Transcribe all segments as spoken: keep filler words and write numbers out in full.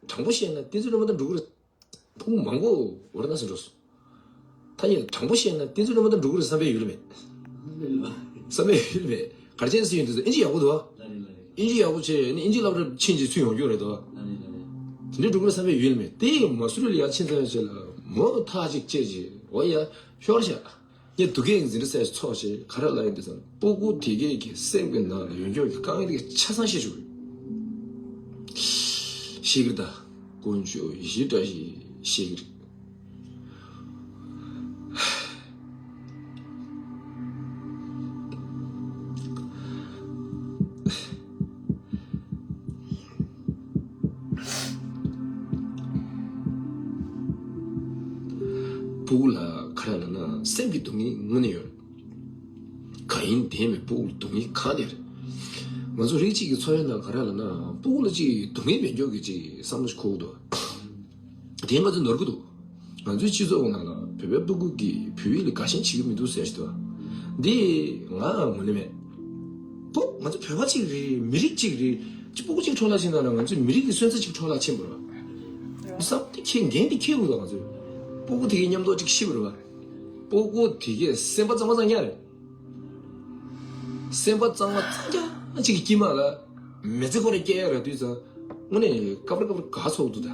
དྲང་པོ་བཤད་ན་བསྟན་འཛིན་སྒྲོལ་མ་དང་འགྲོ་གི་རེད། ཕྲུ་གུ་མང་པོ་འོར་ན་སུ་འགྲོ་སོང་། ཐ་སྙད་དྲང་པོ་བཤད་ན་བསྟན་འཛིན་སྒྲོལ་མ་དང་འགྲོ་གི་རེད་བསམ་པའི་ཡུལ་མེད། བསམ་པའི་ཡུལ་མེད། གར་ཅན་སུ་ཡིན་དུས་ཨིན་ཇི་ཡག་པོ་འདུག་ཨ། ཨིན་ཇི་ཡག་པོ་བྱས་ནས་ཨིན་ཇི་སློབ་གྲྭ་ཕྱིན་རྗེས་ཚུར་ཡོང་རྒྱུ་རེད་དོ། དེ་འདྲའི་འགྲོ་གི་རེད་བསམ་པའི་ཡུལ་མེད། དེ་ཡི་མ་སུ་རི་ལ་ཡར་ཕྱིན་ཚར་བའི་རྗེས་ལ་མོ་ཐག་ཅིག་བཅད་རྗེས་འོ་ཡ་ཤོར་བྱ། ངས་སྡུག་སྐད་འཛིན་གྲྭ་སའི་ཚོགས་ཞེས་ག་རེ་ལབ་ཡིན་དུས་ཙང་། སྤུ་གུ་དེ་གས་ཀྱི་སེམས་ཀྱི་ནང་ལ་ཡོད་མཁན་གྱི་དཀའ་ངལ་དེ་གས་ཆ་ཚང་བཤད་ཆོག་གི་རེད། ཤེས་ཀྱི་རེད་ད། དཀོན་མཆོག་ཡེ་ཤེས་བཀྲ་ཤིས་ཤེས་ཀྱི་རེད། སྤུ་གུ་ལ་ག་རེ་ལབ་ན་སེམས་ཀྱི་སྡུག་བསྔལ་དངོས་གནས་ཡོད། གང་ཡིན་དེ་མིན་སྤུ་གུ་ལ་སྡུག་བསྔལ་གང་དེ་རེད། ང་ཚོ་རིགས་གཅིག་གི་འཚོ་བའི་ནང་ག་རེ་ལབ་ན་སྤུ་གུ་ལ་ཅིག་སྡུག་བསྔལ་མེད་མཁན་གྱི་ཅིག་བསམ་བློ་ཞིག་འཁོར་གྱི་འདུག་དེ་ང་ཚོས་ནོར་གྱི་འདུག་ང་ཚོའི་སྤྱི་ཚོགས་ནང་ལ་བོད་པའི་སྤུ་གུ་གིས་བོད་ཡིག་ལ་དགའ་ཞེན་བྱེད་ཀྱི་མི་འདུག་ཟེར་ཞིག་འདུག་འདི་ང་ངོ་ནས་མེད། སྤུ་ང་ཚོ་བོད་པ་གཅིག་རེད། མི་རིགས་གཅིག་རེད། ཅི་སྤུ་གུ་གཅིག་འཕྲོ་བརླག་ཕྱིན་ན་ང་ཚོའི་མི་རིགས་ཀྱི་སོན་རྩ་གཅིག་འཕྲོ་བརླག་ཕྱིན་པ་རེད་བ། བསམ་དེ་ཁྱེད་འགན་དེ་འཁྱེར་དགོས་ད། ང་ཚོས་སྤུ་གུ་དེ་གའི་མཉམ་དུ་གཅིག་ཤི་བ་རེད་བ། སྤུ་གུ་དེ་གའི་སེམས་པ་གཙང་མ་གཙང་རྐྱང་རེད། སེམས་པ་གཙང་མ་གཙང་རྐྱང་གཅིག་གི་དཀྱིལ་མ་ལ་མི་ཚེ་ཁོ་རང་སྐྱེལ་ཡ་རག་དུས་ཙང་། དངོས་གནས་སྐབས་རེ་སྐབས་རེ་དགའ་ཚོར་འདུག་ད།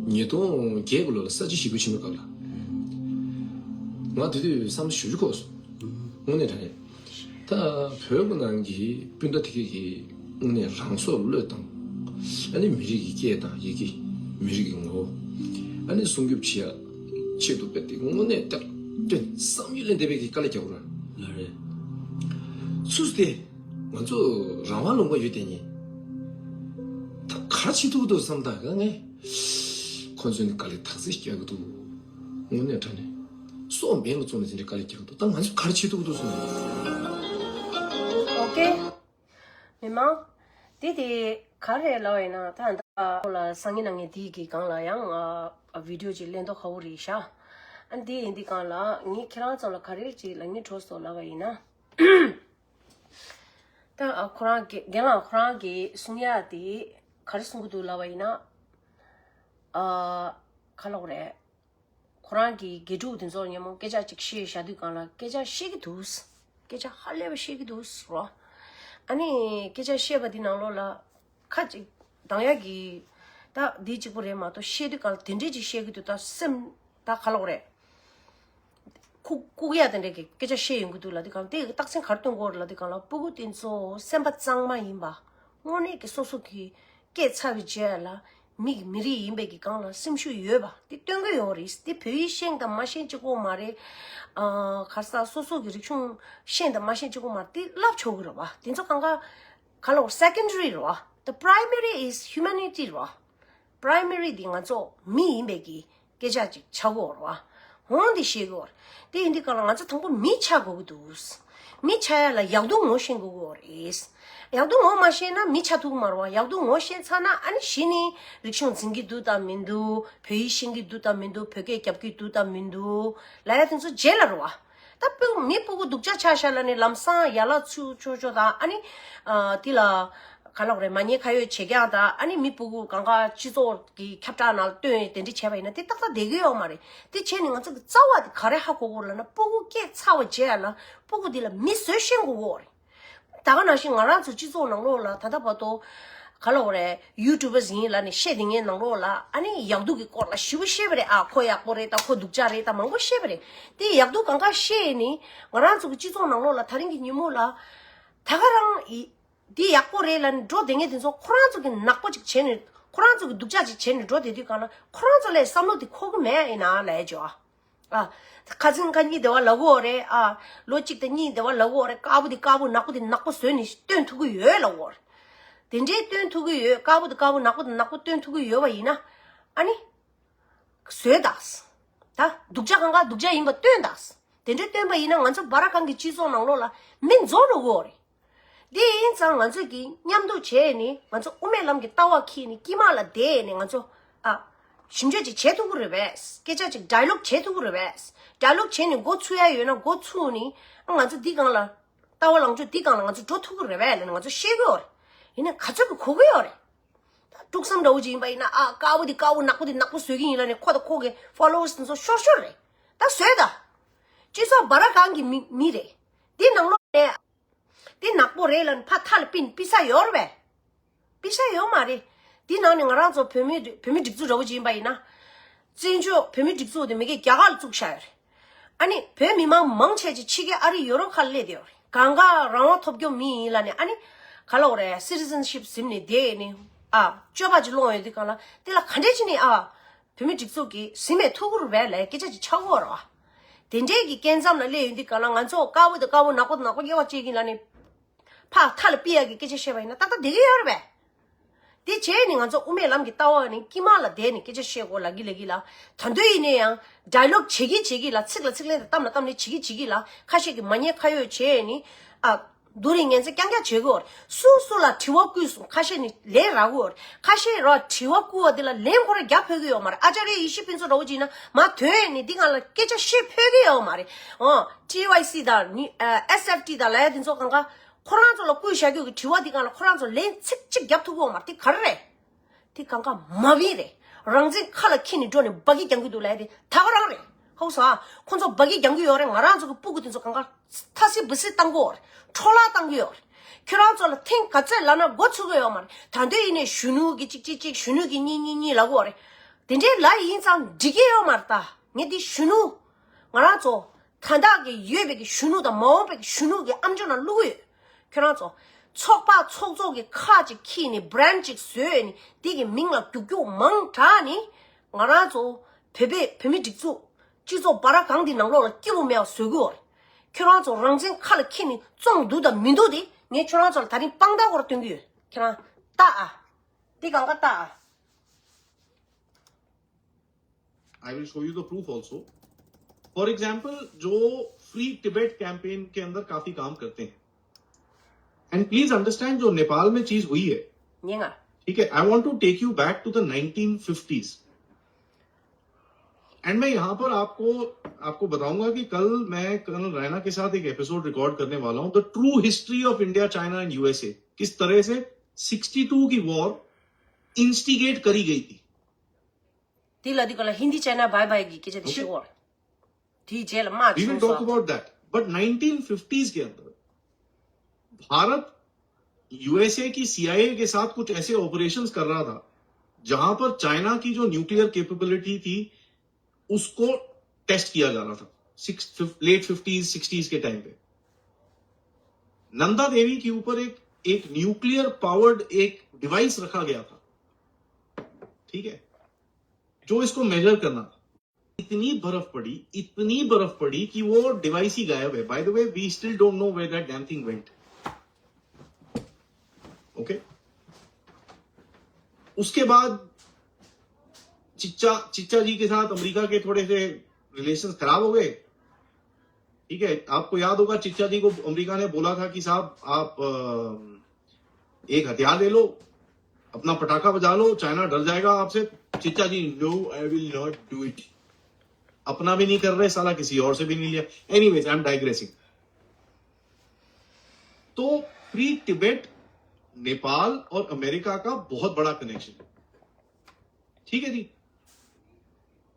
ཉིས་སྟོང་བརྒྱད་ཀྱི་ལོ་ལ་ས་བྱི་ཞི་རྒོལ་ཆེན་མོའི་སྐབས་ལ། ང་དེ་དུས་བསམ་བློ་ཞེ་པོ་ཅིག་འཁོར་སོང་། དངོས་གནས་དྲང་གནས། ད་བོད་ཀྱི་ནང་གི་སྤུན་ཟླ་དེ་གས་ཀྱིས་དངོས་གནས་རང་སྲོག་བློས་བཏང་། ཨ་ནི་མི་རིགས་ཀྱི་སྐད་དང་ཡི་གེ། མི་རིགས་ཀྱི་ངོ་བོ། ཨ་ནི་སྲུང་སྐྱོབ་བྱེད་ཡ་ཆེད་དུ་དཔེ་དེ་དངོས་གནས་སྟབས་བསྟུན་བསམ་ཡུལ་ལས་འདས་པའི་གི་དཀའ་ལས་རྒྱག་དགོས་ར། ལགས་རེད། སུས་དེ་ང་ཚོ་རང་དབང་ལུང་པ་ཡོད་དེ་ཉིད། ད་ག་རེ་བྱེད་ཐུབ་ཀྱི་འདུག་བསམ། ད་ག་ངས་ཁོ་ཚོས་ནི་དཀའ་ལས་ཐག་ཚིག་རྒྱག་གི་འདུག་དངོས་གནས་དྲང་གནས་སྲོག་འབེན་ལ་བཙུགས་ནས་དེ་འདྲའི་དཀའ་ལས་རྒྱག་གི་འདུག་ད་ང་ཚོས་ག་རེ་བྱེད་ཐུབ་ཀྱི་འདུག་བསམ། ཨོ་ཀེ། མི་མང་། དེ་དེ་ག་རེ་ལབ་ཡིན་ན། ད་ད་ཁོ་ལ་སང་ཉིན་གནངས་ཉིན་དེའི་གི་སྒང་ལ་ཡང་ཨ་བི་ཌིའོ་ཅིག་ལེན་མདོག་ཁ་པོ་རེད་ཤག་ཨ་འདི་ཡིན་དུས་སྒང་ལ་ངས་ཁྱེད་རང་ཚོ་ལ་ག་རེ་ཅིག་ལབ་སྙིང་བྲོ་སོང་ལབ་པ་ཡིན་ན། ད་ཨ་ཁོ་རང་གི་རྒན་ལགས་ཁོ་རང་གིས་གསུང་ཡ་དེ་ག་རེ་གསུང་གི་འདུག་ལབ་པ་ཡིན་ན། ཨ་ག་ལབ་དགོས་རེད། ཁོ་རང་གི་དགེ་ཕྲུག་དེ་ཚོར་སྔོན་མ་སྐད་ཆ་ཅིག་བཤད་བཞག་དུས་སྒང་ལ་སྐད་ཆ་བཤད་ཀྱི་འདུག་སྐད་ཆ་ཧ་ལས་པ་བཤད་ཀྱི་འདུག་རོ། ཨ་ནི་སྐད་ཆ་བཤད་པ་འདི་ནང་ལོགས་ལ་ཁ་ཅིག་གདངས་ཡག་གི་ད་འདི་གཅིག་པོ་རེད་མ་གཏོགས། བཤད་དུས་སྒང་ལ་དེ་འདྲས་ཅིག་བཤད་ཀྱི་འདུག་ད་སེམས་ད་ག་ལབ་དགོས་རེད། ཁུག་ཁུག་ཡ་དེ་འདྲས་ཀྱི་སྐད་ཆ་བཤད་ཡོང་གི་འདུག་ལབ་དུས་སྒང་ལ། དེ་རྟགས་མཚན་ག་རེ་སྟོན་དགོས་རེད་ལབ་དུས་སྒང་ལ། སྤུ་གུ་དེ་ཚོ་སེམས་པ་གཙང་མ་ཡིན་པ། དངོས་གནས་ཀྱི་སོ་སོ་གི་སྐྱེས་ཚར་བའི་རྗེས་ལ་མི་གི་མི་རིགས་ཡིན་པའི་གི་སྒང་ལ་སེམས་ཤུགས་ཡོད་པ་དེ་སྟོན་གི་ཡོད་རེད། དེ་བོད་ཡིག་ཤེས་དང་མ་ཤེས་གཅིག་པོ་མ་རེད། ཨ་ག་རེ་ཟེར། སོ་སོ་གི་རིག་གཞུང་ཤེས་དང་མ་ཤེས་གཅིག་པོ་མ་རེད། དེ་བསླབ་ཆོག་གི་རེད་བ། དེ་ཚོ་གང་ག་ག་ལབ་དགོས། སེ་ཀན་ཌ་རི་རེད་བ། The primary is humanity རེད་བ། པ་རའི་མ་རི་འདི་ང་ཚོ་མི་ཡིན་པའི་གི་སྐད་ཆ་ཅིག་ཆགས་ཀྱི་ཡོད་རེད་བ། འོ་འདི་ཤེས་ཀྱི་ཡོད་རེད། དེ་ཡིན་དུས་སྒང་ལ་ང་ཚོ་དང་པོ་མི་ཆགས་དགོས་ཀྱི་འདུག་མི་ཆགས་ཡ་ལ་ཡག་སྡུག་ངོ་ཤེས་དགོས་ཀྱི་ཡོད་རེད། ཡག་སྡུག་ངོ་མ་ཤེས་ན་མི་ཆགས་ཐུབ་ཀྱི་མ་རེད་བ། ཡག་སྡུག་ངོ་ཤེས་ཚར་ན་ཨ་ནི་གཞི་ནས་རིག་གཞུང་འཛིན་གྱི་འདུག་དང་མི་འདུག་བོད་ཡིག་ཤེས་ཀྱི་འདུག་དང་མི་འདུག་བོད་སྐད་རྒྱབ་ཀྱི་འདུག་དང་མི་འདུག་ལབ་ཡ་དེ་ཚོ་རྗེས་ལ་རེད་བ། ད་སྤུ་མི་སྤུ་གུ་སྡུག་ཅག་ཆགས་ཤག་ལབ་ནས་ལམ་སང་ཡ་ལ་ཚུར་ཆོག་ཆོག་དང་། ཨ་ནི་ཨ་དེ་ལ་ག་ལབ་དགོས་རེད། མ་ཉེས་ཁ་གཡོགས་བྱེད་རྐྱང་དང་། ཨ་ནི་མི་སྤུ་གུ་གང་ག་སྤྱི་ཚོགས་ཀྱི་ཁྱབ་བསྒྲགས་ནང་ལ་བཏོན་དེ་འདྲ་བྱས་པ་ཡིན་ན་དེ་ཏག་ཏག་བསྡད་ཀྱི་ཡོད་མ་རེད། དེ་བྱས་ནས་ང་ཚོ་གི་རྩ་བ་དེ་ག་རེ་ཧ་གོ་དགོས་ལབ་ན། སྤུ་གུ་སྐྱེས་ཚར་བ་རྗེས་ལ་སྤུ་གུ་དེ་ལ་མི་བཟོ་ཤེས་དགོས་ཀྱི་ཡོད་རེད། ད་ག་ནང་བཞིན་ང་རང་ཚོ་སྤྱི་ཚོགས་ནང་ལོགས་ལ་ད་ལྟ་བར་དུ་ག་ལབ་དགོས་རེད། ཡུ་ཊུབ་པར་ཡིན་ལབ་ནས་བཤད་དེ་ངའི་ནང་ལོགས་ལ་ཨ་ནི་ཡག་སྡུག་གི་སྐོར་ལ་ཞེ་པོ་བཤད་པ་རེད། ཨ་ཁོ་ཡག་པོ་རེད་ད་ཁོ་སྡུག་ཅག་རེད་ད་མང་པོ་བཤད་པ་རེད། དེ་ཡག་སྡུག་གང་ག་བཤད་ནས་ང་རང་ཚོ་གི་སྤྱི་ཚོགས་ནང་ལོགས་ལ་ད་རིང་གི་ཉིན་མོ་ལ་ད་ག་རང་ཡི་འདི་ཡག་པོ་རེད་ལབ་ནས་འགྲོ་བསྡད་མཁན་དེ་ཚོ་ཁོ་རང་ཚོ་གི་ནག་པོ་ཅིག་བྱས་ནས་ཁོ་རང་ཚོ་གི་སྡུག་ཅག་ཅིག་བྱས་ནས་འགྲོ་བསྡད་དུས་སྒང་ལ་ཁོ་རང་ཚོ་ལ་བསམ་བློ་དེ་འཁོར་གི་མེད་ཡིན་ན་ལབ་ཡ་ཅིག་ཨ། ཨ། ཁ་འཛིན་ཁ་གཉིས་དེ་བ་ལབ་ཀྱི་ཡོད་རེད་ཨ། ལོ་གཅིག་དང་གཉིས་དེ་བ་ལབ་ཀྱི་ཡོད་རེད། དཀར་པོ་དེ་དཀར་པོ་ནག་པོ་དེ་ནག་པོ་བཟོས་ནས་སྟོན་ཐུབ་ཀྱི་ཡོད་ལབ་ཀྱི་ཡོད་རེད། དེ་འདྲའི་སྟོན་ཐུབ་ཀྱི་ཡོད། དཀར་པོ་དེ་དཀར་པོ་ནག་པོ་དེ་ནག་པོ་སྟོན་ཐུབ་ཀྱི་ཡོད་པ་ཡིན་ན་ཨ་ནི། བཟོས་དང་། ད་སྡུག་ཅག་གང་ག་སྡུག་ཅག་ཡིན་པ་སྟོན་དང་། དེ་འདྲའི་སྟོན་པ་ཡིན་ན་ང་ཚོ་སྦ་ར་ཁང་གི་སྤྱི་ཚོགས་ནང་ལོགས་ལ་མི་འཛོམས་འགྲོ་གི་ཡོད་རེད། དེ་ཡིན་ཙང་ང་ཚོས་ཀྱིས་མཉམ་དུ་བྱས་ནས་ང་ཚོ་དབུ་མའི་ལམ་གྱི་ལྟ་བ་འཁྱེར་ནས་དཀྱིལ་མ་ལ་བསྡད་ནས་ང་ཚོ་ཨ། ཞིབ་འཇུག་ཅིག་བྱེད་ཐུབ་ཀྱི་རེད་པས། སྐད་ཆ་ཅིག་ཌའི་ལོག་བྱེད་ཐུབ་ཀྱི་རེད་པས། ཌའི་ལོག་བྱས་ནས་འགོ་ཚུགས་ཡ་ཡོད་ན་འགོ་ཚུགས་ནས་ཨ་ང་ཚོ་འདི་སྒང་ལ་ལྟ་བ་ལངས་ཕྱོགས་འདི་སྒང་ལ་ང་ཚོ་འགྲོ་ཐུབ་ཀྱི་རེད་པས་ལབ་ནས་ང་ཚོ་བཤད་ཀྱི་ཡོད་རེད། ཡིན་ན་ག་ཚོད་ཀྱིས་གོ་གི་ཡོད་རེད། ད་ དཀྲུག་བསམ་འདྲ་བོ་ཅིག་ཡིན་པ་ཡིན་ན། ཨ། དཀར་པོ་དེ་དཀར་པོ། ནག་པོ་དེ་ནག་པོ་བཟོ་གི་ཡིན་ལབ་ནས། ཁོ་དང་ཁོ་གི་ཕོ་ལོ་ཝར་སི་དེ་ཚོ་ཤོར་ཤོར་རེད། ད་བཟོས་ད། སྤྱི་ཚོགས་བར་སྒང་གི་མི་མི་རེད། དེ་ནང་ལོགས་ནས་དེ་ནག་པོ་རེད་ལབ་ནས་ཕར་མཐའ་ལ་ཕུད་ཕུད་ས་ཡོད་རེད་པས། ཕུད་ས་ཡོད་མ་རེད། དེ་ནང་ནས་ང་རང་ཚོ་བོད་མི་བོད་མི་སྒྲིག་འཛུགས་འདྲ་བོ་ཅིག་ཡིན་པ་ཡིན་ན། བཙན་བྱོལ་བོད་མི་སྒྲིག་འཛུགས་དེ་མ་གི་རྒྱ་གར་ལ་བཙུགས་བཞག་ཡོད་རེད། ཨ་ནི་བོད་མི་མང་མང་ཆེ་ཆེ་ཕྱི་རྒྱལ་ཨ་རི་ཡོ་རོབ་ཁག་ལ་སླེབས་བསྡད་ཡོད་རེད། གང་ག་རང་དབང་ཐོབ་རྒྱུ་མི་ཡིན་ལབ་ནས། ཨ་ནི་ག་ལབ་དགོས་རེད། སི་ཊི་ཟན་ཤིབ་ཟིན་ནས་བསྡད་ནས། ཨ། སྤྱོད་པ་ཅིག་སློང་ཡོང་དུས་སྒང་ལ། དེ་ལ་ག་འདྲས་བྱས་ནས། ཨ། བོད་མི་སྒྲིག་འཛུགས་ཀྱིས་ཟིན་པའི་ཐུགས་ཁུར་བས་ལབ་སྐད་ཆ་ཅིག་ཆགས་ཀྱི་ཡོད་རེད་བ། དེ་འདྲས་ཀྱི་སྐབས་མཚམས་ལ་སླེབས་ཡོང་དུས་སྒང་ལ། ང་ཚོ་དཀར་པོ་དང་དཀར་པོ། ནག་པོ་དང་ནག་པོ། དབྱེ་བ་བཅད་ཀྱིན་ལབ་ནས། ཕར་མཐའ་ལ་ཕུད་ཡག་གི་སྐད་ཆ་བཤད་པ་ཡིན་ན་ཏག་ཏག་བསྡད་ཀྱི་ཡོད་རེད་པས། དེ་བྱས་ནས་ང་ཚོ་དབུ་མའི་ལམ་གྱི་ལྟ་བ་ནི་དཀྱིལ་མ་ལ་བསྡད་ནས་སྐད་ཆ་བཤད་དགོས་ལབ་ཀྱི་ལབ་ཀྱི་ལ། ད་དུང་ཡིན་ན་ཡང་ཌའི་ལོག་བྱེད་ཀྱི་བྱེད་ཀྱི་ལ། ཚིག་ལ་ཚིག་ལན་དང་གཏམ་ལ་གཏམ་ལན་བྱེད་ཀྱི་བྱེད་ཀྱི་ལ། ཁ་ཤས་ཀྱིས་མ་ཉན་ཁ་གཡོག་བྱས་ནས། ཨ། རྡོ་རིང་ངན་ཚད་རྐྱང་རྐྱང་བྱེད་ཀྱི་ཡོད་རེད། སུ་སུ་ལ་དྲི་བ་བསྐུར་སོང་། ཁ་ཤས་ནི་ལན་རག་གི་ཡོད་རེད། ཁ་ཤས་ར་དྲི་བ་བསྐུར་བ་དེ་ལ་ལན་ཁོ་རང་རྒྱག་ཕོད་ཀྱི་ཡོད་མ་རེད། ཨ་ཅཱརྱ་ཡེ་ཤེས་ཕུན་ཚོགས་འདྲ་བོ་ཅིག་ཡིན་ན་མར་ཐོན་ནས་འདི་སྒང་ལ་སྐད་ཆ་བཤད་ཕོད་ཀྱི་ཡོད་མ་རེད། ཨོ། ཊི་ཝའི་སི་དང་ནི། ཨ། ཨེས་ཨེཕ་ཊི་དང་ལབ་ཡ་དེ་ཚོ་གང་ག་ཁོ་རང་ཚོ་ལ་བསྐུར་བཞག་རྒྱུ་གི་དྲི་བ་དེ་སྒང་ལ་ཁོ་རང་ཚོ་ལན་ཚིག་གཅིག་རྒྱབ་ཐུབ་ཀྱི་ཡོད་མ་རེད། དེ་ག་རེ་རེད། དེ་གང་ག་མ་བིན་རེད། རང་བཙན་ཁ་ལ་འཁྱེར་ནས་འགྲོ་ནས་འབའ་གི་རྒྱང་གི་འདུག་ལབ་ཡ་དེ་ད་ག་རང་རེད། ཧོ་ས། ཁོ་ཚོ་འབའ་གི་རྒྱང་གི་ཡོད་རེད། ང་རང་ཚོ་གི་སྤུ་གུ་དེ་ཚོ་གང་ག་ཐ་སི་བི་སི་བཏང་གི་ཡོད་རེད། འཕྲོ་བརླག་བཏང་གི་ཡོད་རེད། ཁྱོད་རང་ཚོ་ལ་ཐེངས་ག་ཚོད་ལབ་ན་མགོ་ཚོས་ཀྱི་ཡོད་མ་རེད། ད་དུང་ཡིན་ནའི་གཞོན་ནུ་གི་གཅིག་གཅིག་གཅིག། གཞོན་ནུ་གི་གཉིས་གཉིས་གཉིས་ལབ་ཀྱི་ཡོད་རེད། དེ་འདྲའི་ལབ་ཡིན་ཙང་འགྲིག་གི་ཡོད་མ་རེད། ད་ངས་འདི་གཞོན་ནུ། ང་རང་ཚོ་ད་ལྟ་གི་ཡོད་པའི་གི་གཞོན་ནུ་དང་མ་འོངས་པའི་གི་གཞོན་ནུ་གི་ཨམ་ཅོག་ནང་བླུག་གི་ཡོད། ཁྱོད་རང་ཚོ་ཚོགས་པ་ཚོགས་གཙོ་གི་ཁ་ཅིག་འཁྱེར་ནས་བྷི་རན་ཌི་ཅིག་བཟོས་ནས་དེ་གི་མིང་ལ་རྒྱུག་རྒྱུག་མང་དྲགས་ནས། ང་རང་ཚོ་བོད་པའི་བོད་མི་སྒྲིག་འཛུགས། སྤྱི་ཚོགས་བར་སྒང་འདི་ནང་ལོགས་ལ་སྐྱིད་པོ་མེད་པ་བཟོ་གི་ཡོད་རེད། ཁྱོད་རང་ཚོ་རང་བཙན་ཁ་ལ་འཁྱེར་ནས་བཙོང་འདུག་དང་མི་འདུག་དེ་ངས་ཁྱོད་རང་ཚོ་ལ་ད་རིང་དཔང་རྟགས་སྐོར་སྟོན་གི་ཡོད། ཁྱོད་རང་ལྟ་ཨ། དེ་གང་ག་ལྟ་ཨ། I will show you the proof also. For example, जो free Tibet campaign के अंदर काफी काम करते हैं, एंड प्लीज अंडरस्टैंड, जो नेपाल में चीज हुई है, ཉེ་ང་། ठीक है, I want to take you back to the nineteen fifties. And मैं यहाँ पर आपको आपको बताऊंगा कि कल मैं कर्नल रैना के साथ एक एपिसोड रिकॉर्ड करने वाला हूं, the true history of India, China and USA. किस तरह से सिक्सटी टू की वॉर इंस्टिगेट करी गई थी। དེ་ལ་དེ་ག་ལ་ཧིན་དི་ཅའི་ན་བྷའི་བྷའི་གི་སྐད་ཆ་དེ་ཤི་བོར། དེའི་རྗེས་ལ་དམག་वी विल ཚོགས་टॉक སོ། about that, but nineteen fifties के अंदर भारत यूएसए की सीआईए के साथ कुछ ऐसे ऑपरेशंस कर रहा था, जहां पर चाइना की जो न्यूक्लियर कैपेबिलिटी थी, उसको टेस्ट किया जा रहा था। सिक्स लेट फिफ्टीज सिक्सटीज के टाइम पे नंदा देवी के ऊपर एक एक न्यूक्लियर पावर्ड एक डिवाइस रखा गया था, ठीक है, जो इसको मेजर करना था। इतनी बर्फ पड़ी, इतनी बर्फ पड़ी कि वो डिवाइस ही गायब है। By the way, we still don't know where that damn thing went. Okay, उसके बाद चिच्चा चिच्चा जी के साथ अमेरिका के थोड़े से रिलेशंस खराब हो गए। ठीक है, आपको याद होगा, चिच्चा जी को अमेरिका ने बोला था कि साहब, आप अ, एक हथियार ले लो, अपना पटाखा बजा लो, चाइना डर जाएगा आपसे। चिच्चा जी, no, I will not do it. अपना भी नहीं कर रहे साला, किसी और से भी नहीं लिया। Anyways, I am digressing. तो फ्री टिबेट, नेपाल और अमेरिका का बहुत बड़ा कनेक्शन है, ठीक है जी।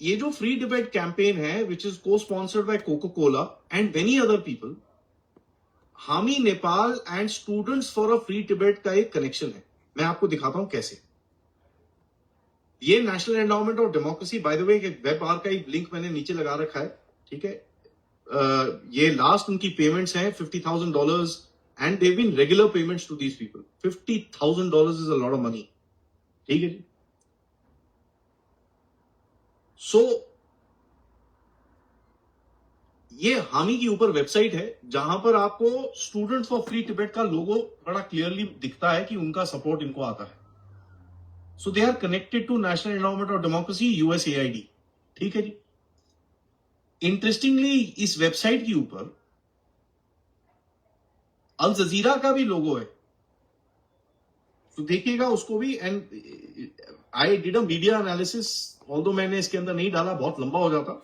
ये जो फ्री टिबेट कैंपेन है, which is co-sponsored by Coca-Cola and many other people, हामी Nepal and Students for a Free Tibet का एक कनेक्शन है। मैं आपको दिखाता हूं कैसे। ये national endowment of democracy, by the way, web archive link मैंने नीचे लगा रखा है, ठीक है। अ, ये लास्ट उनकी पेमेंट्स हैं, fifty thousand dollars, and they've been regular payments to these people. Fifty thousand dollars is a lot of money, ठीक है जी। सो ये हामी के ऊपर वेबसाइट है, जहां पर आपको स्टूडेंट्स फॉर फ्री टिबेट का लोगो बड़ा क्लियरली दिखता है कि उनका सपोर्ट इनको आता है। So they are connected to National Endowment of Democracy, USAID. ठीक है जी। इंटरेस्टिंगली, इस वेबसाइट के ऊपर अल जजीरा का भी लोगो है, तो देखिएगा उसको भी। And I did a media analysis, although मैंने इसके अंदर नहीं डाला, बहुत लंबा हो जाता।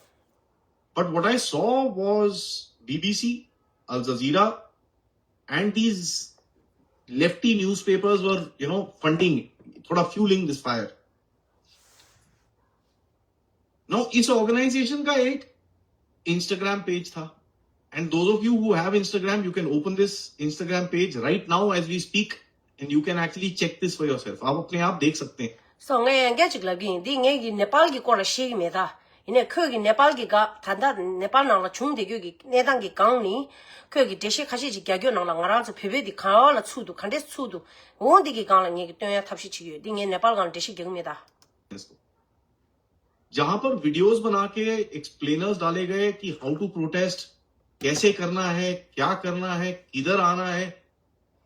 But what I saw was BBC, Al Jazeera, and these lefty newspapers were, you know, funding थोड़ा fueling this fire. Now इस ऑर्गेनाइजेशन का एक इंस्टाग्राम पेज था, and those of you who have Instagram, you can open this Instagram page right now as we speak, and you can actually check this for yourself. आप अपने आप देख सकते हैं. So ངས་ཡང་བསྐྱར་ཅིག་ལབ་ཀྱི་ཡིན། འདི་ངས་ཀྱི་ནེ་པཱལ་གྱི་སྐོར་ལ་ཤེས་ཀྱི་མེད་ད། ཡིན་ནའི་ཁོས་ཀྱི་ནེ་པཱལ་གྱི་སྒང་ད་ལྟ་ནེ་པཱལ་ནང་ལ་བྱུང་བསྡད་རྒྱུ་གི་གནས་སྟངས་ཀྱི་སྒང་ནི། ཁོས་ཀྱི་འགྲེལ་བཤད་ཁ་ཤས་ཅིག་རྒྱག་རྒྱུ་ནང་ལ་ང་རང་ཚོ་བོད་པའི་འདི་ག་བ་ལ་ཚུགས་འདུག་ག་འདྲས་ཚུགས་འདུག་འོ་འདི་གི་སྒང་ལ་ངས་ཀྱི་སྟོན་ཡ་ཐབས་ཤེས་བྱེད་ཀྱི་ཡོད། འདི་ངས་ནེ་པཱལ་སྒང་ལ་འགྲེལ་བཤད་རྒྱག་གི་མེད་ད། जहां पर वीडियोज़ बना के एक्सप्लेनर्स डाले गए कि how to प्रोटेस्ट, कैसे करना है, क्या करना है, किधर आना है,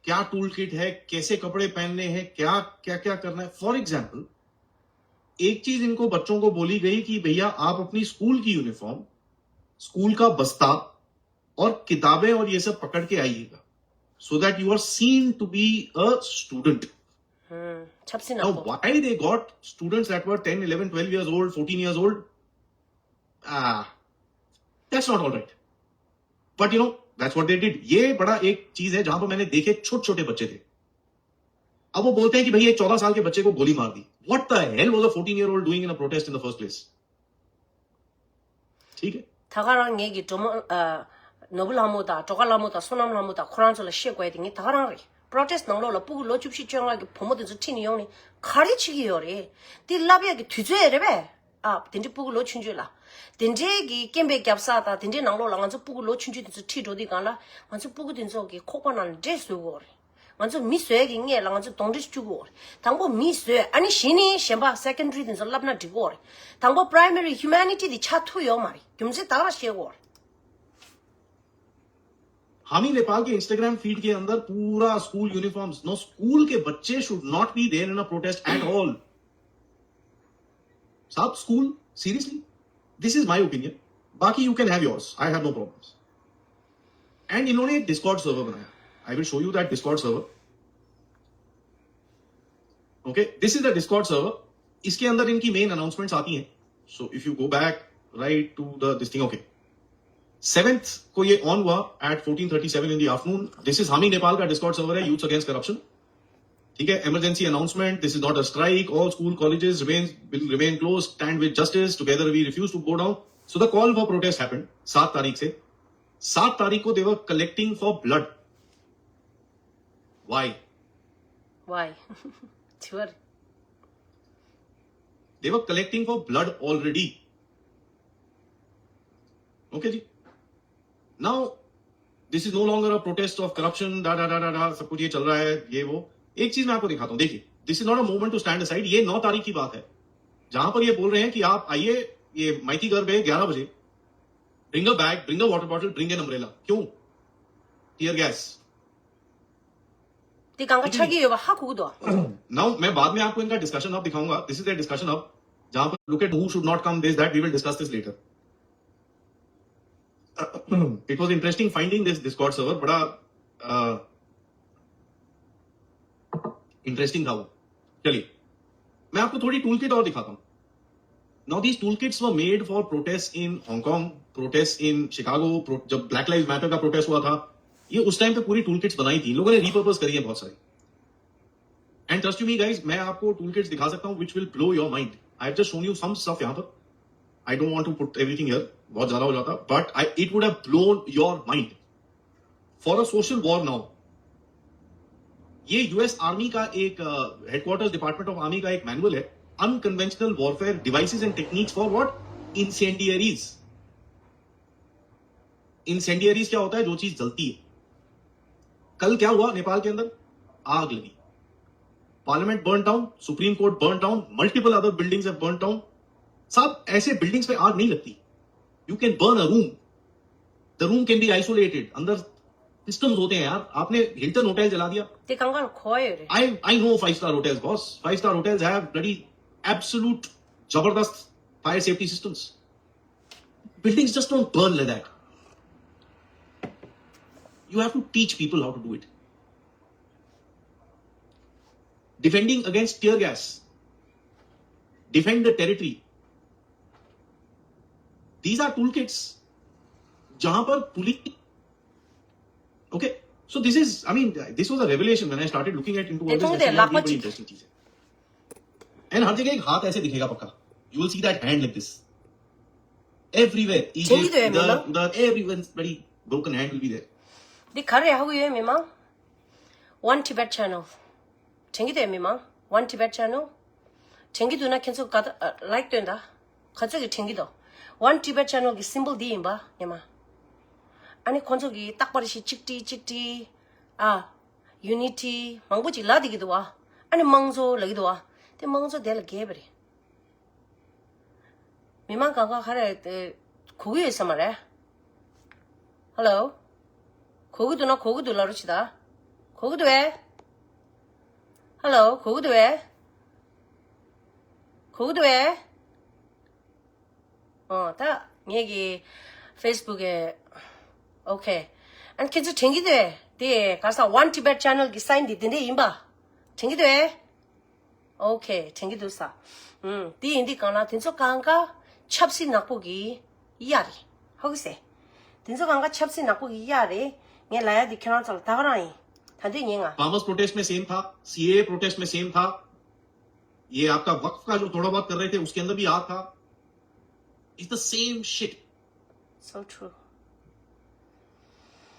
क्या टूल किट है, कैसे कपड़े पहनने हैं, क्या क्या क्या करना है. फॉर एग्जाम्पल, एक चीज इनको बच्चों को बोली गई कि भैया आप अपनी स्कूल की यूनिफॉर्म, स्कूल का बस्ता और किताबें और ये सब पकड़ के आइएगा, so that you are seen to be a student. छापसी Now, ना why they got students that were ten, eleven, twelve years old, fourteen years old? Ah, that's not all right. But you know, that's what they did. ये बड़ा एक चीज है जहां पर मैंने देखे छोटे छोटे बच्चे थे, अब वो बोलते हैं कि भैया एक चौदह साल के बच्चे को गोली मार दी. What the hell was a fourteen year old doing in a protest in the first place? ठीक है. ད་ག་རང་ངེད་ཀྱི་གྲོ་མོ་ཨ་ནོར་བུ་ལྷ་མོ་དང་གྲོ་ཁ་ལྷ་མོ་དང་བསོད་ནམས་ལྷ་མོ་དང་ཁོ་རང་ཚོ་ལ་བཤད་དགོས་ཡ་དེ་ངས་ད་ག་རང་རེད། པྲོ་ཊེ་སི་ནང་ལོགས་ལ་སྤུ་གུ་ལོ་བཅུ་བཞི་བཅོ་ལྔ་གི་བུ་མོ་དེ་ཚོ་ཁྲིད་ནས་ཡོང་ནས་ག་རེ་བྱེད་ཀྱི་ཡོད་རེད། དེ་ལབ་ཡ་གི་དུས་ཚོད་རེད་པས། ཨ་དེ་འདྲའི་སྤུ་གུ་ལོ་ཆུང་ཆུང་ལ། དེ་འདྲའི་གི་སྐྱེན་པའི་རྒྱབ་ས་དང་དེ་འདྲའི་ནང་ལོགས་ལ་ང་ཚོ་སྤུ་གུ་ལོ་ཆུང་ཆུང་དེ་ཚོ་ཁྲིད་འགྲོ་དུས་སྒང་ལ་ང་ཚོ་སྤུ་གུ་དེ་ཚོ་གི་ཁོག་པ་ནང་ལ་འདྲེ་བཟོ་དགོས་རེད། ང་ཚོ་མི་བཟོས་ཀྱི་སྔས་ལ་ང་ཚོ་གདོན་འདྲེ་བཅུག་གོ་རེད། དང་པོ་མི་བཟོས། ཨ་ནི་གཞི་ནས་གཞན་པ་སེ་ཀན་ཌ་རི་དེ་ཚོ་བསླབ་ན་འགྲིག་གོ་རེད། དང་པོ་པ་རའི་མ་རི་ཧིའུ་མེ་ནི་ཊི་དེ་ཆགས་ཐུབ་ཡོད་མ་རེད། རྒྱུ་མཚན་ད་ག་རང་ཤེས་གོ་རེད། हामी नेपाल के इंस्टाग्राम फीड के अंदर पूरा स्कूल यूनिफॉर्म्स. No, school के बच्चे should not be there in a protest at all. साहब, school, seriously, this is my opinion. बाकी you can have yours, I have no problems. And इन्होंने एक डिस्कॉर्ड सर्वर बनाया. I will show you that Discord server. Okay, this is the Discord server. इसके अंदर इनकी main announcements आती हैं. So if you go back right to the this thing, okay, seventh को ये ऑन हुआ at fourteen thirty seven in the afternoon. This is हामी नेपाल का डिस्कॉर्ड सर्वर है, यूथ्स अगेंस्ट करप्शन. ठीक है, emergency announcement, this is not a strike, all school colleges remain, will remain closed, stand with justice, together we refuse to go down. So the call for protest happened सात तारीख से. सात तारीख को they were collecting for blood. Why? Why? Sure. They were collecting for blood already. Okay ji. Now this is no longer a protest of corruption, da da da da da, सब कुछ ये चल रहा है, ये वो. एक चीज मैं आपको दिखाता हूँ, देखिए, this is not a moment to stand aside. ये नौ तारीख की बात है, जहां पर ये बोल रहे हैं कि आप आइए, ये माइती घर पे ग्यारह बजे, bring a bag, bring a water bottle, bring an umbrella. क्यों? Tear gas. དེ་གང་ག་ཆགས་ཀྱི་ཡོད་པ་ཧ་གོ་གི་འདུག Now मैं बाद में आपको इनका डिस्कशन हब दिखाऊंगा. This is their discussion hub. जहां पर look at who should not come, this, that, we will discuss this later. It was interesting finding this Discord server. बड़ा इंटरेस्टिंग था वो. चलिए, मैं आपको थोड़ी टूल किट और दिखाता हूँ. Now these toolkits were made for protests in Hong Kong, protests in Chicago. Pro, जब ब्लैक लाइव्स मैटर का प्रोटेस्ट हुआ था, ये उस टाइम पे पूरी टूल किट्स बनाई थी इन लोगों ने, रिपर्पस करी है बहुत सारी. And trust me guys, मैं आपको टूल किट्स दिखा सकता हूँ which will blow your mind. I have just shown you some stuff यहाँ पर. I don't want to put everything here, बहुत ज्यादा हो जाता, but I, it would have blown your mind. For a social war now, ये US army का एक, headquarters department of army का एक मैनुअल है, Unconventional Warfare Devices and Techniques for what? Incendiaries. इंसेंडियरीज क्या होता है? जो चीज जलती है. कल क्या हुआ नेपाल के अंदर? आग लगी. Parliament burned down, Supreme Court burned down, multiple other buildings have burned down. साहब, ऐसे बिल्डिंग्स पे आग नहीं लगती. You can burn a room. The room can be isolated. अंदर सिस्टम्स होते हैं यार. आपने हिल्टन होटल जला दिया. དེ་གང་ག་ལ་གོ་ཡོད་རེད། I I know five star hotels, boss. Five star hotels have bloody absolute जबरदस्त fire safety systems. Buildings just don't burn like that. You have to teach people how to do it. Defending against tear gas. Defend the territory. These are toolkits. जहां पर police, okay, so this is, I mean, this was a revelation when I started looking at into all this. ऐसी बड़ी इंटरेस्टिंग चीजें. And हर जगह एक हाथ ऐसे दिखेगा पक्का। You will see that hand like this everywhere. དྲན་གྱི་འདུག་ཨེ། མི་མང་། Uddhar, everywhere, bloody broken hand will be there. འདི་ག་རེ་ཧ་གོ་ཡོད་མི་མང་། One Tibet Channel དྲན་གྱི་འདུག་ཨེ་མི་མང་། One Tibet Channel དྲན་གྱི་འདུག་ན་ཁྱེད་ཚོ་ག་ད་ལའིཀ་སྟོན་ད། ག་ཚོད་ཀྱི་དྲན་གྱི་འདུག One Tibet Channel གི་སིམ་བོལ་འདི་ཡིན་པ་ཉི་མ། ཨ་ནི་ཁོང་ཚོ་གི་རྟག་པར་ཞིག་གཅིག་སྒྲིལ་གཅིག་སྒྲིལ། ཨ། ཡུ་ནི་ཊི་མང་པོ་ཅིག་ལབ་བསྡད་ཀྱི་འདུག་བ། ཨ་ནི་དམངས་གཙོ་ལབ་ཀྱི་འདུག་བ། དེ་དམངས་གཙོ་དེ་ལ་རྒྱས་པ་རེད། མི་མང་གང་ག་ག་རེ་དེ་གོ་གི་ཡོད་ས་མ་རེད། ཧེ་ལོ། གོ་གི་འདུག་ན་གོ་གི་འདུག་ལབ་རོགས་བྱེད་ད། གོ་གི་འདུག་བས། ཧེ་ལོ། གོ་གི་འདུག་བས། གོ་གི་འདུག་བས། ཨོ་ད་ངེད་ཀྱི་ཕེ་སི་བུག་གི། ཨོ་ཁེ། ཨ་ནི་ཁྱེད་ཚོ་དྲན་གྱི་འདུག་དེ་ག་ས་One Tibet Channel གི་སའིན་དེ་དེ་འདྲས་ཡིན་པ། དྲན་གྱི་འདུག་ཨེ། ཨོ་ཁེ། དྲན་གྱི་འདུག་ས། ཨུམ། དེ་ཡིན་དུས་གང་ལ་དེ་ཚོ་གང་ག་ཆབ་སྲིད་ནག་པོ་གི་གཡའ་རེད། ཧ་གོ་སོང་། དེ་ཚོ་གང་ག་ཆབ་སྲིད་ནག་པོ་གི་གཡའ་རེད། ངས་ལབ་ཡ་དེ་ཁྱེད་རང་ཚོ་ལ་ད་ག་རང་ཡིན། ད་དུས་ཉན་ང་། Farmers protest में सेम था, सीएए प्रोटेस्ट में सेम था। ये आपका वक्फ का जो थोड़ा बहुत कर रहे थे, उसके अंदर भी आ था। It's the same shit. So true.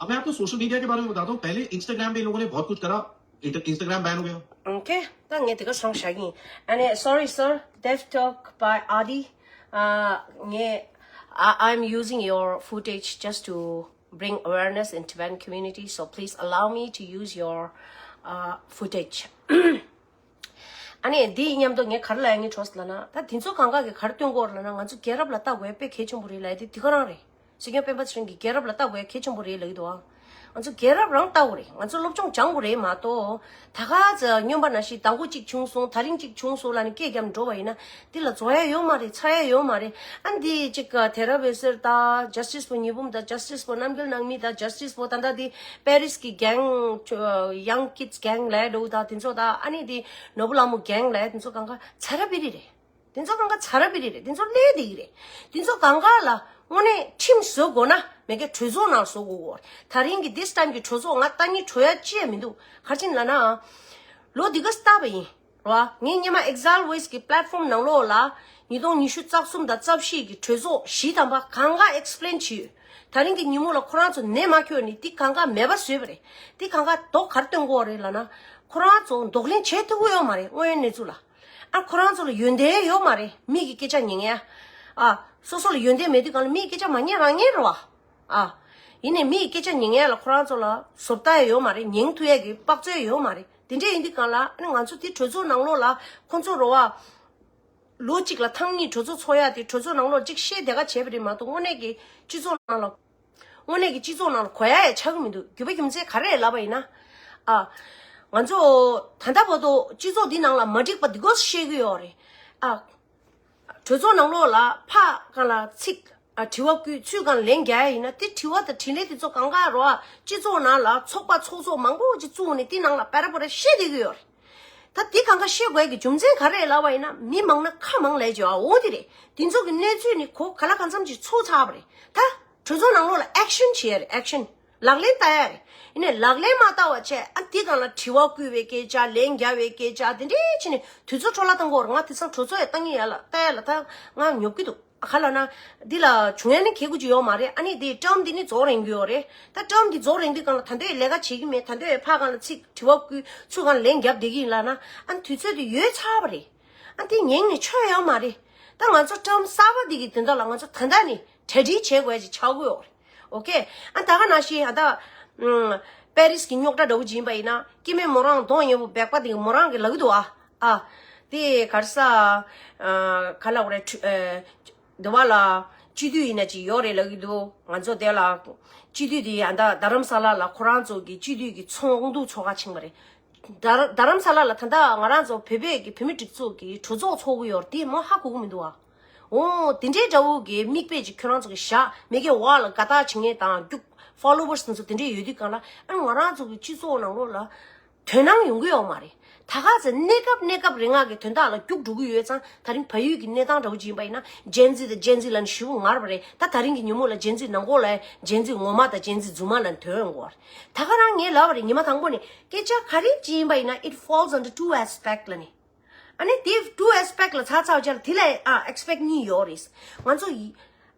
अब मैं आपको सोशल मीडिया के बारे में बताता हूँ। पहले इंस्टाग्राम पे इन लोगों ने बहुत कुछ करा, इंस्टाग्राम बैन हो गया। ཨོ་ཁེ། ད་ངས་དེ་ག་སོང་བཞག་གི་ཡིན། ཨ་ནི། Sorry sir, deaf talk by Adi. ཨ། ངས། I, I'm using your footage just to bring awareness in Tibetan community, so please allow me to use your uh, footage. ཨ་ནི་འདི་མཉམ་དུ་ངས་ག་རེ་ལབ་ཡ་ཡིན་འགྲོ་ཟེར་ལབ་ན། ད་དེ་ཚོ་གང་ག་གིས་ག་རེ་སྟོན་གྱི་ཡོད་རེད་ལབ་ན། ང་ཚོ་རྒྱལ་རབས་ལ་ལྟ་དགོས་ཡ་དཔེ་གལ་ཆེན་པོ་རེད་ལབ་ཡ་དེ་དེ་ག་རང་རེད། སྲིད་སྐྱོང་སྤེན་པ་ཚེ་རིང་གིས་རྒྱལ་རབས་ལ་ལྟ་དགོས་ཡ་གལ་ཆེན་པོ་རེད་ལབ་ཀྱི་འདུག་ཨང་། ང་ཚོ་རྒྱལ་རབས་རང་ལྟ་དགོས་རེད། ང་ཚོ་སློབ་སྦྱོང་སྦྱང་དགོས་རེད་མ་གཏོགས། ད་ག་ཚོད་སྔོན་པ་ནང་བཞིན་ཟླ་མགོ་གཅིག་བྱུང་སོང་། ད་རིང་གཅིག་བྱུང་སོང་ལབ་ནས་སྐད་བརྒྱབ་འགྲོ་བ་ཡིན་ན། འདི་ལ་རྫོགས་ཡ་ཡོད་མ་རེད། ཚར་ཡ་ཡོད་མ་རེད། ཨ་འདི་གཅིག་ཐེ་ར་བེ་སེར་དང་Justice for ཉི་འབུམ་དང་Justice for རྣམ་རྒྱལ་ནང་མི་དང་Justice for ད་ལྟ་འདི་པེ་རིས་ཀྱི་གེང་། Young Kids Gang ལབ་འགྲོ་དང་དེ་ཚོ་དང་། ཨ་ནི་འདི་ནོར་བུ་ལྷ་མོ་གེང་ལབ་དེ་ཚོ་གང་ག་ཚར་བ་རེད། དེ་ཚོ་གང་ག་ཚར་བ་རེད། དེ་ཚོ་ལས་དེ་ཡི་རེད། དེ་ཚོ་གང་ག་ལ་དངོས་གནས་ཁྲིམས་བཟོ་དགོས་ན་མེ་གེ་གྲོས་ཚོགས་ནང་བཟོ་དགོས་གོ། ད་རིང་གི་this time གི་གྲོས་ཚོགས་ང་ལྟ་ཉིན་གྲོས་ཡ་ཅི་ཡ་མི་འདུག་ག་རེ་བྱས་ནས་ལབ་ན། ལོ་འདི་ག་ལྟ་བ་ཡིན། རོ། ངས་སྔོན་མ་Exile Voice གི་platform ནང་ལོགས་ལ་ཉིས་སྟོང་ཉི་ཤུ་རྩ་གསུམ་དང་རྩ་བཞི་གི་གྲོས་ཚོགས་བཞི་ཐམ་པ་གང་ག་explain བྱས་ཡོད། ད་རིང་གི་ཉིན་མོ་ལ་ཁོ་རང་ཚོ་ནད་མ་ཁྱོག་ནས་འདི་གང་ག་མེད་པ་བཟོས་པ་རེད། འདི་གང་ག་མདོག་ག་རེ་སྟོན་གྱི་ཡོད་རེད་ལབ་ན། ཁོ་རང་ཚོ་གདོང་ལེན་བྱེད་ཐུབ་ཀྱི་ཡོད་མ་རེད། དངོས་ཡོད་གནས་ཚུལ་ལ། ཨ། ཁོ་རང་ཚོ་ལ་ཡོན་ཏན་ཡོད་མ་རེད། མི་གི་སྐད་ཆ་ཉན་ཡ། ཨ། སོ་སོ་ལ་ཡོན་ཏན་མེད་དུས་གང་ལ་མི་གི་སྐད་ཆ་མ་ཉན་རང་ཉན་རེད་བ། ཨ། ཡིན་ནའི་མི་ཡི་སྐད་ཆ་ཉན་ཡ་ལ་ཁོ་རང་ཚོ་ལ་བཟོ་ལྟ་ཡ་ཡོད་མ་རེད། ཉན་ཐུབ་ཡ་གི་དཔག་ཚོད་ཡོད་མ་རེད། དེ་འདྲ་ཡིན་དུས་གང་ལ། ཨ་ནི་ང་ཚོ་དེ་གྲོས་ཚོགས་ནང་ལོགས་ལ་ཁོང་ཚོ་རེད་བ། ལོ་གཅིག་ལ་ཐེངས་གཉིས་གྲོས་ཚོགས་ཚོགས་ཡ་དེ་གྲོས་ཚོགས་ནང་ལོགས་གཅིག་བཤད་བསྡད་ག་བྱས་པ་རེད་མ་གཏོགས། དངོས་གནས་ཀྱི་སྤྱི་ཚོགས་ནང་ལ། དངོས་གནས་ཀྱི་སྤྱི་ཚོགས་ནང་ལ་གོ་ཡ་ཡ་ཆགས་ཀྱི་མི་འདུག་རྒྱུ་མཚན་ག་རེ་ལབ་པ་ཡིན་ན། ཨ། ང་ཚོ་ད་ལྟ་བར་དུ་སྤྱི་ཚོགས་འདི་ནང་ལ་མ་འགྲིག་པ་འདི་སྐོར་བཤད་ཀྱི་ཡོད་རེད། ཨ། གྲོས་ཚོགས་ནང་ལོགས་ལ་ཕར་སྒང་ལ་ཚིག་ཨ། དྲི་བ་བསྐུལ། ཚུར་སྒང་ལན་རྒྱག་ཡ་ཡིན་ན། དེ་དྲི་བ་དང་དྲིས་ལན་དེ་ཚོ་གང་ག་རོ། ཨ། སྤྱི་ཚོགས་ནང་ལ་ཚོགས་པ་ཚོགས་ཚོགས་མང་པོ་ཅིག་བཙུགས་ནས་དེ་ནང་ལ་པེ་ར་པོ་ར་བཤད་བསྡད་ཀྱི་ཡོད་རེད། ད་དེ་གང་ག་བཤད་དགོས་ཀྱི་རྒྱུ་མཚན་ག་རེ་ལབ་པ་ཡིན་ན། མི་མང་ན་ཁ་མང་ལབ་ཀྱི་ཡོད། འོ་དེ་རེད། དེ་ཚོ་གི་གནས་ཚུལ་ནི་གོ་ག་ལ་གང་འཚམ་ཅིག་ཚོར་ཚར་བ་རེད། ད་གྲོས་ཚོགས་ནང་ལོགས་ལ་ཨེག་ཤན་བྱེད་ཡ་རེད། ཨེག་ཤན། ལག་ལེན་བསྟར་ཡ་རེད། ཡིན་ནའི་ལག་ལེན་མ་བསྟར་བ་བྱས། ཨ། དེ་སྒང་ལ་དྲི་བ་བསྐུལ་བའི་སྐད་ཆ། ལན་རྒྱག་པའི་སྐད་ཆ། དེ་འདྲས་བྱས་ནས་དུས་ཚོད་འཕྲོ་བརླག་བཏང་གི་ཡོད་རེད། ང་དེང་སང་གྲོས་ཚོགས་ཡ་བཏང་གི་ཡ་ལ་ལྟ་ཡ་ལ་ད་ང་ཉོབ་ཀྱི་འདུག་ག་ལབ་ན། འདི་ལ་བྱུང་ཡ་ནི་གལ་དགོས་ཀྱི་ཡོད་མ་རེད། ཨ་ནི་དེ་ཊརམ་འདི་ནི་རྫོགས་རན་གྱི་ཡོད་རེད། ད་ཊརམ་འདི་རྫོགས་རན་དུས་སྒང་ལ་ད་དུང་ལས་ཀ་བྱེད་ཀྱི་མེད། ད་དུང་ཕར་སྒང་ལ་ཚིག་དྲི་བ་བསྐུལ། ཚུར་སྒང་ལན་རྒྱབ་བསྡད་ཀྱི་ཡིན་ལབ་ན། ཨ། དུས་ཚོད་དེ་ཡོལ་ཚར་བ་རེད། ཨ། དེ་ཉན་ནས་ཆོ་ཡོད་མ་རེད། ད་ང་ཚོ་ཊརམ་གསར་པ་འདི་གི་དོན་དག་ལ་ང་ཚོ་ད་ལྟ་ནས་གྲ་སྒྲིག་བྱེད་དགོས་ཡ་ཅིག་ཆགས་ཀྱི་ཡོད་རེད། ཨོ་ཁེ། ཨ། ད་ག་ནང་བཞིན་ཨ་ད་ཨམ། པེ་རིས་ཀྱི་རྙོག་དྲ་འདྲ་བོ་ཅིག་ཡིན་པ་ཡིན་ན། སྐྱེ་དམན་མོ་རང་གདོང་ཡོད་པོ་སྦེག་པ་དེ་གི་མོ་རང་གིས་ལབ་ཀྱི་འདུག་ཨ། ཨ། དེ་ག་རེ་ཟ། ཨ། ག་ལབ་དགོས་རེད། ཨ། འདི་བ་ལ་སྤྱི་འཐུས་ཡིན་ན་ཅིག་ཡོད་རེད་ལབ་ཀྱི་འདུག་ང་ཚོ་དེ་ལ་སྤྱི་འཐུས་དེ་ཨ་ད་རྡ་རམ་ས་ལ་ལ་ཁོ་རང་ཚོ་གི་སྤྱི་འཐུས་ཀྱི་ཚོགས་འདུ་ཚོགས་ག་ཕྱིན་པ་རེད། རྡ་རྡ་རམ་ས་ལ་ལ་ད་ལྟ་ང་རང་ཚོ་བོད་པའི་གི་བོད་མི་སྒྲིག་འཛུགས་ཀྱི་གྲོས་ཚོགས་ཚོགས་ཀྱི་ཡོད་རེད། དེ་མོ་ཧ་གོ་གི་མི་འདུག་ཨ། འོ། དེ་འདྲའི་འདྲ་བོ་གི་མིག་དཔེ་ཅིག་ཁྱོད་རང་ཚོ་གི་བཞག་མེ་གེ་བ་ལ་དགའ་རྟགས་བྱེད་མཁན་དང་རྒྱུག་ཕོ་ལོ་ཝར་སི་དེ་ཚོ་དེ་འདྲས་ཡོད་དུས་སྒང་ལ། ཨ། ང་རང་ཚོ་གི་སྤྱི་ཚོགས་ནང་ལོགས་ལ་དོ་སྣང་ཡོང་གི་ཡོད་མ་རེད། ད་ག་ཚོད་གནས་སྐབས་གནས་སྐབས་རེ་ང་གི་དོན་དག་ལ་རྒྱུག་འགྲོ་གི་ཡོད་ཙང་། ད་རིང་བལ་ཡུལ་གྱི་གནས་སྟངས་འདྲ་བོ་ཅིག་ཡིན་པ་ཡིན་ན། ཇེན་ཛི་དང་ཇེན་ཛི་ལབ་ནས་ཞེ་པོ་ངར་བ་རེད། ད་ད་རིང་གི་ཉིན་མོ་ལ་ཇེན་ཛི་ནང་ཁོག་ལ་ཇེན་ཛི་ངོ་མ་དང་ཇེན་ཛི་རྫུན་མ་ལབ་ནས་ཐོན་ཡོང་གི་ཡོད་རེད། ད་ག་རང་ངས་ལབ་པ་རེད། ཉི་མ་དང་པོ་ནས་སྐད་ཆ་ག་རེ་ཅིག་ཡིན་པ་ཡིན་ན། It falls under two aspect ལབ་ནས། ཨ་ནི་དེ་two aspect ལ་ཚར་ཚར་བྱས་ལ་དེ་ལ་ཨ་aspect གཉིས་ཡོད་རེད། ང་ཚོ་ཡི་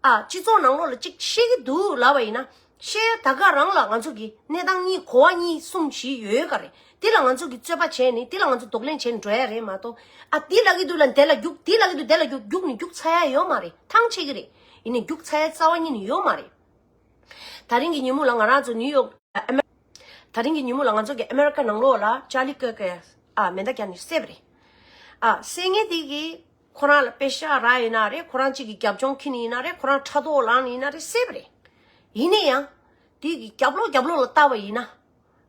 ཨ་སྤྱི་ཚོགས་ནང་ལོགས་ལ་གཅིག་ཤེས་ཀྱི་འདུག་ལབ་པ་ཡིན་ན། ཤེས་ཡ་ད་ག་རང་ལ་ང་ཚོ་གི་གནས་སྟངས་གཉིས་གོ་བ་གཉིས་གསུམ་བཞི་ཡོད་ག་རེད། དེ་ལ་ང་ཚོ་གི་རྩོད་པ་བྱས་ནས་དེ་ལ་ང་ཚོ་གདོང་ལེན་བྱས་ནས་འགྲོ་ཡ་རེད་མ་གཏོགས། ཨ་དེ་ལབ་ཀྱི་འདུག་ལབ་དེ་ལ་རྒྱུག་དེ་ལབ་ཀྱི་འདུག་དེ་ལ་རྒྱུག་རྒྱུག་ནས་རྒྱུག་ཚར་ཡ་ཡོད་མ་རེད། ཐང་ཆད་ཀྱི་རེད། ཡིན་ནའི་རྒྱུག་ཚར་ཡ་རྩ་བ་ཉིད་ནས་ཡོད་མ་རེད། ད་རིང་གི་ཉིན་མོ་ལ་ང་རང་ཚོ་ནིའུ་ཡོག་ཨ་མེ། ད་རིང་གི་ཉིན་མོ་ལ་ང་ཚོ་གི་ཨ་མེ་རི་ཀ་ནང་ལོགས་ལ་ཅར་ལི་ཀེར་ཀི་ཨ་མེ་མདའ་བརྒྱབ་ནས་བསད་པ་རེད། ཨ་བསད་མཁན་དེ་གིས་ཁོ་རང་ལ་པེ་ཤག་རག་ཡིན་ན་རེད། ཁོ་རང་གཅིག་གི་རྒྱབ་ལྗོངས་ཁྱེར་ནས་ཡིན་ན་རེད། ཁོ་རང་ཕྲག་དོག་ལངས་ནས་ཡིན་ན་རེད། བསད་པ་རེད། ཡིན་ན་ཡང་དེ་གི་རྒྱབ་ལོགས་རྒྱབ་ལོགས་ལ་བལྟས་པ་ཡིན་ན།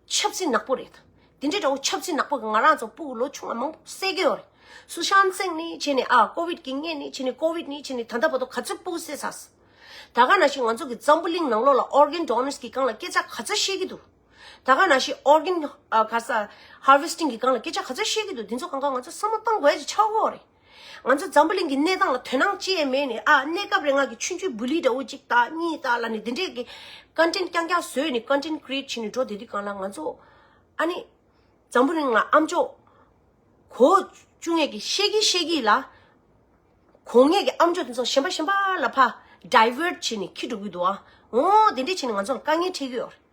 ཆབ་སྲིད་ནག་པོ་རེད། དེ་འདྲའི་འདྲ་བོ་ཆབ་སྲིད་ནག་པོ་གི་ང་རང་ཚོ་སྤུ་གུ་ལོ་ཆུང་བ་མང་པོ་བསད་ཀྱི་ཡོད་རེད། སུ་ཤན་སིང་ནས་བྱས་ནས་ཨ་ཀོ་ཝིད་ཀྱི་སྔོན་ནས་བྱས་ནས་ཀོ་ཝིད་ནས་བྱས་ནས་ད་ལྟ་བར་དུ་ག་ཚོད་སྤུ་གུ་བསད་ཚར། ད་ག་ནང་བཞིན་ང་ཚོ་གི་འཛམ་བུ་གླིང་ནང་ལོགས་ལ་ཨོར་གན་ཌོ་ནར་སི་གི་སྒང་ལ་སྐད་ཆ་ག་ཚོད་བཤད་ཀྱི་འདུག་ད་ག་ནང་བཞིན་ཨོར་གན་ཨ་ག་ས་ཧར་ཝེ་སི་ཊིང་གི་སྒང་ལ་སྐད་ཆ་ག་ཚོད་བཤད་ཀྱི་འདུག་དེ་ཚོ་གང་ག་ང་ཚོ་བསམ་བློ་གཏོང་དགོས་ཡ་ཅིག་ཆགས་ཀྱི་ཡོད་རེད། ང་ཚོ་འཛམ་བུ་གླིང་གི་གནས་སྟངས་ལ་དོ་སྣང་ཅི་ཡང་མེད་ནས་ཨ་གནས་སྐབས་རེ་ང་གི་ཆུང་ཆུང་བུ་ལི་འདྲ་བོ་གཅིག་དང་གཉིས་དང་ལབ་ནས་འདི་འདྲས་ཀྱི་ཀོན་ཊེན་ཊི་རྐྱང་རྐྱང་བཟོས་ནས་ཀོན་ཊེན་ཊི་ཀི་རི་ཨེ་ཊི་བྱས་ནས་འགྲོ་བསྡད་དུས་སྒང་ལ་ང་ཚོ་ཨ་ནི་འཛམ་བུ་གླིང་ལ་ཨ་མཆོག་གོ་བཅུག་མཁན་གྱི་བཤད་ཀྱི་བཤད་ཀྱི་ལ་གོ་མཁན་གྱི་ཨ་མཆོག་དེ་ཚོ་གཞན་པ་གཞན་པ་ལ་ཕར་ཌའི་ཝར་ཊི་བྱས་ནས་འཁྱེར་འགྲོ་གི་འདུག་ཨ། འོ་དེ་འདྲས་བྱས་ནས་ང་ཚོ་ལ་དཀའ་ངལ་འཕྲད་ཀྱི་ཡོད་རེད།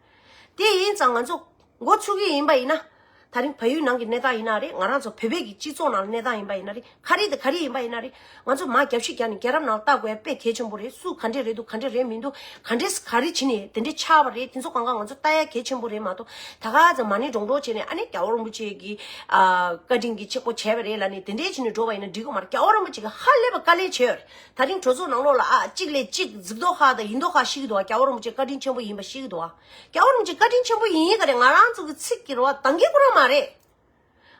དེ་ཡིན་ཙང་ང་ཚོ་འགོ་ཚུགས་ཀྱི་ཡིན་པ་ཡིན་ན། ད་རིང་བལ་ཡུལ་ནང་གི་གནས་སྟངས་ཡིན་ན་རེད། ང་རང་ཚོ་བོད་པའི་གི་སྤྱི་ཚོགས་ནང་གནས་སྟངས་ཡིན་པ་ཡིན་ན་རེད། ག་རེ་དང་ག་རེ་ཡིན་པ་ཡིན་ན་རེད། ང་ཚོ་མར་རྒྱབ་བཤིག་རྒྱག་ནས་རྒྱལ་རབས་ནང་ལྟ་དགོས་ཡ་དཔེ་གལ་ཆེན་པོ་རེད། སུ་ག་འདྲས་རེད་འདུག་ག་འདྲས་རེད་མི་འདུག་ག་འདྲས་ག་རེ་བྱས་ནས་དེ་འདྲས་ཆགས་པ་རེད། དེ་ཚོ་གང་ག་ང་ཚོ་ལྟ་ཡ་གལ་ཆེན་པོ་རེད་མ་གཏོགས། ད་ག་ཚོད་མ་ཎི་སྒྲོག་སྒྲོག་བྱས་ནས་ཨ་ནི་རྒྱལ་བ་རིན་པོ་ཆེ་གི་ཨ་བཀའ་དྲིན་གྱིས་གཅིག་པོ་བྱས་པ་རེད་ལབ་ནས་དེ་འདྲས་བྱས་ནས་འགྲོ་བ་ཡིན་ན་འགྲིག་གི་མ་རེད། རྒྱལ་བ་རིན་པོ་ཆེ་གིས་ཧ་ལས་པ་དཀའ་ལས་བྱས་ཡོད་རེད། ད་རིང་གྲོས་ཚོགས་ནང་ལོགས་ལ་ཨ་གཅིག་ལས་གཅིག་གཟིགས་མདོག་ཁ་དང་ཡིན་མདོག་ཁ་ཤེས་ཀྱི་འདུག་བ། རྒྱལ་བ་རིན་པོ་ཆེ་བཀའ་དྲིན་ཆེན་པོ་ཡིན་པ་ཤེས་ཀྱི་འདུག་བ། རྒྱལ་བ་རིན་པོ་ཆེ་བཀའ་དྲིན་ཆེན་པོ་ཡིན་ག་རེད། ང་རང་ཚོ་གི་ཚིག་གི་རེད་བ་འདང་གི་ཁོ་རང་མ་རེད།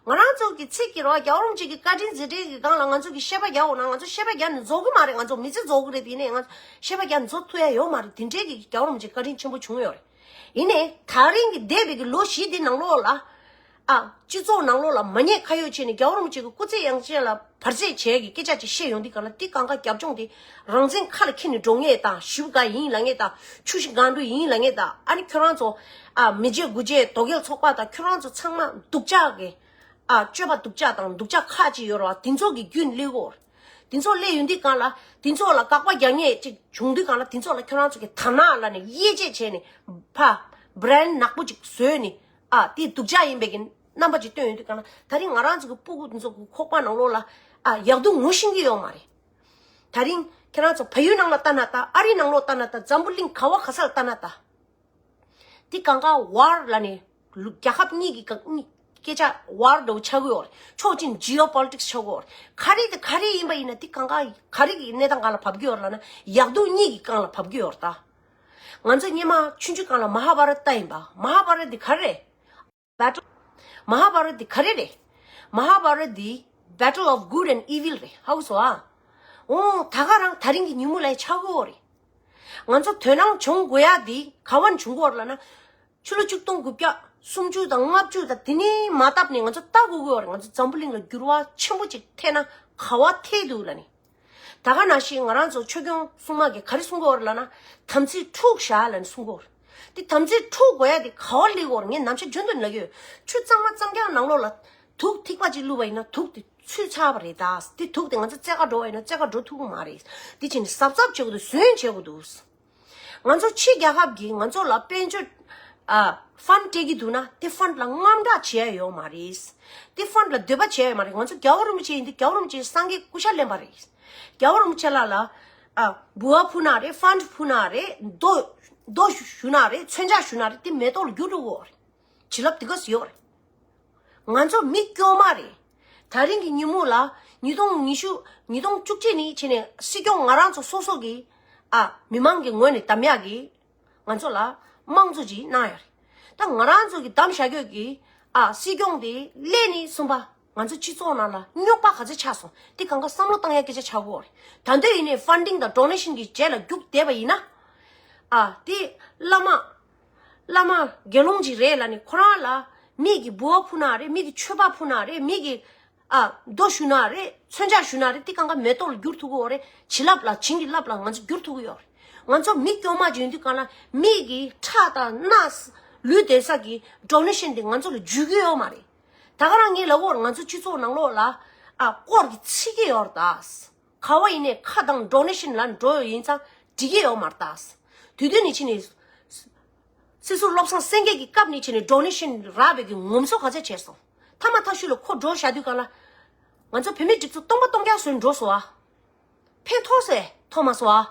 ང་རང་ཚོ་གི་ཚིག་གི་རེད་བ་རྒྱལ་བ་རིན་པོ་ཆེ་གི་བཀའ་དྲིན་རྗེས་དྲན་གྱི་སྒང་ལ་ང་ཚོ་གི་བཤད་པ་རྒྱག་འོང་ན་ང་ཚོ་བཤད་པ་རྒྱག་ནས་རྫོགས་གི་མ་རེད། ང་ཚོ་མི་ཚེ་རྫོགས་གི་རེད། དེ་ནས་ང་ཚོ་བཤད་པ་རྒྱག་ནས་རྫོགས་ཐུབ་ཡ་ཡོད་མ་རེད། དེ་འདྲའི་གི་རྒྱལ་བ་རིན་པོ་ཆེ་བཀའ་དྲིན་ཆེན་པོ་བྱུང་ཡོད་རེད། ཡིན་ནའི་ད་རིང་གི་འདས་པའི་གི་ལོ་བཞི་འདི་ནང་ལོགས་ལ། ཨ། སྤྱི་ཚོགས་ནང་ལོགས་ལ་མ་ཉེས་ཁ་གཡོགས་བྱས་ནས་རྒྱལ་བ་རིན་པོ་ཆེ་གི་སྐུ་ཚེ་ཡང་ཅན་ལ་བར་ཆད་བྱས་ཀྱི་སྐད་ཆ་ཅིག་བཤད་ཡོང་དུས་གང་ལ་འདི་གང་ག་རྒྱབ་ལྗོངས་དེ་རང་བཙན་ཁ་ལ་འཁྱེར་ནས་འགྲོ་ངེས་དང་ཞིབ་ག་ཡིན་ལ་ངེས་དང་ཆུ་བཞི་སྒང་དྲུག་ཡིན་ལ་ངེས་དང་ཨ་ནི་ཁྱོད་རང་ཚོ་ཨ་མི་རྗེ་དགུ་རྗེ་དོ་གལ་ཚོགས་པ་དང་ཁྱོད་རང་ཚོ་ཚང་མ་སྡུག་ཅག་གི་ཨ་སྤྱོད་པ་སྡུག་ཅག་དང་སྡུག་ཅག་ཁག་ཅིག་ཡོད་རེད་བ། དེ་ཚོ་གི་རྒྱུན་སླེབས་གོ། དེ་ཚོ་སླེབས་ཡོང་དུས་གང་ལ་དེ་ཚོ་ལ་དགག་པ་རྒྱག་ངེས་ཅིག་བྱུང་དུས་གང་ལ་དེ་ཚོ་ལ་ཁྱོད་རང་ཚོ་གི་དར་ནག་ལ་ནས་དབྱེ་འབྱེད་བྱས་ནས་ཕ་བྷི་རན་ནག་པོ་ཅིག་བཟོས་ནས། ཨ་དེ་སྡུག་ཅག་ཡིན་པའི་གི་རྣམ་པ་ཅིག་སྟོན་ཡོང་དུས་གང་ལ་ད་རིང་ང་རང་ཚོ་གི་སྤུ་གུ་འདི་ཚོ་གི་ཁོག་པ་ནང་ལོགས་ལ་ཨ་ཡག་སྡུག་ངོ་ཤེས་ཀྱི་ཡོད་མ་རེད། ད་རིང་ཁྱེད་རང་ཚོ་བལ་ཡུལ་ནང་ལ་ལྟ་ན་ལྟ། ཨ་རིའི་ནང་ལོགས་ལྟ་ན་ལྟ། འཛམ་བུ་གླིང་ག་བ་ག་ས་ལ་ལྟ་ན་ལྟ། འདི་གང་ག་ཝར་ལབ་ནས་རྒྱལ་ཁབ་གཉིས་ཀྱི་ག་གཉིས་སྐད་ཆ་ཝར་འདྲ་བོ་ཆགས་ཀྱི་ཡོད་རེད། ཕྱོགས་གཅིག་ནས་ཇི་ཨོ་པོ་ལི་ཊིག་སི་ཆགས་ཀྱི་ཡོད་རེད། ག་རེ་དང་ག་རེ་ཡིན་པ་ཡིན་ན་འདི་གང་ག་ག་རེ་གི་གནས་སྟངས་སྒང་ལ་བབས་ཀྱི་ཡོད་རེད་ལབ་ན་ཡག་སྡུག་གཉིས་ཀྱི་སྒང་ལ་བབས་ཀྱི་ཡོད་རེད་ད། ང་ཚོ་སྔོན་མ་ཆུང་ཆུང་སྒང་ལ་མ་ཧཱ་བྷ་རད་ལྟ་ཡིན་པ། མ་ཧཱ་བྷ་རད་འདི་ག་རེ་རེད། Battle། མ་ཧཱ་བྷ་རད་འདི་ག་རེ་རེད། མ་ཧཱ་བྷ་རད་འདི་Battle of Good and Evil རེད། ཧ་གོ་སོང་ཨ། འོ་ད་ག་རང་ད་རིང་གི་ཉིན་མོ་ལ་ཡ་ཆགས་ཀྱི་ཡོད་རེད། ང་ཚོ་དོ་སྣང་བྱུང་དགོས་ཡ་འདི་ག་བ་ནས་བྱུང་གི་ཡོད་རེད་ལབ་ན། ཕྱི་ལོ་ཆིག་སྟོང་དགུ་བརྒྱ་སུམ་ཅུ་དང་ལྔ་བཅུ་དང་དེ་ནས་མ་བཏབ་ནས་ང་ཚོ་ལྟ་དགོས་ཀྱི་ཡོད་རེད། ང་ཚོ་འཛམ་བུ་གླིང་ལ་འགྱུར་བ་ཆེན་པོ་ཅིག་ཐེབས་ན་ག་བ་ཐེབས་འདུག་ལབ་ནས། ད་ག་ནང་བཞིན་ང་རང་ཚོ་ཆོས་སྐྱོང་སྲུང་མ་གིས་ག་རེ་གསུང་གི་ཡོད་རེད་ལབ་ན། དམ་ཚིག་འཁྲུགས་བཞག་ལབ་ནས་གསུང་གི་ཡོད་རེད། དེ་དམ་ཚིག་འཁྲུགས་དགོས་ཡ་དེ་ག་བ་སླེབས་ཀྱི་ཡོད་རེད། ངས་ནམ་ཞག་རྒྱུན་དུ་ལབ་ཀྱི་ཡོད། ཆུ་གཙང་མ་གཙང་རྐྱང་ནང་ལོགས་ལ་དུག་ཐིགས་པ་ཅིག་བླུགས་པ་ཡིན་ན་དུག་དེ་ཚུད་ཚར་བ་རེད་ད། དེ་དུག་དེ་ང་ཚོ་རྩེ་ག་འགྲོ་བ་ཡིན་ན་རྩེ་ག་འགྲོ་ཐུབ་ཀྱི་མ་རེད། དེ་བྱས་ནས་གཟབ་གཟབ་བྱེད་དགོས་འདུག་ཟོན་བྱེད་དགོས་འདུག་ང་ཚོ་ཕྱི་རྒྱལ་ཁབ་ཀྱིས་ང་ཚོ་ལ་དཔལ་འབྱོར་ཨ་ཕན་སྤྲད་ཀྱི་འདུག་ན་དེ་ཕན་ལ་དངངས་སྐྲག་བྱེད་ཡ་ཡོད་མ་རེད། དེ་ཕན་ལ་འདོད་པ་བྱེད་ཡ་ཡོད་མ་རེད། ང་ཚོ་རྒྱལ་བ་རིན་པོ་ཆེ་ཡིན་དུས་རྒྱལ་བ་རིན་པོ་ཆེ་སངས་རྒྱས་སྐུ་ཤ་ལེན་པ་རེད། རྒྱལ་བ་རིན་པོ་ཆེ་ལ་ལ་ཨ་འབུལ་བ་ཕུལ་ན་རེད། ཕན་ཕུལ་ན་རེད། རྡོ་རྡོ་ཞུ་ན་རེད། མཚོན་ཆ་ཞུ་ན་རེད། དེ་མེ་ཏོག་ལ་འགྱུར་འགྲོ་གི་ཡོད་རེད། བྱིན་རླབས་དེ་ག་ཚོད་ཡོད་རེད། ང་ཚོ་མི་སྐྱོ་མ་རེད། ད་རིང་གི་ཉིན་མོ་ལ་ཉིས་སྟོང་ཉི་ཤུ་ཉིས་སྟོང་བཅུ་གཅིག་ནས་བྱས་ནས་སྲིད་སྐྱོང་ང་རང་ཚོ་སོ་སོ་གི་ཨ་མི་མང་གི་ངོས་ནས་གདམ་ཡག་གི་ང་ཚོ་ལ་དམངས་གཙོ་ཅིག་གནང་ཡ་རེད། ད་ང་རང་ཚོ་གི་གདམ་བཞག་རྒྱུ་གི་ཨ་སྲིད་སྐྱོང་དེ་སླེབས་ནས་གསུམ་པ་ང་ཚོ་སྤྱི་ཚོགས་ནང་ལ་རྙོག་པ་ག་ཚོད་ཆགས་སོང་། དེ་གང་ག་བསམ་བློ་བཏང་ཡ་སྐད་ཆ་ཆགས་ཀྱི་ཡོད་རེད། ད་འདོད་ཡིན་ནའི་ཕན་ཌིང་དང་ཌོ་ནེ་ཤན་གི་རྗེས་ལ་རྒྱུག་བསྡད་པ་ཡིན་ན། ཨ་དེ་བླ་མ། བླ་མ་དགེ་སློང་ཅིག་རེད་ལབ་ནས་ཁོ་རང་ལ་མིག་གི་འབུལ་བ་ཕུལ་ན་རེད། མིག་གི་མཆོད་པ་ཕུལ་ན་རེད། མིག་གི་ཨ་རྡོ་ཞུ་ན་རེད། མཚོན་ཆ་ཞུ་ན་རེད། དེ་གང་ག་མེ་ཏོག་ལ་འགྱུར་ཐུབ་ཀྱི་ཡོད་རེད། བྱིན་རླབས་ལ་བྱིན་གྱི་རླབས་ལ་ང་ཚོ་འགྱུར་ཐུབ་ཀྱི་ཡོད་རེད། ང་ཚོ་མི་སྐྱོ་མ་ཅིག་ཡིན་དུས་གང་ལ་མིག་གི་ཁྲག་དང་སྣ་ལུས་བསྡད་ས་གི་ཌོ་ནེ་ཤན་དེ་ང་ཚོ་ལ་འཇུག་གི་ཡོད་མ་རེད། ད་ག་རང་ངས་ལབ་ཀྱི་ཡོད་རེད། ང་ཚོ་སྤྱི་ཚོགས་ནང་ལོགས་ལ་ ཨ་སྐོར་གྱི་ཚིག་གི་ཡོད་རེད་ད། ག་བ་ཡིན་ནས་ཁ་དང་ཌོ་ནེ་ཤན་ལ་འགྲོ་ཡོད་ཡིན་ཙང་འགྲིག་གི་ཡོད་མ་རེད་ད། དུས་དུས་ནས་ཕྱིན་ནས། སྲིད་ཟུར་བློ་བཟང་སེང་གེ་གི་སྐབས་ནས་ཕྱིན་ནས་ཌོ་ནེ་ཤན་རག་པའི་གི་ངོམ་སོ་ག་ཚད་བྱས་སོང་། མཐའ་མ་ཐག་ཤུལ་ལ་ཁོ་འགྲོ་བཞག་དུས་གང་ལ། ང་ཚོ་བོད་མི་སྒྲིག་འཛུགས་སྟོང་པ་སྟོང་རྐྱང་བཟོས་འགྲོ་སོང་ཨ། ཕན་ཐོགས་སེ་ཐོགས་མ་སོང་ཨ།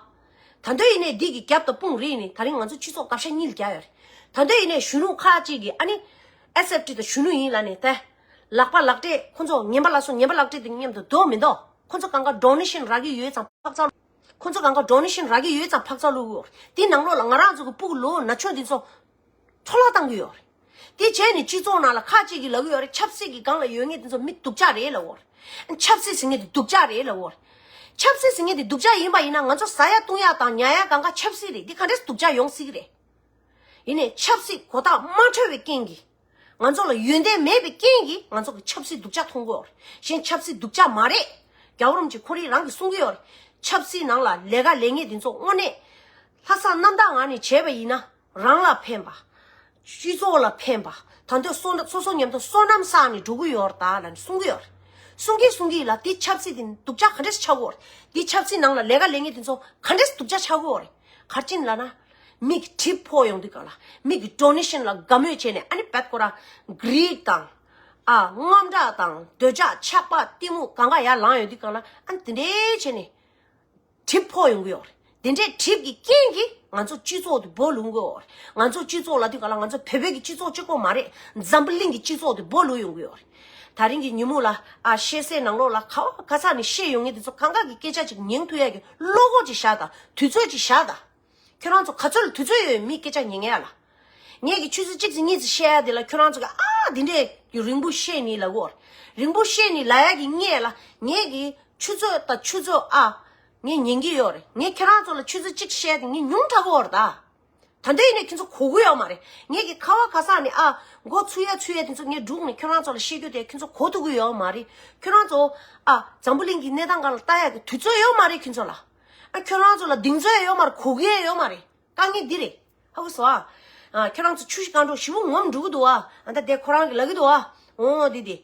ད་འདོད་ཡིན་ནས་འདི་གི་རྒྱབ་དང་དཔུང་རེད་ནས་ད་རིང་ང་ཚོ་སྤྱི་ཚོགས་སྐབས་ཤ་གཉིས་ལ་རྒྱག་ཡོད་རེད། ད་འདོད་ཡིན་ནས་གཞོན་ནུ་ཁག་ཅིག་གིས་ཨ་ནི། ཨེས་ཨེཕ་ཊི་དང་གཞོན་ནུ་ཡིན་ལ་ནས་ད། ལག་པ་ལག་སྤྲད་ཁོ་ཚོ་ངན་པ་ལ་སོང་ངན་པ་ལག་སྤྲད་དེ་མཉམ་དུ་སྡོད་མི་འདུག་ཁོ་ཚོ་གང་ག་ཌོ་ནེ་ཤན་རག་གི་ཡོད་ཙང་ཕག་ཚ། ཁོ་ཚོ་གང་ག་ཌོ་ནེ་ཤན་རག་གི་ཡོད་ཙང་ཕག་ཚ་བླུག་ཡོད་རེད། དེ་ནང་ལོགས་ལ་ང་རང་ཚོ་གི་སྤུ་གུ་ལོ་ན་ཆུང་དེ་ཚོ། འཕྲོ་བརླག་བཏང་གི་ཡོད་རེད། དེ་བྱས་ནས་སྤྱི་ཚོགས་ནང་ལ་ཁག་ཅིག་གིས་ལབ་ཀྱི་ཡོད་རེད། ཆབ་སྲིད་ཀྱི་སྒང་ལ་ཡོད་མཁན་དེ་ཚོ་མི་སྡུག་ཅག་རེད་ལབ་ཡོད་རེད། ཆབ་སྲིད་ཟེར་མཁན་དེ་སྡུག་ཅག་རེད་ལབ་ཡོད་རེད། ཆབ་སྲིད་ཟེར་མཁན་དེ་སྡུག་ཅག་ཡིན་པ་ཡིན་ན་ང་ཚོ་ཟ་ཡ་བཏུང་ཡ་དང་ཉལ་ཡ་གང་ག་ཆབ་སྲིད་རེད། འདི་ག་འདྲས་སྡུག་ཅག་ཡོང་སྲིད་ཀྱི་རེད། ཡིན་ནའི་ཆབ་སྲིད་གོ་རྟོགས་མ་འཕྲོད་པའི་རྐྱེན་གྱིས། ང་ཚོ་ལ་ཡོན་ཏན་མེད་པའི་རྐྱེན་གྱིས་ང་ཚོ་གི་ཆབ་སྲིད་སྡུག་ཅག་མཐོང་གི་ཡོད་རེད། གཞན་ཆབ་སྲིད་སྡུག་ཅག་མ་རེད། རྒྱལ་བ་རིན་པོ་ཆེ་ཁོ་རང་རང་གིས་གསུང་གི་ཡོད་རེད། ཆབ་སྲིད་ནང་ལ་ལས་ཀ་ལས་མཁན་དེ་ཚོ་དངོས་གནས་ལྷག་བསམ་རྣམ་དག་ངང་ནས་བྱས་པ་ཡིན་ན། རང་ལ་ཕན་པ། སྤྱི་ཚོགས་ལ་ཕན་པ། ད་འདོད་སོ་སོ་སོ་མཉམ་དུ་བསོད་ནམས་བསགས་ནས་འགྲོ་གི་ཡོད་རེད་ད་ལབ་ནས་གསུང་གི་ཡོད་རེད། གསུང་གིན་གསུང་གིན་ལ་འདི་ཆབ་སྲིད་འདི་སྡུག་ཅག་ག་འདྲས་ཆགས་ཀྱི་ཡོད་རེད། འདི་ཆབ་སྲིད་ནང་ལ་ལས་ཀ་ལས་མཁན་དེ་ཚོ་ག་འདྲས་སྡུག་ཅག་ཆགས་ཀྱི་ཡོད་རེད། ག་རེ་བྱས་ནས་ལབ་ན། མི་གི་གྲིབ་ཕོག་ཡོང་དུས་གང་ལ་མི་གི་ཌོ་ནེ་ཤན་ལ་དགའ་མོས་བྱས་ནས་ཨ་ནི་བད་ཁོ་ར་གྷི་རིག་དང་། ཨ་དངངས་སྐྲག་དང་འདོད་ཆགས་ཆགས་པ་གཏི་མུག་གང་ག་ཡར་ལངས་ཡོང་དུས་གང་ལ་ཨ་ནི་དེ་འདྲས་བྱས་ནས། གྲིབ་ཕོག་ཡོང་གི་ཡོད་རེད། དེ་འདྲའི་གྲིབ་ཀྱི་རྐྱེན་གྱིས་ང་ཚོ་སྤྱི་ཚོགས་དེ་སྦོ་ལུང་གི་ཡོད་རེད། ང་ཚོ་སྤྱི་ཚོགས་ལབ་དུས་ག་ལ་ང་ཚོ་བོད་པའི་གི་སྤྱི་ཚོགས་གཅིག་པོ་མ་རེད། འཛམ་བུ་གླིང་གི་སྤྱི་ཚོགས་དེ་སྦོ་ལུང་ཡོང་གི་ཡོད་རེད། ད་རིང་གི་ཉིན་མོ་ལ་ཨ་ཤེས་གསལ་ནང་ལོགས་ལ་ག་བ་ག་ས་ནས་བཤད་ཡོང་མཁན་དེ་ཚོ་གང་ག་གི་སྐད་ཆ་ཅིག་ཉན་ཐུབ་ཡ་གི་བློ་ཁོག་ཅིག་བཞག་དང་དུས་ཚོད་ཅིག་བཞག་དང་། ཁྱོད་རང་ཚོ་ག་ཚོད་ལ་དུས་ཚོད་ཡོད་མི་སྐད་ཆ་ཉན་ཡ་ལ། ངས་ཀྱི་ཆུ་ཚོད་གཅིག་ཙམ་གཉིས་ཙམ་བཤད་ཡ་དེ་ལ་ཁྱོད་རང་ཚོ་གི་ཨ་འདི་འདྲས་རིང་པོ་བཤད་ནི་ལབ་གོ། རིང་པོ་བཤད་ནི་ལབ་ཡ་གི་སྔས་ལ་ངས་ཀྱི་ཆུ་ཚོད་དང་ཆུ་ཚོད་ཨ། ངས་ཉན་གྱི་ཡོད་རེད། ངས་ཁྱེད་རང་ཚོ་ལ་ཆུ་ཚོད་གཅིག་བཤད་དེ་ངས་ཉུང་དྲགས་གོ་རེད་ད། ད་འདི་ཡིན་ནས་ཁྱེད་ཚོ་གོ་གི་ཡོད་མ་རེད། ངས་ཀྱི་ཁ་བ་ག་ས་ནས་ཨ་མགོ་ཚུགས་ཡ་ཚུགས་ཡ་དེ་ཚོ་ངས་སྒྲུག་ནས་ཁྱོད་རང་ཚོ་ལ་བཤད་རྒྱུ་དེ་ཁྱེད་ཚོ་གོ་ཐུབ་གི་ཡོད་མ་རེད། ཁྱོད་རང་ཚོ་ཨ་འཛམ་བུ་གླིང་གི་གནས་སྟངས་སྒང་ལ་ལྟ་ཡ་གི་དུས་ཚོད་ཡོད་མ་རེད་ཁྱེད་ཚོ་ལ། ཨ་ཁྱོད་རང་ཚོ་ལ་གདེང་ཚོད་ཡོད་མ་རེད། གོ་གི་ཡོད་མ་རེད། དཀའ་ངལ་འདི་རེད། ཧ་གོ་སོང་ཨ། ཨ་ཁྱོད་རང་ཚོ་ཆུ་བཞི་སྒང་དྲུག་ཞེ་པོ་ངོམ་འགྲོ་གི་འདུག་ཨ། ཨ་ད་དེ་ཁོ་རང་གིས་ལབ་ཀྱི་འདུག་ཨ། འོ་འདི་དེ།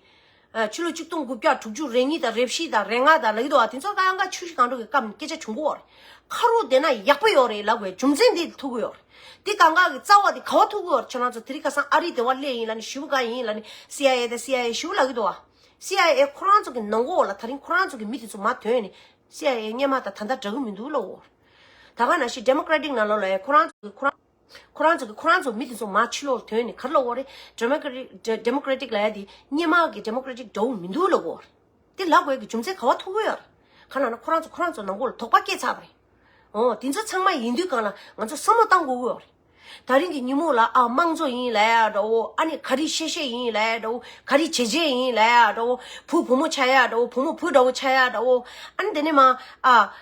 ཨ་ཕྱི་ལོ་ཆིག་སྟོང་དགུ་བརྒྱ་དྲུག་ཅུ་རེ་གཉིས་དང་རེ་བཞི་དང་རེ་ལྔ་དང་ལབ་ཀྱི་འདུག་ཨ། དེ་ཚོ་ད་ཡང་ག་ཆུ་བཞི་སྒང་དྲུག་གི་སྐབས་ནས་སྐད་ཆ་བྱུང་གི་ཡོད་རེད། ཁ་རོག་བསྡད་ན་ཡག་པོ་ཡོད་རེད་ལབ་དགོས་རྒྱུ་མཚན་འདི་ཐུག་གི་ཡོད་རེད། འདི་གང་ག་གི་རྩ་བ་དེ་ག་བ་ཐུག་གི་ཡོད་རེད། ཁྱོད་རང་ཚོ་དེ་རིང་ཁ་སང་ཨ་རི་དེ་བ་སླེབས་ཡིན་ལབ་ནས་ཞེ་པོ་དགའ་ཡིན་ལབ་ནས་སི་ཨའི་ཨེ་དང་སི་ཨའི་ཨེ་ཞེ་པོ་ལབ་ཀྱི་འདུག་ཨ། སི་ཨའི་ཨེ་ཁོ་རང་ཚོ་གི་ནང་ལོགས་ལ་ད་རིང་ཁོ་རང་ཚོ་གི་མི་དེ་ཚོ་མར་ཐོན་ནས་སི་ཨའི་ཨེ་སྔོན་མ་དང་ད་ལྟ་འདྲ་གི་མི་འདུག་ལབ་འོ། ད་ག་ནང་བཞིན་ཌེ་མོ་ཀེ་རེ་ཊིག་ནང་ལོགས་ལ་ཡ་ཁོ་རང་ཚོ་གི་ཁོ་རང་ཁོ་རང་ཚོ་གི་ཁོ་རང་ཚོ་མི་དེ་ཚོ་མར་ཕྱི་ལོགས་ལ་ཐོན་ནས་ག་རེ་ལབ་འོ་རེད། ཌེ་མོ་ཀེ་རེ་ཊིག་ཌེ་མོ་ཀེ་རེ་ཊིག་ལབ་ཡ་དེ་སྔོན་མ་གི་ཌེ་མོ་ཀེ་རེ་ཊིག་འདྲ་བོ་མི་འདུག་ལབ་འོ། དེ་ལབ་དགོས་ཀྱི་རྒྱུ་མཚན་ག་བ་ཐུག་གི་ཡོད་རེད། ག་ལབ་ན་ཁོ་རང་ཚོ་ཁོ་རང་ཚོ་ནང་ལོགས་ལ་དོགས་པ་སྐྱེས་ཚར་བ་རེད། འོ་དེ་ཚོ་ཚང་མ་ཡིན་དུས་གང་ལ་ང་ཚོ་བསམ་བློ་བཏང་དགོས་ཀྱི་ཡོད་རེད། ད་རིང་གི་ཉིན་མོ་ལ་ཨ་དམངས་གཙོ་ཡིན་ལབ་ཡ་འདྲ་བོ། ཨ་ནི་ག་རེ་བཤད་བཤད་ཡིན་ལབ་ཡ་འདྲ་བོ། ག་རེ་བྱེད་བྱེད་ཡིན་ལབ་ཡ་འདྲ་བོ། བུ་བུ་མོ་ཆགས་ཡ་འདྲ་བོ། བུ་མོ་བུ་འདྲ་བོ་ཆགས་ཡ་འདྲ་བོ། ཨ་ནི་དེ་ནས་མ་ཨ་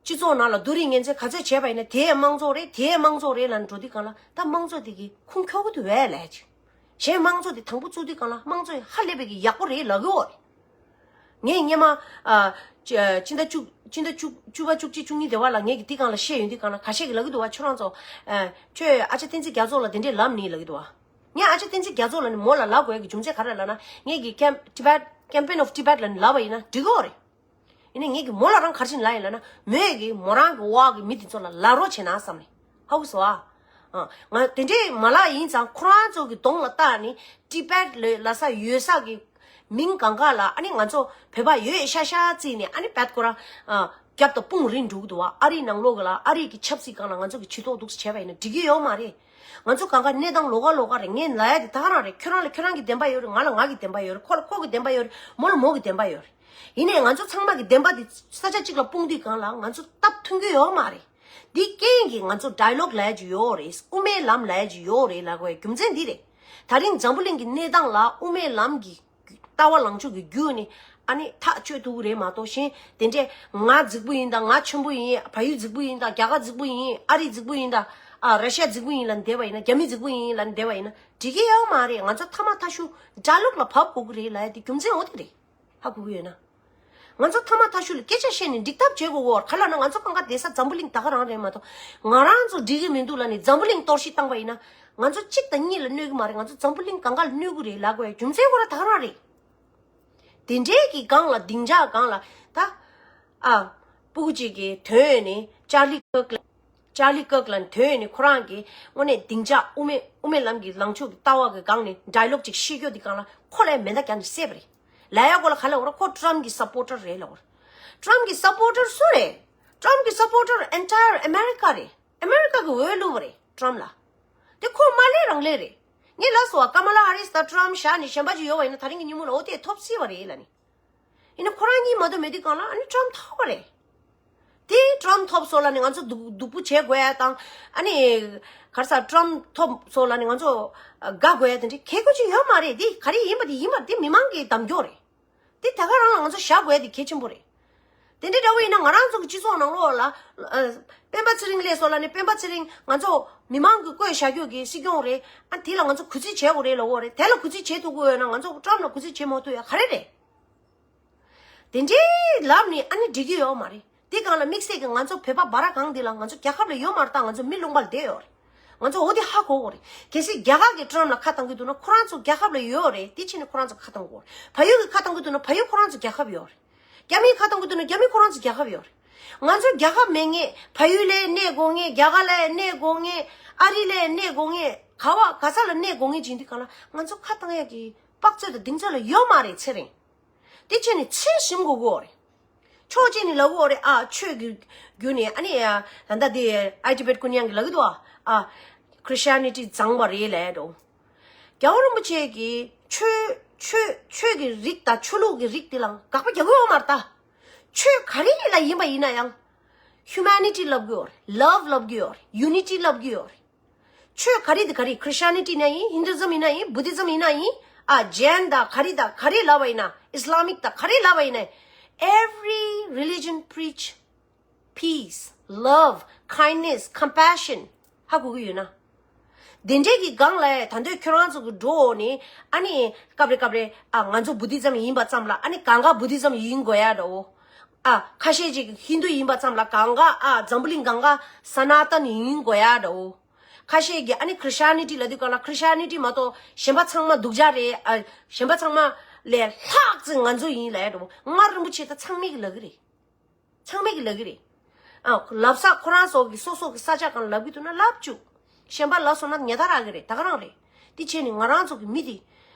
སྤྱི་ཚོགས་ནང་ལ་རྡོ་རིང་ངན་ཚད་ག་ཚོད་བྱས་པ་ཡིན་ན་དེའི་དམངས་གཙོ་རེད། དེའི་དམངས་གཙོ་རེད་ལབ་ནས་འགྲོ་དུས་གང་ལ་ད་དམངས་གཙོ་དེ་གི་ཁུངས་འཁྱོལ་གི་འདུག་བས་ལབ་ཡ་ཅིག་གཞན་དམངས་གཙོ་དེ་དང་པོ་བཙུགས་དུས་གང་ལ་དམངས་གཙོ་ཧ་ལས་པའི་གི་ཡག་པོ་རེད་ལབ་གི་ཡོད་རེད། ངས་སྔོན་མ་ཨ་ཅི་ཨ་སྤྱི་ཟླ་བཅུ་སྤྱི་ཟླ་བཅུ་བཅུ་པ་བཅུ་གཅིག་བཅུ་གཉིས་དེ་བ་ལ་ངས་ཀྱི་དེ་སྒང་ལ་བཤད་ཡོང་དུས་སྒང་ལ་ཁ་ཤས་ཀྱིས་ལབ་ཀྱི་འདུག་བ། ཁྱོད་རང་ཚོ་ཨ་ཁྱོད་ཨ་ཅག་བསྟན་འཛིན་རྒྱ་མཚོ་ལ་དེ་འདྲས་ལབ་ནི་ལབ་ཀྱི་འདུག་བ། ངས་ཨ་ཅག་བསྟན་འཛིན་རྒྱ་མཚོ་ལ་ནི་མོ་ལ་ལབ་དགོས་ཀྱི་རྒྱུ་མཚན་ག་རེ་ལབ་ན་ངས་ཀྱི་Camp Tibet Campaign of Tibet ལ་ནི་ལབ་པ་ཡིན་ན་འགྲིག་གི་ཡོད་རེད། ཡིན་ནའི་ངས་ཀྱི་མོ་ལ་རང་ག་རེ་བྱས་ནས་ལབ་ཡིན་ལབ་ན་མོས་ཀྱི་མོ་རང་གི་འོག་གི་མི་དེ་ཚོ་ལ་ལབ་རོགས་བྱས་ན་བསམ་ནས་ཧ་གོ་སོང་ཨ། ཨ་ང་དེ་འདྲས་མ་ལབ་ཡིན་ཙང་ཁོ་རང་ཚོ་གི་གདོང་ལ་བལྟས་ནས་Tibet ལ་ལབ་ས་ཡོད་ས་གི་མིང་གང་ག་ལ་ཨ་ནི་ང་ཚོ་བོད་པ་ཡོད་ཤག་ཤག་བརྩིས་ནས་ཨ་ནི་བད་ཁོ་རང་ཨ་རྒྱབ་དང་དཔུང་རེད་འགྲོ་གི་འདུག་བ། ཨ་རིའི་ནང་ལོགས་གི་ལ་ཨ་རིའི་གི་ཆབ་སྲིད་སྒང་ལ་ང་ཚོ་གི་ཇུས་གཏོགས་འདུག་སེ་བྱས་པ་ཡིན་ན་འགྲིག་གི་ཡོད་མ་རེད། ང་ཚོ་གང་ག་གནས་སྟངས་ལོགས་ཀ་ལོགས་ཀ་རེད། ངས་ལབ་ཡ་དེ་ད་ག་རང་རེད། ཁྱོད་རང་ལ་ཁྱོད་རང་གི་བདེན་པ་ཡོད་རེད། ང་ལ་ང་གི་བདེན་པ་ཡོད་རེད། ཁོ་ལ་ཁོ་གི་བདེན་པ་ཡོད་རེད། མོ་ལ་མོ་གི་བདེན་པ་ཡོད་རེད། ཡིན་ནའི་ང་ཚོ་ཚང་མ་གི་བདེན་པ་དེ་ས་ཆ་གཅིག་ལ་སྤུངས་དུས་སྒང་ལ་ང་ཚོ་སྟབས་མཐུན་གྱི་ཡོད་མ་རེད། འདི་རྐྱེན་གྱིས་ང་ཚོ་ཌའི་ལོག་ལབ་ཡ་ཅིག་ཡོད་རེད། དབུ་མའི་ལམ་ལབ་ཡ་ཅིག་ཡོད་རེད་ལབ་དགོས་རྒྱུ་མཚན་འདི་རེད། ད་རིང་འཛམ་བུ་གླིང་གི་གནས་སྟངས་ལ་དབུ་མའི་ལམ་གྱི་ལྟ་བ་ལངས་ཕྱོགས་ཀྱི་བརྒྱུད་ནས་ཨ་ནི་ཐག་གཅོད་ཐུབ་ཀྱི་རེད་མ་གཏོགས་གཞན་དེ་འདྲས་ང་རྫིག་པོ་ཡིན་ད། ང་ཆེན་པོ་ཡིན། བལ་ཡུལ་རྫིག་པོ་ཡིན་ད། རྒྱ་གར་རྫིག་པོ་ཡིན། ཨ་རི་རྫིག་པོ་ཡིན་ད། ཨ་ར་ཤ་རྫིག་པོ་ཡིན་ལབ་བསྡད་པ་ཡིན་ན། རྒྱ་མི་རྫིག་པོ་ཡིན་ལབ་བསྡད་པ་ཡིན་ན་འགྲིག་གི་ཡོད་མ་རེད། ང་ཚོ་ཐ་མ་ཐག་ཤུ་ཌའི་ལོག་ལ་བབས་དགོས་ཀྱི་རེད་ལབ་ཡ་དེ་རྒྱུ་མཚན་འོ་དེ་རེད། ཧ་གོ་གི་ཡོད་ན། ང་ཚོ་ཐ་མ་ཐག་ཤུ་ལ་སྐད་ཆ་བཤད་ནས་འགྲིག་ཐབས་བྱེད་དགོས་གོ། ག་ལབ་ན་ང་ཚོ་གང་ག་བསྡད་ས་འཛམ་བུ་གླིང་ད་ག་རང་རེད་མ་གཏོགས། ང་རང་ཚོ་འགྲིག་གི་མི་འདུག་ལབ་ནས་འཛམ་བུ་གླིང་གཏོར་བཤིག་བཏང་པ་ཡིན་ན། ང་ཚོ་གཅིག་དང་གཉིས་ལ་གནོད་གི་མ་རེད། ང་ཚོ་འཛམ་བུ་གླིང་གང་ག་ལ་གནོད་གི་རེད་ལབ་དགོས་ཡ་རྒྱུ་མཚན་ཁོ་རང་ད་ག་རང་རེད། དེ་འདྲའི་གི་སྒང་ལ་སྡིངས་ཆ་སྒང་ལ་ད། ཨ། སྤུ་གུ་གཅིག་གི་དོན་ནི་ཅར་ལི་ཀག་ལ། ཅར་ལི་ཀག་ལ་དོན་ནི་ཁོ་རང་གི་དངོས་གནས་སྡིངས་ཆ་དབུ་མའི་དབུ་མའི་ལམ་གྱི་ལངས་ཕྱོགས་ཀྱི་ལྟ་བ་གི་སྒང་ནས་ཌའི་ལོག་ཅིག་བཤད་རྒྱུ་དེ་སྒང་ལ་ཁོ་ལ་མེ་མདའ་བརྒྱབ་ནས་བསད་པ་རེད། ལབ་ཡ་གོ་ལ་ག་ལ་འོ་ར་ཁོ་ཊམ་གི་སབ་པོར་ཊར་རེད་ལབ་འོ་ར། ཊམ་གི་སབ་པོར་ཊར་སུ་རེད། ཊམ་གི་སབ་པོར་ཊར་ཨེན་ཊའི་ཡར་ཨ་མེ་རི་ཀ་རེད། ཨ་མེ་རི་ཀ་གི་འོས་བླུགས་པ་རེད་ཊམ་ལ། དེ་ཁོ་མ་ལས་རང་ལས་རེད། ངས་ལབ་སོང་བ་ཀ་མ་ལ་ཧ་རིས་དང་ཊམ་བཞག་ནས་གཞན་པ་ཅིག་ཡོད་པ་ཡིན་ན་ད་རིང་གི་ཉིན་མོ་ལ་འོ་དེ་ཐོབ་སྲིད་པ་རེད་ལབ་ནི། ཡིན་ན་ཁོ་རང་གཉིས་མ་གཏོགས་མེད་དུས་སྒང་ལ་ཨ་ནི་ཊམ་ཐོབ་པ་རེད། དེ་ཊམ་ཐོབ་སོང་ལབ་ནི་ང་ཚོ་སྡུག་སྡུག་པོ་བྱེད་དགོས་ཡ་དང་། ཨ་ནི་ག་རེ་ཟ་ཊམ་ཐོབ་སོང་ལབ་ནི་ང་ཚོ་དགའ་དགོས་ཡ་དེ་འདྲའི་གལ་དགོས་ཅིག་ཡོད་མ་རེད། དེ་ག་རེ་ཡིན་པ་དེ་ཡིན་པ་དེ་མི་མང་གི་གདམ་སྐྱོར་རེད། དེ་ད་ག་རང་ལ་ང་ཚོ་བཞག་དགོས་ཡ་དེ་གལ་ཆེན་པོ་རེད། དེ་འདྲའི་འདྲ་བོ་ཡིན་ན་ང་རང་ཚོ་གི་སྤྱི་ཚོགས་ནང་ལོགས་ལ་ཨ། སྤེན་པ་ཚེ་རིང་སླེབས་སོང་ལབ་ནི་སྤེན་པ་ཚེ་རིང་ང་ཚོ་མི་མང་གི་བསྐོས་བཞག་རྒྱུ་གི་སྲིད་སྐྱོང་རེད། ཨ་དེ་ལ་ང་ཚོ་གུས་བརྩི་བྱེད་དགོས་རེད་ལབ་དགོས་རེད། དེ་ལ་གུས་བརྩི་བྱེད་ཐུབ་ཀྱི་ཡོད་ན་ང་ཚོ་ཊམ་ལ་གུས་བརྩི་བྱེད་མ་ཐུབ་ཡ་ག་རེ་རེད། དེ་འདྲའི་ལབ་ནི་ཨ་ནི་འགྲིག་གི་ཡོད་མ་རེད། དེ་སྒང་ལ་དམིགས་བསལ་གྱི་ང་ཚོ་བོད་པ་འབའ་ར་གང་འདི་ལ་ང་ཚོ་རྒྱལ་ཁབ་ལ་ཡོད་མ་རེད། ད་ང་ཚོ་མི་ལུང་པ་ལ་བསྡད་ཡོད་རེད། ང་ཚོ་འོ་དེ་ཧ་གོ་དགོས་རེད། གལ་སྲིད་རྒྱ་གར་གྱི་ཊམ་ལ་ཁ་བཏང་གི་འདུག་ན་ཁོ་རང་ཚོ་རྒྱལ་ཁབ་ལ་ཡོད་རེད། དེ་ཕྱིན་ནས་ཁོ་རང་ཚོ་ཁ་བཏང་དགོས་རེད། བལ་ཡུལ་གྱི་ཁ་བཏང་གི་འདུག་ན་བལ་ཡུལ་ཁོ་རང་ཚོ་རྒྱལ་ཁབ་ཡོད་རེད། རྒྱ་མིའི་ཁ་བཏང་གི་འདུག་ན་རྒྱ་མི་ཁོ་རང་ཚོ་རྒྱལ་ཁབ་ཡོད་རེད། ང་ཚོ་རྒྱལ་ཁབ་མེད་ངེས། བལ་ཡུལ་ལ་གནས་དགོས་ངེས། རྒྱ་གར་ལ་གནས་དགོས་ངེས། ཨ་རི་ལ་གནས་དགོས་ངེས། ག་བ་ག་ས་ལ་གནས་དགོས་ངེས་བྱེད་དུས་སྒང་ལ་ང་ཚོ་ཁ་བཏང་ཡ་གི་དཔག་ཚོད་དང་གདེང་ཚོད་ལ་ཡོད་མ་རེད་ཚེ་རིང་། དེ་བྱས་ནས་ཚད་ཞིམ་དགོས་གོ་རེད། ཕྱོགས་གཅིག་ནས་ལབ་གོ་རེད། ཨ་ཆོས་ཀྱི་བརྒྱུད་ནས་ཨ་ནི་ཨ་ད་ལྟ་དེ་ཨའི་ཊི་བེཊ་ཀུན་དབྱངས་ཀྱིས་ལབ་ཀྱི་འདུག་ཨ། ཨ་ཁྲི་སི་ཊི་ཡ་ནི་ཊི་བཟང་བ་རེད་ལབ་འགྲོ། རྒྱལ་བ་རིན་པོ་ཆེ་གིས་ཆོས་ཆོས་ཆོས་ཀྱི་རིགས་དང་ཆོས་ལུགས་ཀྱི་རིགས་དེ་ལ་དགག་པ་རྒྱག་གི་ཡོད་མ་རེད་ད། ཆོས་ག་རེ་ལ་ཡིན་པ་ཡིན་ན་ཡང་ཧིའུ་མེ་ནི་ཊི་ལབ་གི་ཡོད་རེད། ལབ་ལབ་གི་ཡོད་རེད། ཡུ་ནི་ཊི་ལབ་གི་ཡོད་རེད། ཆོས་ག་རེ་དེ་ག་རེ། ཁྲི་སི་ཊི་ཡ་ནི་ཊི་ཡིན་ན་ཡིན། ཧིན་དུ་ཛམ་ཡིན་ན་ཡིན། བུ་དྷི་ཛམ་ཡིན་ན་ཡིན། ཨ་ཇེན་དང་ག་རེ་དང་ག་རེ་ལབ་པ་ཡིན་ན། ཨིས་ལམ་མིག་དང་ག་རེ་ལབ་པ་ཡིན་ན། Every religion preach peace, love, kindness, compassion. ཧ་གོ་གི་ཡོད་ན། དེ་འདྲའི་གི་སྒང་ལ་ད་འདོད་ཁྱོད་རང་ཚོ་གི་འགྲོ་ནི་ཨ་ནི་སྐབས་རེ་སྐབས་རེ་ཨ་ང་ཚོ་བུ་དྷི་ཛམ་ཡིན་པ་ཙམ་ལ་ཨ་ནི་གང་ག་བུ་དྷི་ཛམ་ཡིན་དགོས་ཡ་འདྲ་བོ། ཨ་ཁ་ཤས་ཅིག་ཧིན་དུ་ཡིན་པ་ཙམ་ལ་གང་ག་ཨ་འཛམ་བུ་གླིང་གང་ག་ས་ན་ཏན་ཡིན་དགོས་ཡ་འདྲ་བོ། ཁ་ཤས་ཀྱིས་ཨ་ནི་ཁྲི་སི་ཊི་ཡ་ནི་ཊི་ལབ་དུས་སྒང་ལ་ཁྲི་སི་ཊི་ཡ་ནི་ཊི་མ་གཏོགས་གཞན་པ་ཚང་མ་སྡུག་ཅག་རེད། ཨ་གཞན་པ་ཚང་མ་ལས་ལྷག་ཙམ་ང་ཚོ་ཡིན་ལབ་ཡ་འདྲ་བོ། སྔར་རིན་པོ་ཆེ་ད་ཚང་མས་ཀྱི་ལབ་ཀྱི་རེད། ཚང་མས་ཀྱི་ལབ་ཀྱི་རེད། ཨ་ལབ་ས་ཁོ་རང་ཚོ་གི་སོ་སོ་གི་ས་ཆ་སྒང་ལབ་ཀྱི་འདུག་ན་ལབ་བཅུག་གཞན་པ་ལབ་སོང་ན་ཉེས་རྡུང་རག་གི་རེད། ད་ག་རང་རེད། དེ་བྱས་ནས་ང་རང་ཚོ་གི་མི་དེ་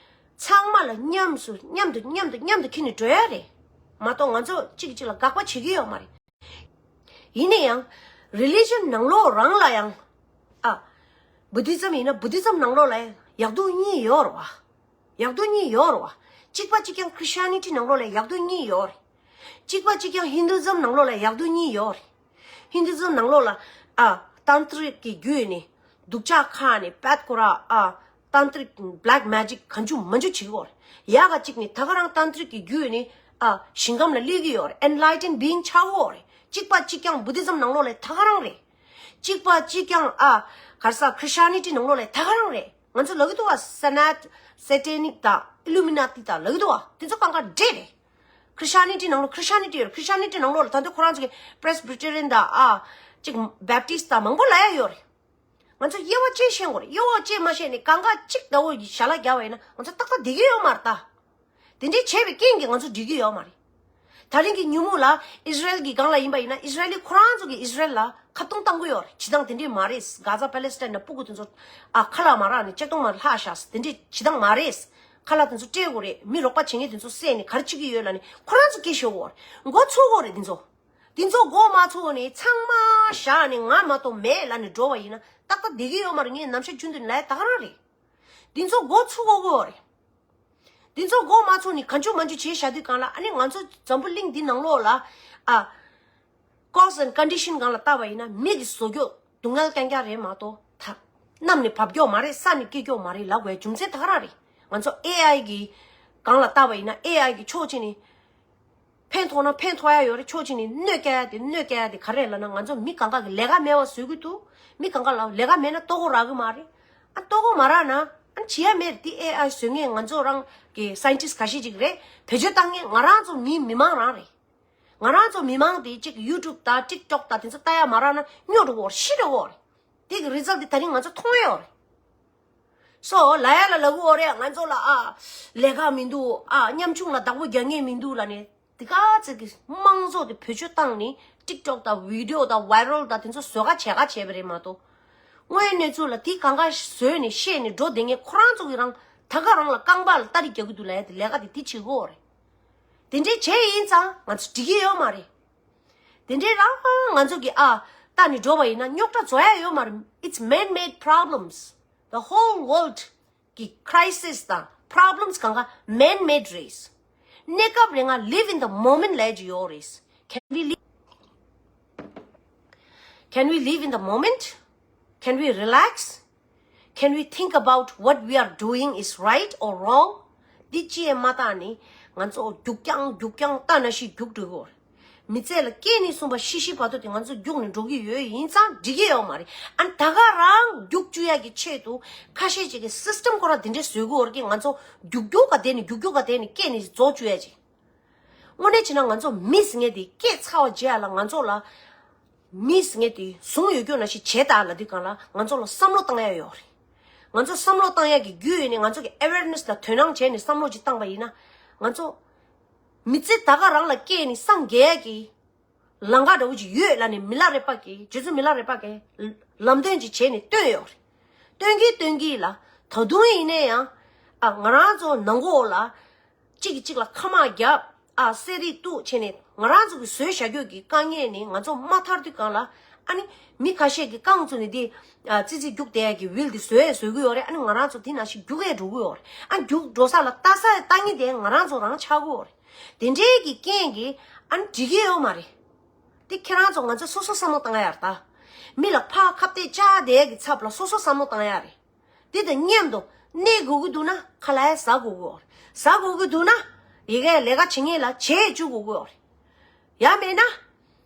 ཚང་མ་ལ་མཉམ་སུ་མཉམ་དུ་མཉམ་དུ་མཉམ་དུ་འཁྱེར་ནས་འགྲོ་ཡ་རེད། མ་གཏོགས་ང་ཚོ་གཅིག་གིས་གཅིག་ལ་དགག་པ་བྱེད་ཀྱི་ཡོད་མ་རེད། ཡིན་ན་ཡང་རི་ལི་ཇན་ནང་ལོགས་རང་ལ་ཡང་ཨ་བུ་དྷི་ཛམ་ཡིན་ན་བུ་དྷི་ཛམ་ནང་ལོགས་ལ་ཡང་ཡག་སྡུག་གཉིས་ཡོད་རེད་བ། ཡག་སྡུག་གཉིས་ཡོད་རེད་བ། གཅིག་པ་གཅིག་རྐྱང་ཁྲི་སི་ཊི་ཡ་ནི་ཊི་ནང་ལོགས་ལ་ཡག་སྡུག་གཉིས་ཡོད་རེད། གཅིག་པ་གཅིག་རྐྱང་ཧིན་དུ་ཛམ་ནང་ལོགས་ལ་ཡག་སྡུག་གཉིས་ཡོད་རེད། ཧིན་དུ་ཛམ་ནང་ལོགས་ལ་ཨ་ཏན་ཏྲིག་གི་བརྒྱུད་ནས་སྡུག་ཅག་ཁག་ནས་པད་ཀོ་ར་ཨ་ཏན་ཏྲིག་བྷེ་ལེག་མེ་ཇིག་གང་བྱུང་མང་བྱུང་བྱེད་ཀྱི་ཡོད་རེད། ཡག་ག་གཅིག་ནས་ད་ག་རང་ཏན་ཏྲིག་གི་བརྒྱུད་ནས་ཨ་ཞིང་ཁམས་ལ་སླེབས་ཀྱི་ཡོད་རེད། ཨེན་ལའི་ཊན་བིང་ཆགས་ཀྱི་ཡོད་རེད། གཅིག་པ་གཅིག་རྐྱང་བུ་དྷི་ཛམ་ནང་ལོགས་ལ་ད་ག་རང་རེད། གཅིག་པ་གཅིག་རྐྱང་ཨ་ག་རེ་ཟ་ཁྲི་སི་ཊི་ཡ་ནི་ཊི་ནང་ལོགས་ལ་ད་ག་རང་རེད། ང་ཚོ་ལབ་ཀྱི་འདུག་བ། སེ་ནེཊ་སེ་ཊེ་ནིག་དང་ཨི་ལུ་མི་ན་ཏི་དང་ལབ་ཀྱི་འདུག་བ། དེ་ཚོ་གང་ག་འདྲེ་རེད། ཁྲི་སི་ཊི་ཡ་ནི་ཊི་ནང་ལོགས་ཁྲི་སི་ཊི་ཡ་ནི་ཊི་ཡོད་རེད། ཁྲི་སི་ཊི་ཡ་ནི་ཊི་ནང་ལོགས་ལ་ད་དུང་ཁོ་རང་ཚོ་གི་པྲེ་སི་བི་ཊེ་རི་ཡན་དང་ཨ་ཅིག་བེབ་ཊིསི་དང་མང་པོ་ལབ་ཡ་ཡོད་རེད། ང་ཚོ་དབྱེ་བ་དཔྱད་ཤེས་དགོས་རེད། དབྱེ་བ་དཔྱད་མ་ཤེས་ནས་གང་ག་གཅིག་ལྟ་བུ་ཞལ་ལག་བརྒྱབ་པ་ཡིན་ན་ང་ཚོ་ཏག་ཏག་བསྡད་ཀྱི་ཡོད་མ་རེད་ད། དེ་འདྲས་བྱས་པའི་རྐྱེན་གྱིས་ང་ཚོ་འགྲིག་གི་ཡོད་མ་རེད། ད་རིང་གི་ཉིན་མོ་ལ་ཨིས་ར་ཨེལ་གྱི་སྒང་ལ་ཡིན་པ་ཡིན་ན་ཨིས་ར་ཨེལ་ཁོ་རང་ཚོ་གིས་ཨིས་ར་ཨེལ་ལ་ཁ་རྡུང་བཏང་གི་ཡོད་རེད། བྱེད་སྟངས་དེ་འདྲས་མ་རེད། གྷ་ཛ་པེ་ལེ་སི་ཊན་ནས་སྤུ་གུ་དེ་ཚོ་ཨ་ཁ་ལག་མ་རག་ནས་ལྕགས་དོང་མར་ལྷག་བཞག་དེ་འདྲས་བྱེད་སྟངས་མ་རེད། ཁ་ལག་དེ་ཚོ་སྤྲད་དགོས་རེད། མི་རོགས་པ་བྱེད་མཁན་དེ་ཚོ་བསད་ནས་ག་རེ་བྱེད་ཀྱི་ཡོད་ལབ་ནས་ཁོ་རང་ཚོ་སྐད་ཤོར་གྱི་ཡོད་རེད། མགོ་ཚོས་དགོས་རེད་དེ་ཚོ། དེ་ཚོ་མགོ་མ་ཚོས་ནས་ཚང་མ་བཞག་ནས་ང་མ་གཏོགས་མེད་ལབ་ནས་འགྲོ་བ་ཡིན་ན་ཏག་ཏག་བསྡད་ཀྱི་ཡོད་མ་རེད། ངས་ནམ་ཞག་རྒྱུན་དུ་ལབ་ད་ག་རང་རེད། འདི་ཚོ་མགོ་ཚོས་དགོས་ཀྱི་ཡོད་རེད། འདི་ཚོ་མགོ་མ་ཚོས་ནས་གང་བྱུང་མང་བྱུང་བྱས་བཞག་དུས་སྒང་ལ་ཨ་ནི་ང་ཚོ་འཛམ་བུ་གླིང་འདི་ནང་ལོགས་ལ་ཨ་ཀོ་སི་ཊི་ཨེན་ཌི་ཀོན་ཌི་ཤན་སྒང་ལ་བལྟས་པ་ཡིན་ན་མི་གི་བཟོ་རྒྱུ་སྡུག་བསྔལ་རྐྱང་རྐྱང་རེད་མ་གཏོགས་ད་གནམ་ནས་བབས་ཀྱོག་མ་རེད། ས་ནས་སྐྱེ་ཀྱོག་མ་རེད་ལབ་དགོས་རྒྱུ་མཚན་ད་ག་རང་རེད། ང་ཚོ་ཨེ་ཨའི་གི་སྒང་ལ་བལྟས་པ་ཡིན་ན་ཨེ་ཨའི་གི་ཕྱོགས་གཅིག་ནས་ཕན་ཐོགས་ན་ཕན་ཐོགས་ཡ་ཡོད་རེད། ཕྱོགས་གཅིག་ནས་གནོད་སྐྱེལ་ཡ་དེ་གནོད་སྐྱེལ་ཡ་དེ་ག་རེ་ལབ་ན་ང་ཚོ་མི་གང་ག་གི་ལས་ཀ་མེད་པ་བཟོ་གི་འདུག་མི་གང་ག་ལ་ལས་ཀ་མེད་ན་ལྟོ་གོས་རག་གི་མ་རེད། ཨ་ལྟོ་གོས་མ་རག་ན་ཨ་བྱེད་ཡ་མེད་རེད། དེ་ཨེ་ཨའི་བཟོ་མཁན་ང་ཚོ་རང་གི་སའེན་ཊིསི་ཊི་ག་ཤེད་ཅིག་རེད། བེད་སྤྱོད་བཏང་མཁན་ང་རང་ཚོ་མི་མི་མང་རང་རེད། ང་རང་ཚོ་མི་མང་དེ་གཅིག་ཡུ་ཊུབ་དང་ཊིག་ཊོག་དང་དེ་ཚོ་ལྟ་ཡ་མ་རག་ན་སྨྱོ་འགྲོ་གི་ཡོད་རེད། ཤི་འགྲོ་གི་ཡོད་རེད། དེ་གི་རི་ཛལ་ཊི་དེ་ད་རིང་ང་ཚོ་མཐོང་ཡ་ཡོད་རེད། སོ་ལ་ཡ་ལ་ལ་གུ་འོ་རེ་ང་ཚོ་ལ་ཨ་ལས་ཀ་མི་འདུག་ཨ་ཉམ་ཆུང་ལ་བདག་པོ་རྒྱག་མཁན་མི་འདུག་ལ་ནི་དེ་ག་ཚོད་ཀྱི་དམངས་གཙོ་དེ་བེད་སྤྱོད་བཏང་ནི་ཊིག་ཊོག་དང་བི་ཌི་ཡོ་དང་ཝའི་རལ་དང་དེ་ཚོ་བཟོ་ག་བྱེད་ག་བྱས་པ་རེད་མ་གཏོགས། དངོས་གནས་ཚུལ་ལ་དེ་གང་ག་བཟོས་ནས་བཤད་ནས་འགྲོ་བསྡད་མཁན་ཁོ་རང་ཚོ་གི་རང་ད་ག་རང་ལ་རྐང་པ་ལ་སྟ་རི་རྒྱག་གི་འདུག་ལ་ཡ་དེ་ལས་ཀ་དེ་དེ་བྱེད་དགོས་རེད། དེ་འདྲའི་བྱས་ཡིན་ཙང་ང་ཚོ་འགྲིག་གི་ཡོད་མ་རེད། དེ་འདྲའི་རང་ང་ཚོ་གི་ཨ་ལྟ་ནས་འགྲོ་བ་ཡིན་ན་རྙོག་དྲ་བཟོ་ཡ་ཡོད་མ་རེད། It's man-made problems. The whole world གི་crisis དང་problems གང་ག་man-made རེད། གནས་སྐབས་རེ་ང་live in the moment ལས་ཀྱི་ཡོད་རེད། Can we live? Can we live in the moment? Can we relax? Can we think about what we are doing is right or wrong? འདི་ཅི་ཡང་མ་བལྟས་ནས་ང་ཚོ་རྒྱུག་རྐྱང་རྒྱུག་རྐྱང་ལྟ་ན་ཤི་རྒྱུག་འགྲོ་གི་ཡོད་རེད། མི་ཚེ་ལ་སྐྱེས་ནས་གསུངས་པ་ཤི་ཤི་བར་དུ་དེ་ང་ཚོ་རྒྱུག་ནས་འགྲོ་གི་ཡོད་ཡིན་ཙང་འགྲིག་གི་ཡོད་མ་རེད། ཨ་ནི་ད་ག་རང་རྒྱུག་བཅུག་ཡ་གི་ཆེད་དུ་ཁ་ཤས་ཅིག་གི་སི་སི་ཊམ་ཁོ་རང་དེ་འདྲས་བཟོས་གི་ཡོད་རེད། ང་ཚོ་རྒྱུག་རྒྱུག་ག་བསྡད་ནས་རྒྱུག་རྒྱུག་ག་བསྡད་ནས་སྐྱེས་ནས་རྫོགས་བཅུག་ཡ་ཅིག་དངོས་གནས་བྱས་ན་ང་ཚོ་མི་ཟེར་མཁན་དེ་སྐྱེས་ཚར་བ་རྗེས་ལ་ང་ཚོ་ལ་མི་ཟེར་མཁན་དེ་བཟུང་ཡོད་རྒྱུ་ན་ཞིག་བྱས་དང་ལབ་དུས་གང་ལ་ང་ཚོ་ལ་བསམ་བློ་བཏང་ཡ་ཡོད་རེད། ང་ཚོ་བསམ་བློ་བཏང་ཡ་གི་རྒྱུ་ཡོད་ནས་ང་ཚོ་གི་awareness ལ་དོ་སྣང་བྱས་ནས་བསམ་བློ་ཅིག་བཏང་པ་ཡིན་ན་ང་ཚོ་མི་ཚེ་ད་ག་རང་ལ་སྐྱེས་ནས་སངས་རྒྱས་ཀྱི་ལམ་ཁ་འདྲ་བོ་ཅིག་ཡོད་ལབ་ནས་མི་ལ་རས་པ་གིས་རྗེ་བཙུན་མི་ལ་རས་པ་གིས་ལམ་སྟོན་ཅིག་བྱས་ནས་སྟོན་ཡོད་རེད། སྟོན་གྱིན་སྟོན་གྱིན་ལ་ད་དུང་ཡིན་ནའི་ཡང་ཨ་ང་རང་ཚོ་ནང་གོ་ལ་གཅིག་གིས་གཅིག་ལ་ཁ་དམག་བརྒྱབ། ཨ་གསེར་རིགས་གཏུག་བྱས་ནས་ང་རང་ཚོ་གི་བཟོས་བཞག་རྒྱུ་གི་དཀའ་ངལ་ནི་ང་ཚོ་མ་ཐར་དུས་གང་ལ་ཨ་ནི་མི་ཁ་ཤས་ཀྱིས་རྐང་བཙུགས་ནས་དེ་ཨ་ཙི་ཙི་རྒྱུག་བསྡད་ཡ་གི་ཝིལ་དེ་བཟོས་བཟོ་གི་ཡོད་རེད། ཨ་ནི་ང་རང་ཚོ་དེ་ནང་བཞིན་རྒྱུག་ཡས་འགྲོ་གི་ཡོད་རེད། ཨ་རྒྱུག་འགྲོ་ས་ལ་ལྟ་ས་ལྟ་ངན་དེ་ང་རང་ཚོ་རང་ཆགས་ཀྱི་ཡོད་རེད། དེ་འདྲའི་གི་རྐྱེན་གྱིས་ཨ་ནི་འགྲིག་གི་ཡོད་མ་རེད། དེ་ཁྱེད་རང་ཚོ་ང་ཚོ་སོ་སོ་བསམ་བློ་བཏང་ཡ་རེད་ད། མི་ལ་ཕར་ཁ་གཏད་བཅག་བསྡད་ཡ་གི་ཚབ་ལ་སོ་སོ་བསམ་བློ་བཏང་ཡ་རེད། དེ་དང་མཉམ་དུ་གནས་དགོས་ཀྱི་འདུག་ན་ཁ་ལག་ཟ་དགོས་ཀྱི་ཡོད་རེད། ཟ་དགོས་ཀྱི་འདུག་ན་ཡི་གེ་ལས་ཀ་བྱེད་མཁན་ལ་བྱེད་བཅུག་དགོས་ཀྱི་ཡོད་རེད། ཡང་མེད་ན་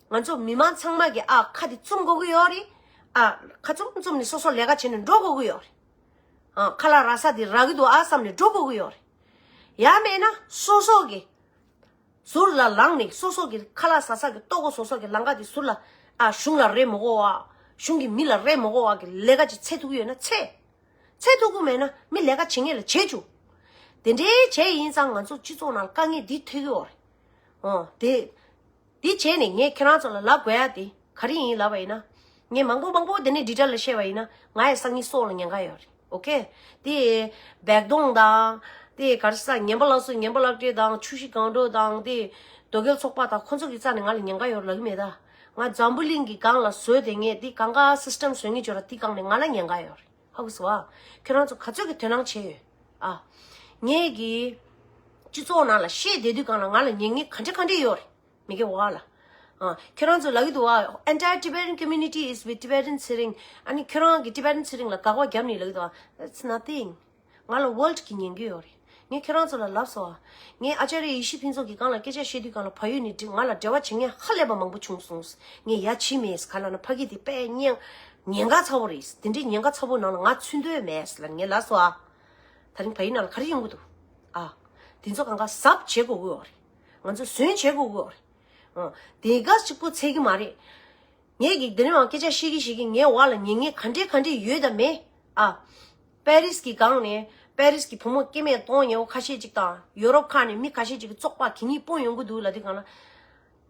ང་ཚོ་མི་མང་ཚང་མ་གི་ཨ་ཁ་དེ་བཙུམ་དགོས་ཀྱི་ཡོད་རེད། ཨ་ཁ་བཙུམ་བཙུམ་ནས་སོ་སོ་ལས་ཀ་བྱེད་ནས་འགྲོ་དགོས་ཀྱི་ཡོད་རེད། ཨ་ཁ་ལག་རག་ས་དེ་རག་གི་འདུག་ཨ་བསམ་ནས་འགྲོ་དགོས་ཀྱི་ཡོད་རེད། ཡང་མེད་ན་སོ་སོ་གི་ཟུར་ལ་ལངས་ནས་སོ་སོ་གི་ཁ་ལག་ཟ་ས་གི་ལྟོ་གོས་བཟོ་ས་གི་ལམ་ཁ་དེ་ཟུར་ལ་ཨ་གཞུང་ལ་རེ་མི་དགོས་པ། གཞུང་གི་མི་ལ་རེ་མི་དགོས་པ་གི་ལས་ཀ་ཅིག་འཚོལ་ཐུབ་ཀྱི་ཡོད་ན་འཚོལ། འཚོལ་ཐུབ་ཀྱི་མེད་ན་མི་ལས་ཀ་བྱེད་མཁན་ལ་བྱེད་བཅུག་དེ་འདྲའི་བྱས་ཡིན་ཙང་ང་ཚོ་སྤྱི་ཚོགས་ནང་ལ་དཀའ་ངལ་འདི་ཐེབས་ཀྱི་ཡོད་རེད། ཨོ་དེ། འདི་བྱས་ནས་ངས་ཁྱེད་རང་ཚོ་ལ་ལབ་དགོས་ཡ་དེ་ག་རེ་ཡིན་ལབ་པ་ཡིན་ན། ངས་མང་པོ་མང་པོ་དེ་ནས་ཌི་ཊེལ་ལ་བཤད་པ་ཡིན་ན་ང་ཡི་སང་ཉིན་སྲོག་ལ་ཉེན་ཁ་ཡོད་རེད། ཨོ་ཁེ། དེ་བེག་དོང་དང་། དེ་ག་རེ་ཟ་ངན་པ་ལགས་སུ་ངན་པ་ལག་སྤྲད་དང་ཆུ་བཞི་སྒང་དྲུག་དང་དེ་རྡོ་རྒྱལ་ཚོགས་པ་དང་ཁོ་ཚོ་གི་རྩ་ནས་ང་ལ་ཉེན་ཁ་ཡོད་ལབ་གི་མེད་ད། ང་འཛམ་བུ་གླིང་གི་སྒང་ལ་བཟོས་དེ་ངས་དེ་གང་ག་སི་སི་ཊམ་བཟོ་ངེས་བྱོས་ར་དེ་སྒང་ནས་ང་ལ་ཉེན་ཁ་ཡོད་རེད། ཧ་གོ་སོང་ཨ། ཁྱོད་རང་ཚོ་ག་ཚོད་ཀྱི་དོ་སྣང་བྱས་ཡོད། ཨ། ངས་ཀྱི་སྤྱི་ཚོགས་ནང་ལ་བཤད་བསྡད་དུས་སྒང་ལ་ང་ལ་ཉེན་ཁ་ག་འདྲ་ག་འདྲ་ཡོད་རེད། མི་སྐྱ་བ་ལ། ཨ། ཁྱོད་རང་ཚོ་ལབ་ཀྱི་འདུག་བ། Entire Tibetan community is with Tibetan Tshering. ཨ་ནི་ཁྱོད་རང་གི་Tibetan Tshering ལ་དགག་པ་བརྒྱབ་ནས་ལབ་ཀྱི་འདུག་བ། That's nothing. ང་ལ་world གི་ཉན་གྱི་ཡོད་རེད། ངས་ཁྱོད་རང་ཚོ་ལ་ལབ་སོང་བ། ངས་ཨ་ཅཱརྱ་ཡེ་ཤེས་ཕུན་ཚོགས་ཀྱི་སྒང་ལ་སྐད་ཆ་བཤད་དུས་སྒང་ལ་བལ་ཡུལ་ནས་ང་ལ་འབྲེལ་བ་བྱེད་མཁན་ཧ་ལས་པ་མང་པོ་བྱུང་སོང་། ངས་ཡ་བྱེད་མེད་ག་ལབ་ན་ཕ་གི་དེ་དཔེ་ཉེན་ཉེན་ཁ་ཚ་བོ་རེད། དེ་འདྲའི་ཉེན་ཁ་ཚ་བོ་ནང་ལ་ང་ཚུད་འདོད་མེད་ལབ་ངས་ལབ་སོང་བ། ད་རིང་བལ་ཡུལ་ནང་ལ་ག་རེ་ཡོང་གི་འདུག་ཨ། དེ་ཚོ་གང་ག་གཟབ་བྱེད་དགོས་ཀྱི་ཡོད་རེད། ང་ཚོ་ཟོན་བྱེད་དགོས་ཀྱི་ཡོད་རེད། ཨ། དེ་ག་གཅིག་པོ་ཚད་ཀྱི་མ་རེད། ངས་ཀྱིས་འདི་ནས་མར་སྐད་ཆ་བཤད་ཀྱི་བཤད་ཀྱི་ངའི་འོག་ལ་ཉན་མཁན་ག་འདྲས་ག་འདྲས་ཡོད་དམ་མེད། ཨ། པེ་རིས་ཀྱི་སྒང་ནས་པེ་རིས་ཀྱི་བུ་མོ་སྐྱེ་དམན་གདོང་ཉེ་བོ་ཁ་ཤས་ཅིག་དང་ཡོ་རོབ་ཁག་ནས་མི་ཁ་ཤས་ཅིག་གིས་བཙོག་པ་གད་སྙིགས་སྤུངས་ཡོང་གི་འདུག་ལབ་དུས་སྒང་ལ།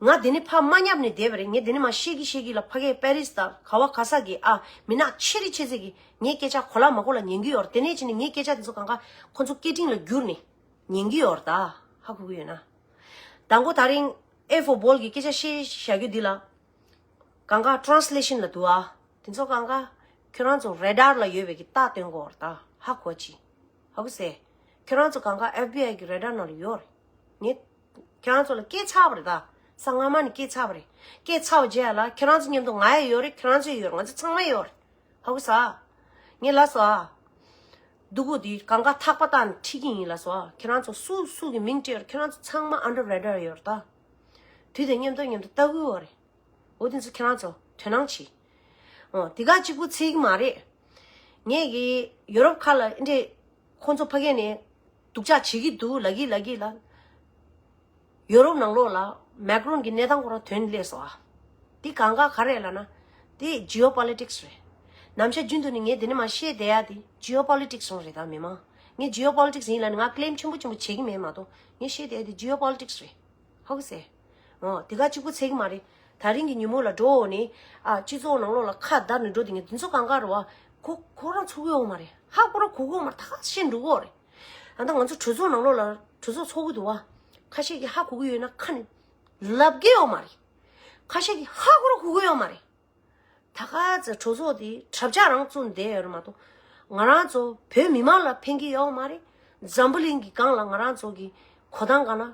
ང་འདི་ནས་ཕར་མ་བསྙབས་ནས་བསྡད་པ་རེད། ངས་འདི་ནས་མར་བཤད་ཀྱི་བཤད་ཀྱི་ལ་ཕ་གིའི་པེ་རིས་དང་ག་བ་ག་ས་གི་ཨ་མི་ནག་ཆེ་རི་ཆེ་ཚེ་གི་ངའི་སྐད་ཆ་གོ་ལ་མ་གོ་ལ་ཉན་གྱི་ཡོད་རེད། དེ་ནས་ཕྱིན་ནས་ངའི་སྐད་ཆ་དེ་ཚོ་གང་ག་ཁོ་ཚོ་སྐད་འཕྲིན་ལ་བསྒྱུར་ནས་ཉན་གྱི་ཡོད་རེད་ད། ཧ་གོ་གི་ཡོད་ན། དང་པོ་ད་རིང་A for ball གི་སྐད་ཆ་བཤད་བཞག་རྒྱུ་འདི་ལ། གང་ག་translation ལ་འདུག་ཨ། དེ་ཚོ་གང་ག་ཁྱོད་རང་ཚོ་radar ལ་ཡོད་པའི་གི་རྟགས་སྟོན་དགོས་རེད་ད། ཧ་གོ་ཅི། ཧ་གོ་སེ། ཁྱོད་རང་ཚོ་གང་ག་F B I གི་radar ནང་ལ་ཡོད་རེད། ངས་ཁྱོད་རང་ཚོ་ལ་སྐད་ཆགས་པ་རེད་ད། ས་སྔ་མ་ནས་སྐད་ཆགས་པ་རེད། སྐད་ཆགས་པ་བརྗེད་ཡ་ལ་ཁྱོད་རང་ཚོ་མཉམ་དུ་ང་ཡང་ཡོད་རེད། ཁྱོད་རང་ཚོ་ཡང་ཡོད་རེད། ང་ཚོ་ཚང་མ་ཡོད་རེད། ཧ་གོ་ས། ངས་ལབ་སོང་ཨ། སྡུག་པོ་འདི་གང་ག་ཐག་པ་བཏགས་ནས་ཁྲིད་ཀྱི་ཡིན་ལབ་སོང་ཨ། ཁྱོད་རང་ཚོ་སུ་སུ་གི་མིང་བྲིས་ཡོད་རེད། ཁྱོད་རང་ཚོ་ཚང་མ་under radar ཡོད་རེད་ད། དུས་དང་མཉམ་དུ་མཉམ་དུ་ལྟ་གི་ཡོད་རེད། འོ་དེ་ཚོ་ཁྱེད་རང་ཚོ་དོ་སྣང་བྱེད། འོ་དེ་ག་གཅིག་པུ་ཚིག་མ་རེད། ངས་གི་ཡོ་རོབ་ཁ་ལ་འདྲེ་ཁོང་ཚོ་ཕ་གི་ནས་སྡུག་ཅག་བྱེད་ཀྱི་འདུག་ལབ་ཀྱི་ལབ་ཀྱི་ལ། ཡོ་རོབ་ནང་ལོགས་ལ་མེག་རོན་གྱི་གནས་སྟངས་ཁོ་རང་དོན་སླེབས་སོང་ཨ། དེ་གང་ག་ག་རེད་ལབ་ན། དེ་geopolitics རེད། ནམ་ཞག་རྒྱུན་དུ་ནི་ངས་དེ་ནས་མ་བཤད་བསྡད་ཡ་དེ་ཇི་ཨོ་པོ་ལི་ཊིག་སི་རང་རེད་ད། མི་མང་། ངས་ཇི་ཨོ་པོ་ལི་ཊིག་སི་ཡིན་ལབ་ནས་ང་ཀི་ལེམ་ཆེན་པོ་ཆེན་པོ་བྱེད་ཀྱི་མེད་མ་གཏོགས། ངས་བཤད་བསྡད་ཡ་དེ་ཇི་ཨོ་པོ་ལི་ཊིག་སི་རེད། ཧ་གོ་སོང་། ཨོ་དེ་ག་གཅིག་པོ་ཚད་ཀྱི་མ་རེད། ད་རིང་གི་ཉིན་མོ་ལ་འགྲོ་འོང་ནི། ཨ་སྤྱི་ཚོགས་ནང་ལོགས་ལ་ཁ་བརྡ་ནས་འགྲོ་དེ་ངས་དེ་ཚོ་གང་ག་རེད་བ། ཁོ་ཁོ་རང་ཚུགས་ཡོང་མ་རེད། ཧ་ཁོ་རང་གོ་གོ་མ་རེད། ད་ག་ཤེས་འགྲོ་གོ་རེད། ཨ་ད་ང་ཚོ་གྲོས་ཚོགས་ནང་ལོགས་ལ་གྲོས་ཚོགས་ཚོགས་གི་འདུག་བ། ཁ་ཤས་ཀྱིས་ཧ་གོ་གི་ཡོད་ན་ཁ་ནས་ལབ་གི་ཡོད་མ་རེད། ཁ་ཤས་ཀྱིས་ཧ་ཁོ་རང་གོ་གི་ཡོད་མ་རེད། ད་ག་ཚོད་གྲོས་ཚོགས་དེ་གྲབས་ཆག་རང་བཙུགས་བསྡད་ཡོད་རེད་མ་གཏོགས། ང་རང་ཚོ་བོད་མི་མང་ལ་ཕན་གྱི་ཡོད་མ་རེད། འཛམ་བུ་གླིང་གི་སྒང་ལ་ང་རང་ཚོ་གི་གོ་སྟངས་སྒང་ལ་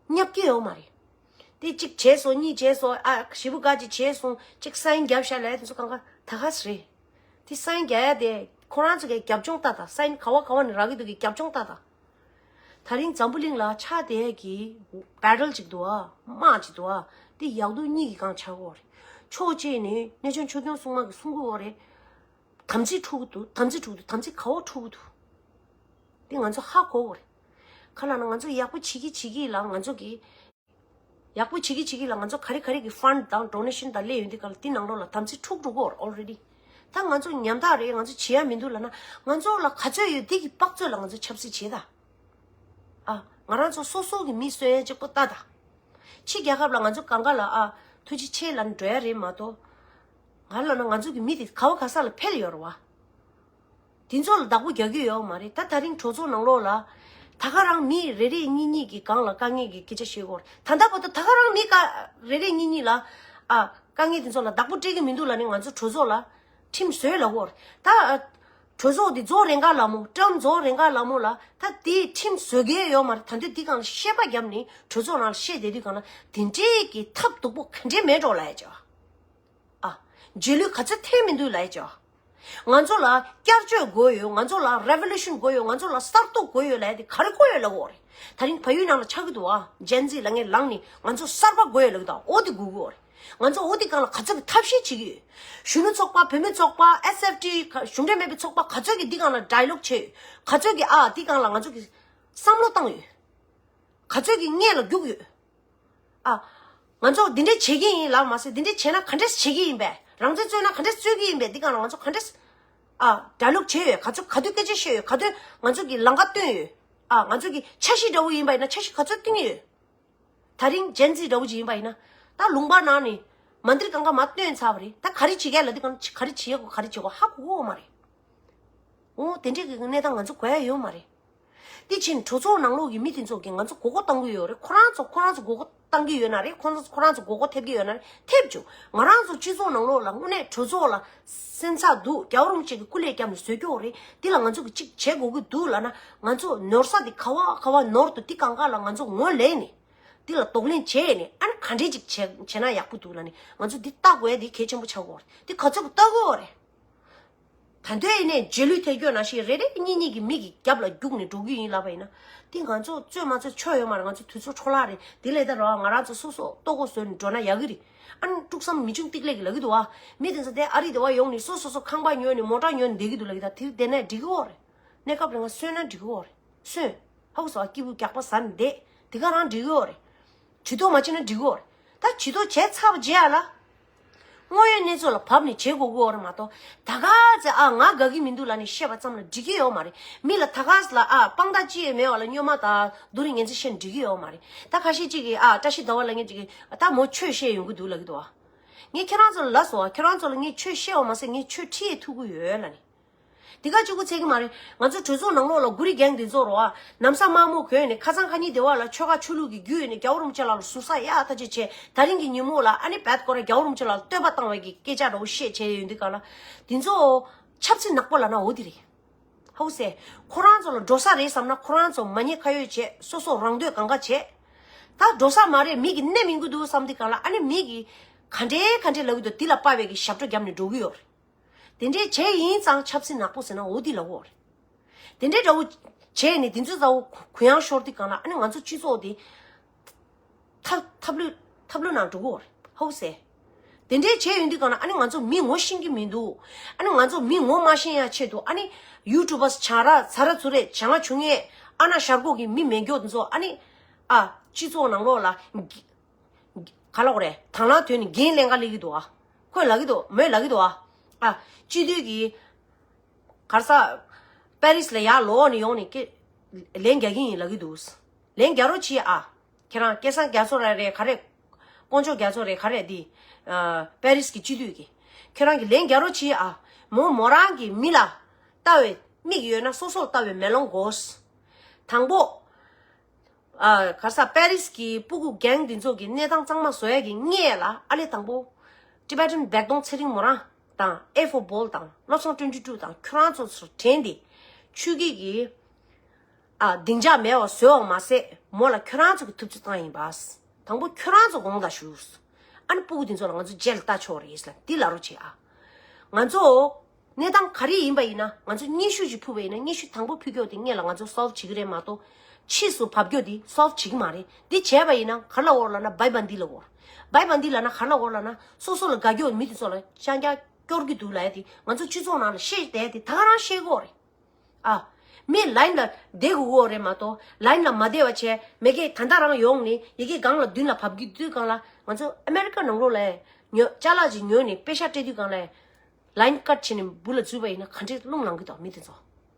བསྙབ་ཀྱི་ཡོད་མ་རེད། དེ་གཅིག་བྱས་སོང་། གཉིས་བྱས་སོང་། ཨ་ཞེ་པོ་དགའ་ཅིག་བྱས་སོང་། གཅིག་སའིན་རྒྱབ་ཤག་ལབ་དེ་ཚོ་གང་ག་ད་ག་ཚོད་རེད། དེ་སའིན་རྒྱག་ཡ་དེ་ཁོ་རང་ཚོ་གི་རྒྱབ་ལྗོངས་ལྟ་ད། སའིན་ག་བ་ག་བ་ནས་རག་གི་འདུག་གི་རྒྱབ་ལྗོངས་ལྟ་ད། ད་རིང་འཛམ་བུ་གླིང་ལ་ཆགས་བསྡད་ཀྱི་བེ་ཊལ་ཅིག་འདུག་ཨ། དམག་ཅིག་འདུག་ཨ། དེ་ཡག་སྡུག་གཉིས་ཀྱི་སྒང་ཆགས་ཀྱི་ཡོད་རེད། ཕྱོགས་གཅིག་ནས་གནས་ཆུང་ཆོས་སྐྱོང་སྲུང་མ་གིས་སྲུང་གི་ཡོད་རེད། དམ་ཚིག་འཁྲུག་གི་འདུག་དམ་ཚིག་འཁྲུག་གི་འདུག་དམ་ཚིག་ག་བ་འཁྲུག་གི་འདུག་དེ་ང་ཚོ་ཧ་གོ་དགོས་རེད། ག་ལབ་ན་ང་ཚོ་ཡག་པོ་བྱེད་ཀྱི་བྱེད་ཀྱི་ལ་ང་ཚོ་གི། ཡག་པོ་བྱེད་ཀྱི་བྱེད་ཀྱི་ལ་ང་ཚོ་ག་རེ་ག་རེ་གི་ཕན་དང་ཌོ་ནེ་ཤན་དང་སླེབས་ཡོང་དུས་ག་ལ་དེ་ནང་ལོགས་ལ་དམ་ཚིག་འཁྲུག་འགྲོ་གི་ཡོད་རེད། ཨོལ་རེ་ཌི། ད་ང་ཚོ་ཉམ་ཐག་རེད། ང་ཚོ་བྱེད་ཡ་མི་འདུག་ལབ་ན་ང་ཚོ་ལ་ག་ཚོད་ཡོད་དེ་གི་དཔག་ཚོད་ལ་ང་ཚོ་ཆབ་སྲིད་བྱེད་ད། ཨ་ང་རང་ཚོ་སོ་སོ་གི་མི་གསོད་ཡ་གཅིག་པོ་ལྟ་ད། ཕྱི་རྒྱལ་ཁབ་ལ་ང་ཚོ་གང་ག་ལ་ཨ་ཐུགས་རྗེ་ཆེ་ལབ་ནས་འགྲོ་ཡ་རེད་མ་གཏོགས། ང་ལབ་ན་ང་ཚོ་གི་མི་དེ་ག་བ་ག་ས་ལ་འཕེལ་ཡོད་རེད་བ། དེ་ཚོ་ལ་བདག་པོ་རྒྱག་གི་ཡོད་མ་རེད། ད་ད་རིང་གྲོས་ཚོགས་ནང་ལོགས་ལ་ད་ག་རང་མི་རེ་རེ་གཉིས་གཉིས་ཀྱི་སྒང་ལ་དཀའ་ངལ་གྱི་སྐད་ཆ་བཤད་ཀྱི་ཡོད་རེད། ད་ལྟ་བར་དུ་ད་ག་རང་མི་ཀ་རེ་རེ་གཉིས་གཉིས་ལ་ཨ་དཀའ་ངལ་དེ་ཚོ་ལ་བདག་པོ་སྤྲད་ཀྱི་མི་འདུག་ལབ་ནས་ང་ཚོ་གྲོས་ཚོགས་ལ་ཁྲིམས་བཟོས་ལབ་ཀྱི་ཡོད་རེད། ད་གྲོས་ཚོགས་དེ་རྫོགས་རན་ག་ལ་མོ་ཊརམ་རྫོགས་རན་ག་ལ་མོ་ལ་ད་དེ་ཁྲིམས་བཟོ་གི་ཡོད་མ་རེད། ད་དུང་དེ་སྒང་ལ་བཤད་པ་བརྒྱབ་ནས་གྲོས་ཚོགས་ནང་ལ་བཤད་བསྡད་དུས་སྒང་ལ་དེ་འདྲའི་གི་ཐབས་སྡུག་པོ་ག་འདྲས་མེད་འགྲོ་ལབ་ཡ་ཅིག་ཨ། རྗེས་ལུས་ག་ཚོད་ཐེབས་མི་འདུག་ལབ་ཡ་ཅིག་ང་ཚོ་ལ་བསྐྱར་བཅོས་དགོས་ཡོད། ང་ཚོ་ལ་རེ་ཝོ་ལུ་ཤན་དགོས་ཡོད། ང་ཚོ་ལ་གསར་གཏོད་དགོས་ཡོད་ལབ་ཡ་དེ་ག་རེ་དགོས་ཡོད་ལབ་ཀྱི་ཡོད་རེད། ད་རིང་བལ་ཡུལ་ནང་ལ་ཆགས་ཀྱི་འདུག་ཨ། ཇེན་ཛི་ལབ་མཁན་ལངས་ནས་ང་ཚོ་གསར་པ་དགོས་ཡོད་ལབ་ཀྱི་འདུག་འོ་དེ་དགོས་ཀྱི་ཡོད་རེད། ང་ཚོ་འོ་དེ་སྒང་ལ་ག་ཚོད་ཀྱི་ཐབས་ཤེས་བྱེད་ཀྱི་ཡོད། གཞོན་ནུ་ཚོགས་པ། བུད་མེད་ཚོགས་པ། ཨེས་ཨེཕ་ཊི། གཞུང་འབྲེལ་མེད་པའི་ཚོགས་པ་ག་ཚོད་ཀྱིས་འདི་སྒང་ལ་ཌའི་ལོག་བྱས་ཡོད། ག་ཚོད་ཀྱིས་ཨ་འདི་སྒང་ལ་ང་ཚོ་གིས་བསམ་བློ་བཏང་ཡོད། ག་ཚོད་ཀྱིས་སྔོན་ལ་རྒྱུགས་ཡོད། ཨ། ང་ཚོ་འདི་འདྲས་བྱེད་ཀྱི་ཡིན་ལབ་མ་ཟད། འདི་འདྲས་བྱས་ན་ག་འདྲས་བྱེད་ཀྱི་ཡིན་པས། རང་བཙན་རྩོད་ན་ག་འདྲས་རྩོད་ཀྱི་ཡིན་པས། འདི་སྒང་ལ་ང་ཚོ་ག་འདྲས། ཨ། ཌའི་ལོག་བྱས་ཡོད། ག་ཚོད་ག་དུས་སྐད་ཆ་བཤད་ཡོད། ག་དུས་ང་ཚོ་གིས་ལམ་ཁ་སྟོན་ཡོད། ཨ། ང་ཚོ་གི་འཆར་གཞི་འདྲ་བོ་ཡིན་པ་ཡིན་ན་འཆར་གཞི་ག་ཚོད་བཏིང་ཡོད། ད་རིང་ཇེན་ཛི་འདྲ་བོ་ཅིག་ཡིན་པ་ཡིན་ན། ད་ལུང་པ་ནང་ནས་མ་འདིར་གང་ག་མ་སྟོན་ཚར་བ་རེད། ད་ག་རེ་བྱེད་ཀྱི་ལ་འདི་གང་ག་རེ་བྱེད་དགོས་ག་རེ་བྱེད་དགོས་ཧ་གོ་གི་ཡོད་མ་རེད། འོ་དེ་འདྲས་ཀྱི་གནས་སྟངས་ང་ཚོ་དགོས་ཡ་ཡོད་མ་རེད། དེ་ཕྱིན་གྲོས་ཚོགས་ནང་ལོགས་ཀྱི་མི་དེ་ཚོ་གིས་ང་ཚོ་མགོ་སྐོར་གཏོང་གི་ཡོད་རེད། ཁོ་རང་ཚོ་ཁོ་རང་ཚོ་མགོ་སྐོར་གཏོང་གི་ཡོད་ན་རེད། ཁོ་ཚོ་ཁོ་རང་ཚོ་མགོ་སྐོར་ཐེབས་ཀྱི་ཡོད་ན་རེད། ཐེབས་བྱུང་། ང་རང་ཚོ་སྤྱི་ཚོགས་ནང་ལོགས་ལ་དངོས་གནས་གྲོས་ཚོགས་ལ་སེམས་ཚ་འདུག་རྒྱལ་བ་རིན་པོ་ཆེ་གི་སྐུ་ལས་བརྒྱབ་ནས་བཟོས་ཀྱི་ཡོད་རེད། དེ་ལ་ང་ཚོ་གིས་གཅིག་བྱེད་དགོས་ཀྱི་འདུག་ལབ་ན། ང་ཚོ་ནོར་ས་དེ་ག་བ་ག་བ་ནོར་འདུག་དེ་གང་ག་ལ་ང་ཚོ་ངོས་ལེན་ནས་དེ་ལ་གདོང་ལེན་བྱས་ནས་ཨ་ནི་ག་འདྲས་ཅིག་བྱས་བྱས་ན་ཡག་པོ་འདུག་ལབ་ནས་ང་ཚོ་འདི་ལྟ་དགོས་ཡ་དེ་གལ་ཆེན་པོ་ཆགས་ཀྱི་ཡོད་རེད། དེ་ག་ཚོད་ཀྱིས་ལྟ་གི་ཡོད་རེད། ད་དུང་ཡིན་ནའི་རྗེས་ལུས་ཐེབས་ཀྱི་ཡོད་ན་ཞིག་རེ་རེ་གཉིས་གཉིས་ཀྱི་མི་གི་རྒྱབ་ལ་རྒྱུགས་ནས་འགྲོ་གི་ཡིན་ལབ་པ་ཡིན་ན། དེ་ང་ཚོ་རྩོད་མ་རྩོད་ཆོ་ཡོད་མ་རེད། ང་ཚོ་དུས་ཚོད་འཕྲོ་བརླག་རེད། དེ་ལས་ད་ར་ང་རང་ཚོ་སོ་སོ་ལྟོ་གོས་བཟོས་ནས་འགྲོ་ན་ཡག་གི་རེད། ཨ་ནི་དཀྲུག་ས་མི་ཆུང་ཏིག་ལེ་གི་ལབ་ཀྱི་འདུག་བ། མི་དེ་ཚོ་དེ་ཨ་རི་དེ་བ་ཡོང་ནས་སོ་སོ་སོ་ཁང་པ་ཉོས་ནས་མོ་ཊ་ཉོས་ནས་བསྡད་ཀྱི་འདུག་ལབ་ཀྱི་ད། དེ་བསྡད་ན་འགྲིག་གི་ཡོད་རེད། གནས་སྐབས་རིང་ང་གསོན་ན་འགྲིག་གི་ཡོད་རེད། གསོན། ཧ་གོ་སོང་ཨ། སྐྱིད་པོ་རྒྱགས་པ་ཟ་ནས་བསྡད། དེ་ག་རང་འགྲིག་གི་ཡོད་རེད། ཇུས་གཏོགས་མ་བྱས་ན་འགྲིག་གི་ཡོད་རེད། ད་ཇུས་གཏོགས་བྱས་ཚར་བ་རྗེས་ལ། དངོས་ཡོད་གནས་ཚུལ་ལ་བབས་ནས་བྱེད་དགོས་ཀྱི་ཡོད་རེད་མ་གཏོགས། ད་ག་ཚོད་ཨ་ང་དགའ་གི་མི་འདུག་ལབ་ནས་བཤད་པ་ཙམ་ལ་འགྲིག་གི་ཡོད་མ་རེད། མི་ལ་ད་ག་ཚོད་ལ་ཨ་དཔང་རྟགས་ཅི་ཡང་མེད་པ་ལ་སྨྱོན་མ་དང་སྡུག་རུས་ངན་ཚིག་བཤད་ན་འགྲིག་གི་ཡོད་མ་རེད། ད་ཁ་ཤས་ཅིག་གིས་ཨ་བཀྲ་ཤིས་ཟླ་བ་ལབ་མཁན་ཅིག་གིས་ད་མོ་ཆོས་བཤད་ཡོང་གི་འདུག་ལབ་ཀྱི་འདུག་ཨ། ངས་ཁྱེད་རང་ཚོ་ལ་ལབ་སོང་ཨ། ཁྱེད་རང་ཚོ་ལ་ངས་ཆོས་བཤད་པ་མ་ཟད་ངས་ཆོས་ཁྲིད་ཡས་ཐུག་གི་ཡོད་ལབ་ནས། དེ་ག་གཅིག་པོ་ཚད་ཀྱི་མ་རེད། ང་ཚོ་གྲོས་ཚོགས་ནང་ལོགས་ལ་གུ་རི་གེང་དེ་ཚོ་རོ་ཨ། ནམ་སང་དམར་མོ་གོན་ནས་ཁ་སང་ཁ་ཉིན་དེ་བ་ལ་ཆོལ་ཁ་ཆོས་ལུགས་ཀྱི་རྒྱུད་ནས་རྒྱལ་བ་རིན་པོ་ཆེ་ལགས་ལ་ཟུར་ཟ་ཡག་ཐག་ཆོད་བྱས། ད་རིང་གི་ཉིན་མོ་ལ་ཨ་ནི་བད་ཀོ་ར་རྒྱལ་བ་རིན་པོ་ཆེ་ལགས་ལ་བསྟོད་པ་བཏང་བའི་གི་སྐད་ཆ་འདྲ་བོ་བཤད་བྱས་ཡོད་འདི་ག་ལ། དེ་ཚོ་ཆབ་སྲིད་ནག་པོ་ལབ་ན་འོ་དེ་རེད། ཧོ་སེ། ཁོ་རང་ཚོ་ལ་འགྲོ་ས་རེད་བསམ་ན་ཁོ་རང་ཚོ་མ་ཉེས་ཁ་གཡོགས་བྱས། སོ་སོ་རང་འདོད་གང་ག་བྱས། ད་འགྲོ་ས་མ་རེད། མི་གི་གནས་མི་འགུལ་འདུག་བསམ་འདི་ག་ལ་ཨ་ནི་མི་གི་ག་འདྲའི་ག་འདྲའི་ལབ་གི་འདུག་དེ་ལ་དཔག་པའི་གི་ཞབས་བྲོ་བརྒྱབ་ནས་འགྲོ་གི་ཡོད་རེད། དེ་འདྲའི་བྱས་ཡིན་ཙང་ཆབ་སྲིད་ནག་པོ་ཟེར་ན་འོ་དེ་ལབ་ཡོད་རེད། དེ་འདྲའི་འདྲ་བོ་བྱས་ནས་དེ་ཚོ་ཚ་བོ་གུ་ཡངས་ཤོར་དུས་སྒང་ལ་ཨ་ནི་ང་ཚོ་སྤྱི་ཚོགས་དེ་ཐབས་ཐབས་ལུས་ཐབས་ལུས་ནང་འགྲོ་གི་ཡོད་རེད། ཧོ་སེ། དེ་འདྲའི་བྱས་ཡོང་དུས་སྒང་ལ་ཨ་ནི་ང་ཚོ་མི་ངོ་ཤེས་ཀྱི་མི་འདུག་ཨ་ནི་ང་ཚོ་མི་ངོ་མ་ཤེས་ཡ་ཆེད་དུ་ཨ་ནི་ཡུ་ཊུབ་པར་བྱང་ར་ཚ་ར་ཚུ་རེད། བྱང་ང་ཆུང་ངེས་ཨ་ན་ཤར་ཁོག་གི་མི་མེད་མགྱོགས་དེ་ཚོ་ཨ་ནི་ཨ་སྤྱི་ཚོགས་ནང་ལོགས་ལ། ག་ལ་གོ་རེད། དང་བླངས་དོན་ནི་འགན་ལེན་ག་ལེགས་ཀྱི་འདུག་ཨ། ཁོས་ལབ་ཀྱི་འདུག་མོས་ལབ་ཀྱི་འདུག་ཨ། ཨ། སྤྱི་འཐུས་ཀྱི་གར་ས་པེ་རིས་ལ་ཡར་ལོག་ནས་ཡོང་ནས་ཀི་ལན་རྒྱག་གི་ཡིན་ལབ་ཀྱི་འདུག་ལན་རྒྱག་རོགས་གྱིས་ཨ། ཁྱེད་རང་སྐལ་བཟང་རྒྱ་མཚོ་རེད་རེད་ག་རེ། དཀོན་མཆོག་རྒྱ་མཚོ་རེད་ག་རེ་འདི། ཨ། པེ་རིས་ཀྱི་སྤྱི་འཐུས་ཀྱི། ཁྱེད་རང་གི་ལན་རྒྱག་རོགས་གྱིས་ཨ། མོ་མོ་རང་གི་མི་ལ་ལྟ་བའི་མིག་ཡོད་ན་སོ་སོར་ལྟ་བའི་མེ་ལོང་དགོས། དང་པོ། ཨ། གར་ས་པེ་རིས་ཀྱི་སྤུ་གུ་གེང་འདི་ཚོ་གི་གནས་སྟངས་གཙང་མ་བཟོ་ཡ་གི་སྔས་ལ་ཨ་ལེ་དང་པོ། ཊི་བེ་ཊན་བེག་ཏོང་ཚེ་རིང་མོ་རང་དང་ཨེ་ཧྥོ་བྷོལ་དང་བློ་བཟང་ཊུན་ཊི་ཊུ་དང་ཁྱོད་རང་ཚོ་ཚོར་དྲན་ཏེ། ཆོས་སྐྱིད་ཀྱི། ཨ། སྡིངས་ཆ་མེད་པ་བཟོས་པ་མ་ཟད་མོ་ལ་ཁྱོད་རང་ཚོ་གི་ཐུབ་ཚོད་བཏང་ཡིན་པ། དང་པོ་ཁྱོད་རང་ཚོ་དགོངས་དག་ཞུ། ཨ་ནི་སྤུ་གུ་འདི་ཚོ་ལ་ང་ཚོ་རྗེས་ལ་ལྟ་ཆོག་རེད་ལ་འདི་ལབ་རོགས་བྱེད་ཨ། ང་ཚོ། གནས་སྟངས་ག་རེ་ཡིན་པ་ཡིན་ན་ང་ཚོ་སྙན་ཞུ་ཞིག་ཕུལ་བ་ཡིན་ན་སྙན་ཞུ་དང་པོ་ཕུལ་སྐྱོར་དེ་སྔས་ལ་ང་ཚོ་སོལབ་བྱེད་ཀྱི་རེད་མ་གཏོགས། ཕྱིས་སུ་བབས་སྐྱོར་དེ་སོལབ་བྱེད་ཀྱི་མ་རེད། འདི་བྱས་པ་ཡིན་ན་ག་ལ་འོར་ལབ་ན་བའི་བན་དི་ལ་འོར། བའི་བན་དི་ལབ་ན་ག་ལ་འོར་ལབ་ན་སོ་སོ་ལ་དགའ་སྐྱོ་མི་དེ་ཚོ་ལ་ཅང་ཀྱང་སྐྱོར་གྱི་འདུག་ལབ་ཡ་དེ་ང་ཚོ་སྤྱི་ཚོགས་ནང་ལ་བཤད་བསྡད་དེ་ད་ག་རང་བཤད་དགོས་རེད། ཨ། མི་ལའིན་ལ་བསྡད་དགོས་ཀྱི་ཡོད་རེད་མ་གཏོགས་ལའིན་ལ་མ་བསྡད་པ་བྱས་མི་སྒེར་ད་ལྟ་རང་ཡོང་ནས་ཡི་གེ་སྒང་ལ་མདུན་ལ་བབས་ཀྱི་དུས་སྒང་ལ་ང་ཚོ་ཨ་མེ་རི་ཀ་ནང་ལོགས་ལ་ཉོ་ཅ་ལག་ཅིག་ཉོས་ནས་པེ་ཤག་སྤྲད་དུས་སྒང་ལ་ལའིན་ཀཊ་བྱས་ནས་འབུ་ལ་འཛུལ་བ་ཡིན་ན་ག་འདྲས་རླུང་ལངས་ཀྱི་འདུག་མི་དེ་ཚོ་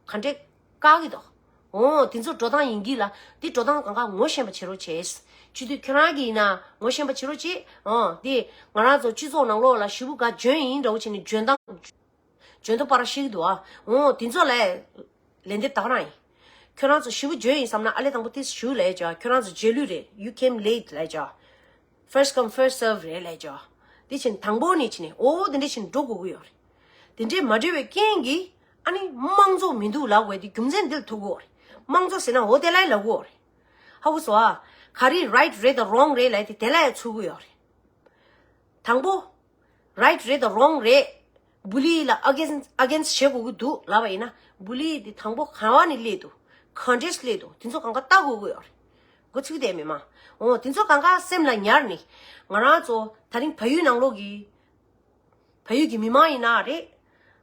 ག་འདྲས་བཀག་གི་འདུག་འོ་དེ་ཚོ་འགྲོ་སྟངས་ཡིན་གྱི་ལ་དེ་འགྲོ་སྟངས་གང་ག་ངོ་ཤེས་པ་བྱེད་རོགས་བྱེད། སྤྱི་འཐུས་ཁྱོད་རང་གིས་ཡིན་ན་ངོ་ཤེས་པ་བྱེད་རོགས་བྱེད། འོ་དེ་ང་རང་ཚོ་སྤྱི་ཚོགས་ནང་ལོགས་ལ་ཞེ་པོ་ག་འཇོན་ཡིན་འདྲ་བོ་བྱས་ནས་འཇོན་ཐང་། འཇོན་ཐང་པར་ཤེས་ཀྱི་འདུག་ཨ། འོ་དེ་ཚོ་ལས། ལན་འདེབས་ད་ག་རང་ཡིན། ཁྱོད་རང་ཚོ་ཞེ་པོ་འཇོན་ཡིན་བསམ་ན་ཨ་ལེ་དང་པོ་ཏིས་ཞུ་ལས་ཅོ་ཁྱོད་རང་ཚོ་རྗེས་ལུས་རེད། You came late ལས་ཅོ། First come first serve རེད་ལས་ཅོ། དེ་ཕྱིན་དང་པོ་ནས་ཕྱིན་ནས་འོ་དེ་འདྲ་ཕྱིན་འགྲོ་དགོས་ཀྱི་ཡོད་རེད། དེ་འདྲས་མ་འགྲོ་བའི་རྐྱེན་གྱིས་ཨ་ནི་དམངས་གཙོ་མི་འདུག་ལབ་དགོས་དེ་རྒྱུ་མཚན་འདི་ལ་ཐུག་གི་ཡོད་རེད། དམངས་གཙོ་ཟེར་ན་འོ་དེ་ལ་ལབ་དགོས་རེད། ཧ་གོ་སོང་ཨ། ག་རེ་right རེད་དང་wrong རེད་ལབ་དེ་དེ་ལ་ཚུགས་ཀྱི་ཡོད་རེད། དང་པོ། Right རེད་དང་wrong རེད། བུ་ལི་ལ་against against བྱེད་དགོས་ཀྱི་འདུག་ལབ་པ་ཡིན་ན་བུ་ལི་དེ་དང་པོ་ག་བ་ནས་སླེབས་འདུག་ག་འདྲས་སླེབས་འདུག་དེ་ཚོ་གང་ག་ལྟ་དགོས་ཀྱི་ཡོད་རེད། མགོ་ཚོད་བསྡད་མེད་མ། འོ་དེ་ཚོ་གང་ག་སེམས་ལ་ཉར་ནས་ང་རང་ཚོ་ད་རིང་བལ་ཡུལ་ནང་ལོགས་ཀྱི་བལ་ཡུལ་གྱི་མི་མང་ཡིན་ན་རེད།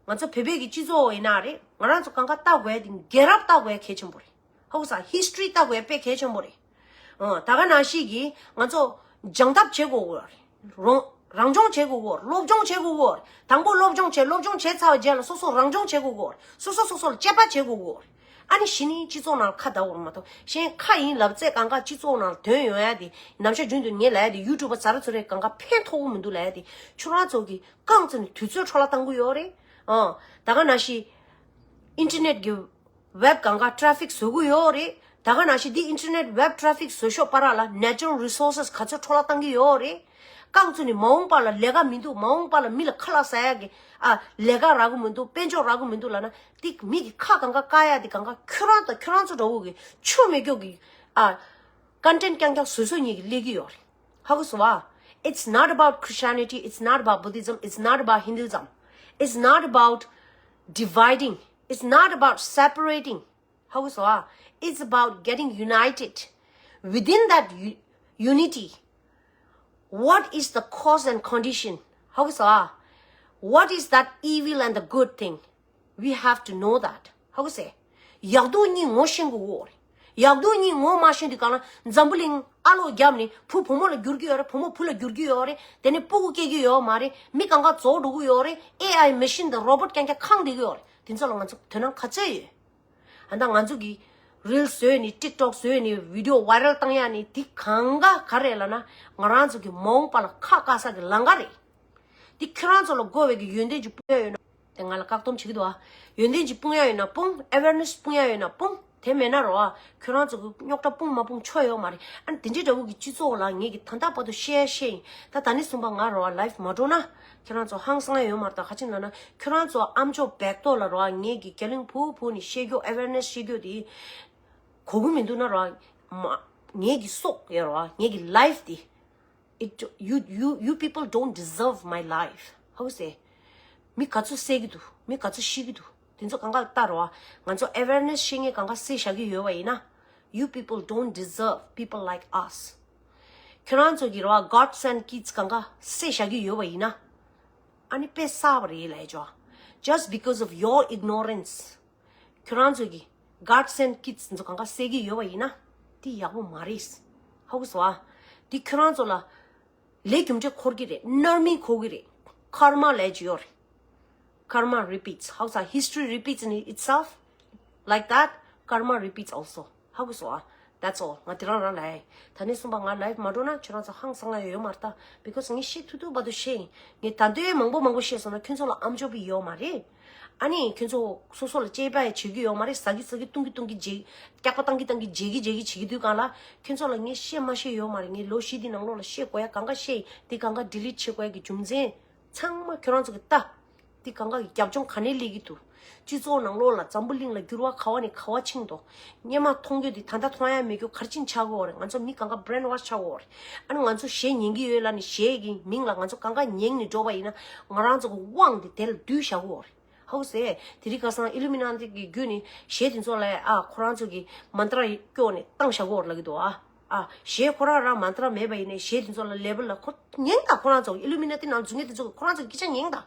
ང་ཚོ་བོད་པའི་གི་སྤྱི་ཚོགས་ཡིན་ན་རེད། ང་རང་ཚོ་གང་ག་ལྟ་དགོས་ཡ་དེ་རྒྱལ་རབས་ལྟ་དགོས་ཡ་གལ་ཆེན་པོ་རེད། ཧ་གོ་སོང་། History ལྟ་དགོས་ཡ་དཔེ་གལ་ཆེན་པོ་རེད། ཨོ། ད་ག་ནང་བཞིན་གྱི་ང་ཚོ་སྦྱང་ཐབས་བྱེད་དགོས་ཀྱི་ཡོད་རེད། རང་རང་སྦྱོང་བྱེད་དགོས་ཀྱི་ཡོད་རེད། སློབ་སྦྱོང་བྱེད་དགོས་ཀྱི་ཡོད་རེད། དང་པོ་སློབ་སྦྱོང་བྱེད། སློབ་སྦྱོང་བྱས་ཚར་བའི་རྗེས་ལ་སོ་སོ་རང་སྦྱོང་བྱེད་དགོས་ཀྱི་ཡོད་རེད། སོ་སོ་སོ་སོ་ལ་དཔྱད་པ་བྱེད་དགོས་ཀྱི་ཡོད་རེད། ཨ་ནི་གཞི་ནས་སྤྱི་ཚོགས་ནང་ཁ་བརྡ་བོར་མ་གཏོགས་གཞན་ཁ་ཡིན་ལབ་ཚེ་གང་ག་སྤྱི་ཚོགས་ནང་དོན་ཡོང་ཡ་དེ་ནམ་ཞག་རྒྱུན་དུ་ངས་ལབ་ཡ་དེ་ཡུ་ཊུབ་པ་ཙ་ར་ཚོ་རེ་གང་ག་ཕན་ཐོགས་ཀྱི་མི་འདུག་ལབ་ཡ་དེ་ཁྱོད་རང་ཚོ་གི་རྐང་བཙུགས་ནས་དུས་ཚོད་འཕྲོ་བརླག་བཏང་གི་ཡོད་རེད། ཨ། ད་ག་ནང་བཞིན་ཨིན་ཊར་ནེཊ་གི་ཝེབ་གང་ག་ཊ་རེ་ཕིག་བཟོ་གི་ཡོད་རེད། ད་ག་ནང་བཞིན་འདི་ཨིན་ཊར་ནེཊ་ཝེབ་ཊ་རེ་ཕིག་བཟོ་ཤོག་བར་ལ་ནེ་ཅུ་རལ་རི་སོར་སེས་ག་ཚོད་འཕྲོ་བརླག་བཏང་གི་ཡོད་རེད། རྐང་བཙུགས་ནས་མ་འོངས་པ་ལ་ལས་ཀ་མི་འདུག་མ་འོངས་པ་ལ་མི་ལ་ཁ་ལག་ཟ་ཡ་གི་ཨ་ལས་ཀ་རག་གི་མི་འདུག་དཔལ་འབྱོར་རག་གི་མི་འདུག་ལབ་ན་འདི་མི་གི་ཁ་གང་ག་བཀག་ཡ་འདི་གང་ག་ཁྱོད་རང་དང་ཁྱོད་རང་ཚོ་འདྲ་བོ་གི་ཆོ་མེད་སྐྱོ་གི་ཨ། ཀོན་ཊེན་ཊི་རྐྱང་རྐྱང་བཟོ་བཟོ་གཉིས་ཀྱི་སླེབས་ཀྱི་ཡོད་རེད། ཧ་གོ་སོང་བ། It's not about Christianity, it's not about Buddhism, it's not about Hinduism, it's not about dividing, it's not about separating. ཧ་གོ་སོང་བ། It's about getting united. Within that u- unity, what is the cause and condition? ཧ་གོ་སོང་བ། What is that evil and the good thing? We have to know that. ཧ་གོ་སོང་། ཡག་སྡུག་གཉིས་ངོ་ཤེས་དགོས་ཀྱི་ཡོད་རེད། ཡག་སྡུག་གཉིས་ངོ་མ་ཤེས་དུས་གང་ལ་འཛམ་བུ་གླིང་ཨ་ལོ་བརྒྱབ་ནས་བུ་བུ་མོ་ལ་འགྱུར་གྱི་ཡོད་རེད། བུ་མོ་བུ་ལ་འགྱུར་གྱི་ཡོད་རེད། དེ་ནས་སྤུ་གུ་སྐྱེ་གི་ཡོད་མ་རེད། མི་གང་ག་རྫོགས་འགྲོ་གི་ཡོད་རེད། ཨེ་ཨའི་མེ་ཤིན་དང་རོ་བོཊ་རྐྱང་རྐྱང་ཁེངས་བསྡད་ཀྱི་ཡོད་རེད། དེ་ཚོ་ལ་ང་ཚོ་དོ་སྣང་ག་ཚོད་ཡོད། ཨ་ད་ང་ཚོ་གི་རིལ་བཟོས་ནས་ཊིག་ཊོག་བཟོས་ནས་བི་ཌིའོ་ཝའི་རལ་བཏང་ཡ་ནི་དེ་གང་ག་ག་རེད་ལབ་ན་ང་རང་ཚོ་གི་མ་འོངས་པ་ལ་ཁ་བཀག་ས་གི་ལམ་ཁ་རེད། འདི་ཁྱོད་རང་ཚོ་ལ་དགོས་པའི་གི་ཡོན་ཏན་གྱི་དཔུང་ཡ་ཡོད་ན། དེ་ང་ལ་བཀག་སྡོམ་བྱེད་ཀྱི་འདུག་ཨ། ཡོན་ཏན་གྱི་དཔུང་ཡ་ཡོད་ན་སྤུངས། ཨེ་ཝེར་ནེ་སི་དཔུང་ཡ་ཡོད་ན་སྤུངས། དེ་མེད་ན་རོ་ཨ། ཁྱོད་རང་ཚོ་གི་རྙོག་དྲ་སྤུངས་མ་སྤུངས་ཆོ་ཡོད་མ་རེད། ཨ་ནི་དེ་འདྲའི་འདྲ་བོ་གི་སྤྱི་ཚོགས་ལ་ངེད་ཀྱི་ད་ལྟ་བར་དུ་བཤད་བཤད་ཡིན། ད་ད་ནི་གསུམ་པ་ང་རོ་ཨ་ལའིབ་མ་འགྲོ་ན་ཁྱོད་རང་ཚོ་ཧང་སང་ཡ་ཡོད་མ་རེད། ད་ག་ཅི་ལབ་ན་ཁྱོད་རང་ཚོ་ཨ་མཆོག་བེག་ཏོ་ལ་རོ་ཨ་ངེད་ཀྱི་རྒྱ་གླིང་ཕུ་ཕུ་ནས་བཤད་རྒྱུ་ཨེ་ཝེར་ནེ་སི་བཤད་རྒྱུ་དེ་གོ་གི་མི་འདུག་ན་རོ་ཨ། མ་ངེད་ཀྱི་སྲོག་ཡ་རོ་ཨ་ངེད་ཀྱི་ལའིབ་དེ། It you you you people don't deserve my life. ཧ་གོ་སོང་། མི་ག་ཚོད་བསད་ཀྱི་འདུག་མི་ག་ཚོད་ཤི་གི་འདུག་དེ་ཚོ་གང་ག་ལ་ལྟ་རོགས། ང་ཚོ་ཨེ་ཝེར་ནེ་སི་བཤད་མཁན་གང་ག་བསད་བཞག་གི་ཡོད་པ་ཡིན་ན། You people don't deserve people like us. ཁྱོད་རང་ཚོ་གི་རོགས་God sent kids གང་ག་བསད་བཞག་གི་ཡོད་པ་ཡིན་ན། ཨ་ནི་དཔེ་བསགས་པ་རེད་ལབ་ཡ་ཅོ། Just because of your ignorance. ཁྱོད་རང་ཚོ་གི་God sent kids ཚོ་གང་ག་བསད་ཀྱི་ཡོད་པ་ཡིན་ན། དེ་ཡག་པོ་མ་རེད། ཧ་གོ་སོང་ཨ། དེ་ཁྱོད་རང་ཚོ་ལ་ལས་རྒྱུ་འབྲས་འཁོར་གྱི་རེད། རྣམ་སྨིན་འཁོར་གྱི་རེད། ཀརྨ་ལབ་ཅིག་ཡོད་རེད། Karma repeats. How is that? History repeats in itself. Like that, karma repeats also. ཧ་གོ་སོང་ཨ། That's all. ང་དེ་རང་རང་ལ་ཨེ། ད་ནས་གསུངས་པ་ང་live མ་འགྲོ་ན་ཁྱོད་རང་ཚོ་ཧང་སང་ང་ཡོད་ཡོད་མ་རེད་ད། Because ངས་བཤད་ཐུབ་ཐུབ་བར་དུ་བཤད་ཡིན། ངས་ད་འདོད་མང་པོ་མང་པོ་བཤད་སོང་ན་ཁྱོད་ཚོ་ལ་ཨམ་ཅོག་པི་ཡོད་མ་རེད། ཨ་ནི་ཁྱོད་ཚོ་སོ་སོ་ལ་དཔྱད་པ་ཡང་བྱེད་རྒྱུ་ཡོད་མ་རེད། ཟ་གི་ཟ་གི་བཏུང་གི་བཏུང་གི་བརྗེ། སྐྱག་པ་བཏང་གི་བཏང་གི་བརྗེ་གི་བརྗེ་གི་བྱེད་ཀྱི་དུས་གང་ལ། ཁྱོད་ཚོ་ལ་ངས་བཤད་མ་བཤད་ཡོད་མ་རེད། ངས་ལོ་བཞི་འདི་ནང་ལོགས་ལ་བཤད་དགོས་ཡ་གང་ག་བཤད་ཡིན། འདི་གང་ག་delete བྱེད་དགོས་ཡ་གི་རྒྱུ་མཚན། ཚང་མ་ཁྱོད་རང་ཚོ་གི་ལྟ། འདི་གང་ག་གི་རྒྱབ་ལྗོངས་ག་ནས་སླེབས་ཀྱི་འདུག་སྤྱི་ཚོགས་ནང་ལོགས་ལ་འཛམ་བུ་གླིང་ལ་འགྱུར་བ་ག་བ་ནས་ག་བ་ཕྱིན་འདུག་སྔོན་མ་མཐོང་རྒྱུ་འདི་ད་ལྟ་མཐོང་ཡ་མེད་རྒྱུ་ག་རེ་ཕྱིན་ཆགས་ཀྱི་ཡོད་རེད། ང་ཚོ་མི་གང་ག་brainwash ཆགས་ཀྱི་ཡོད་རེད། ཨ་ནི་ང་ཚོ་གཞས་ཉན་གྱི་ཡོད་ལབ་ནས་གཞས་ཀྱི་མིང་ལ་ང་ཚོ་གང་ག་ཉན་ནས་འགྲོ་བ་ཡིན་ན་ང་རང་ཚོ་གི་དབང་འདི་དེ་ལ་བསྡུས་བཞག་གི་ཡོད་རེད། ཧའོ་སེ། དེ་རིང་ཁ་སང་Illuminati གི་བརྒྱུད་ནས་གཞས་དེ་ཚོ་ལ་ཨ་ཁོ་རང་ཚོ་གི་mantra སྐྱོར་ནས་བཏང་བཞག་གི་ཡོད་རེད་ལབ་ཀྱི་འདུག་ཨ། ཨ། གཞས་ཁོ་རང་རང་mantra མེད་པ་ཡིན་ནའི་གཞས་དེ་ཚོ་ལ་label ལ་ཁོ་ཉན་ད། ཁོ་རང་ཚོ་Illuminati ནང་འཛུལ་མཁན་དེ་ཚོ་ཁོ་རང་ཚོ་སྐད་ཆ་ཉན་ད།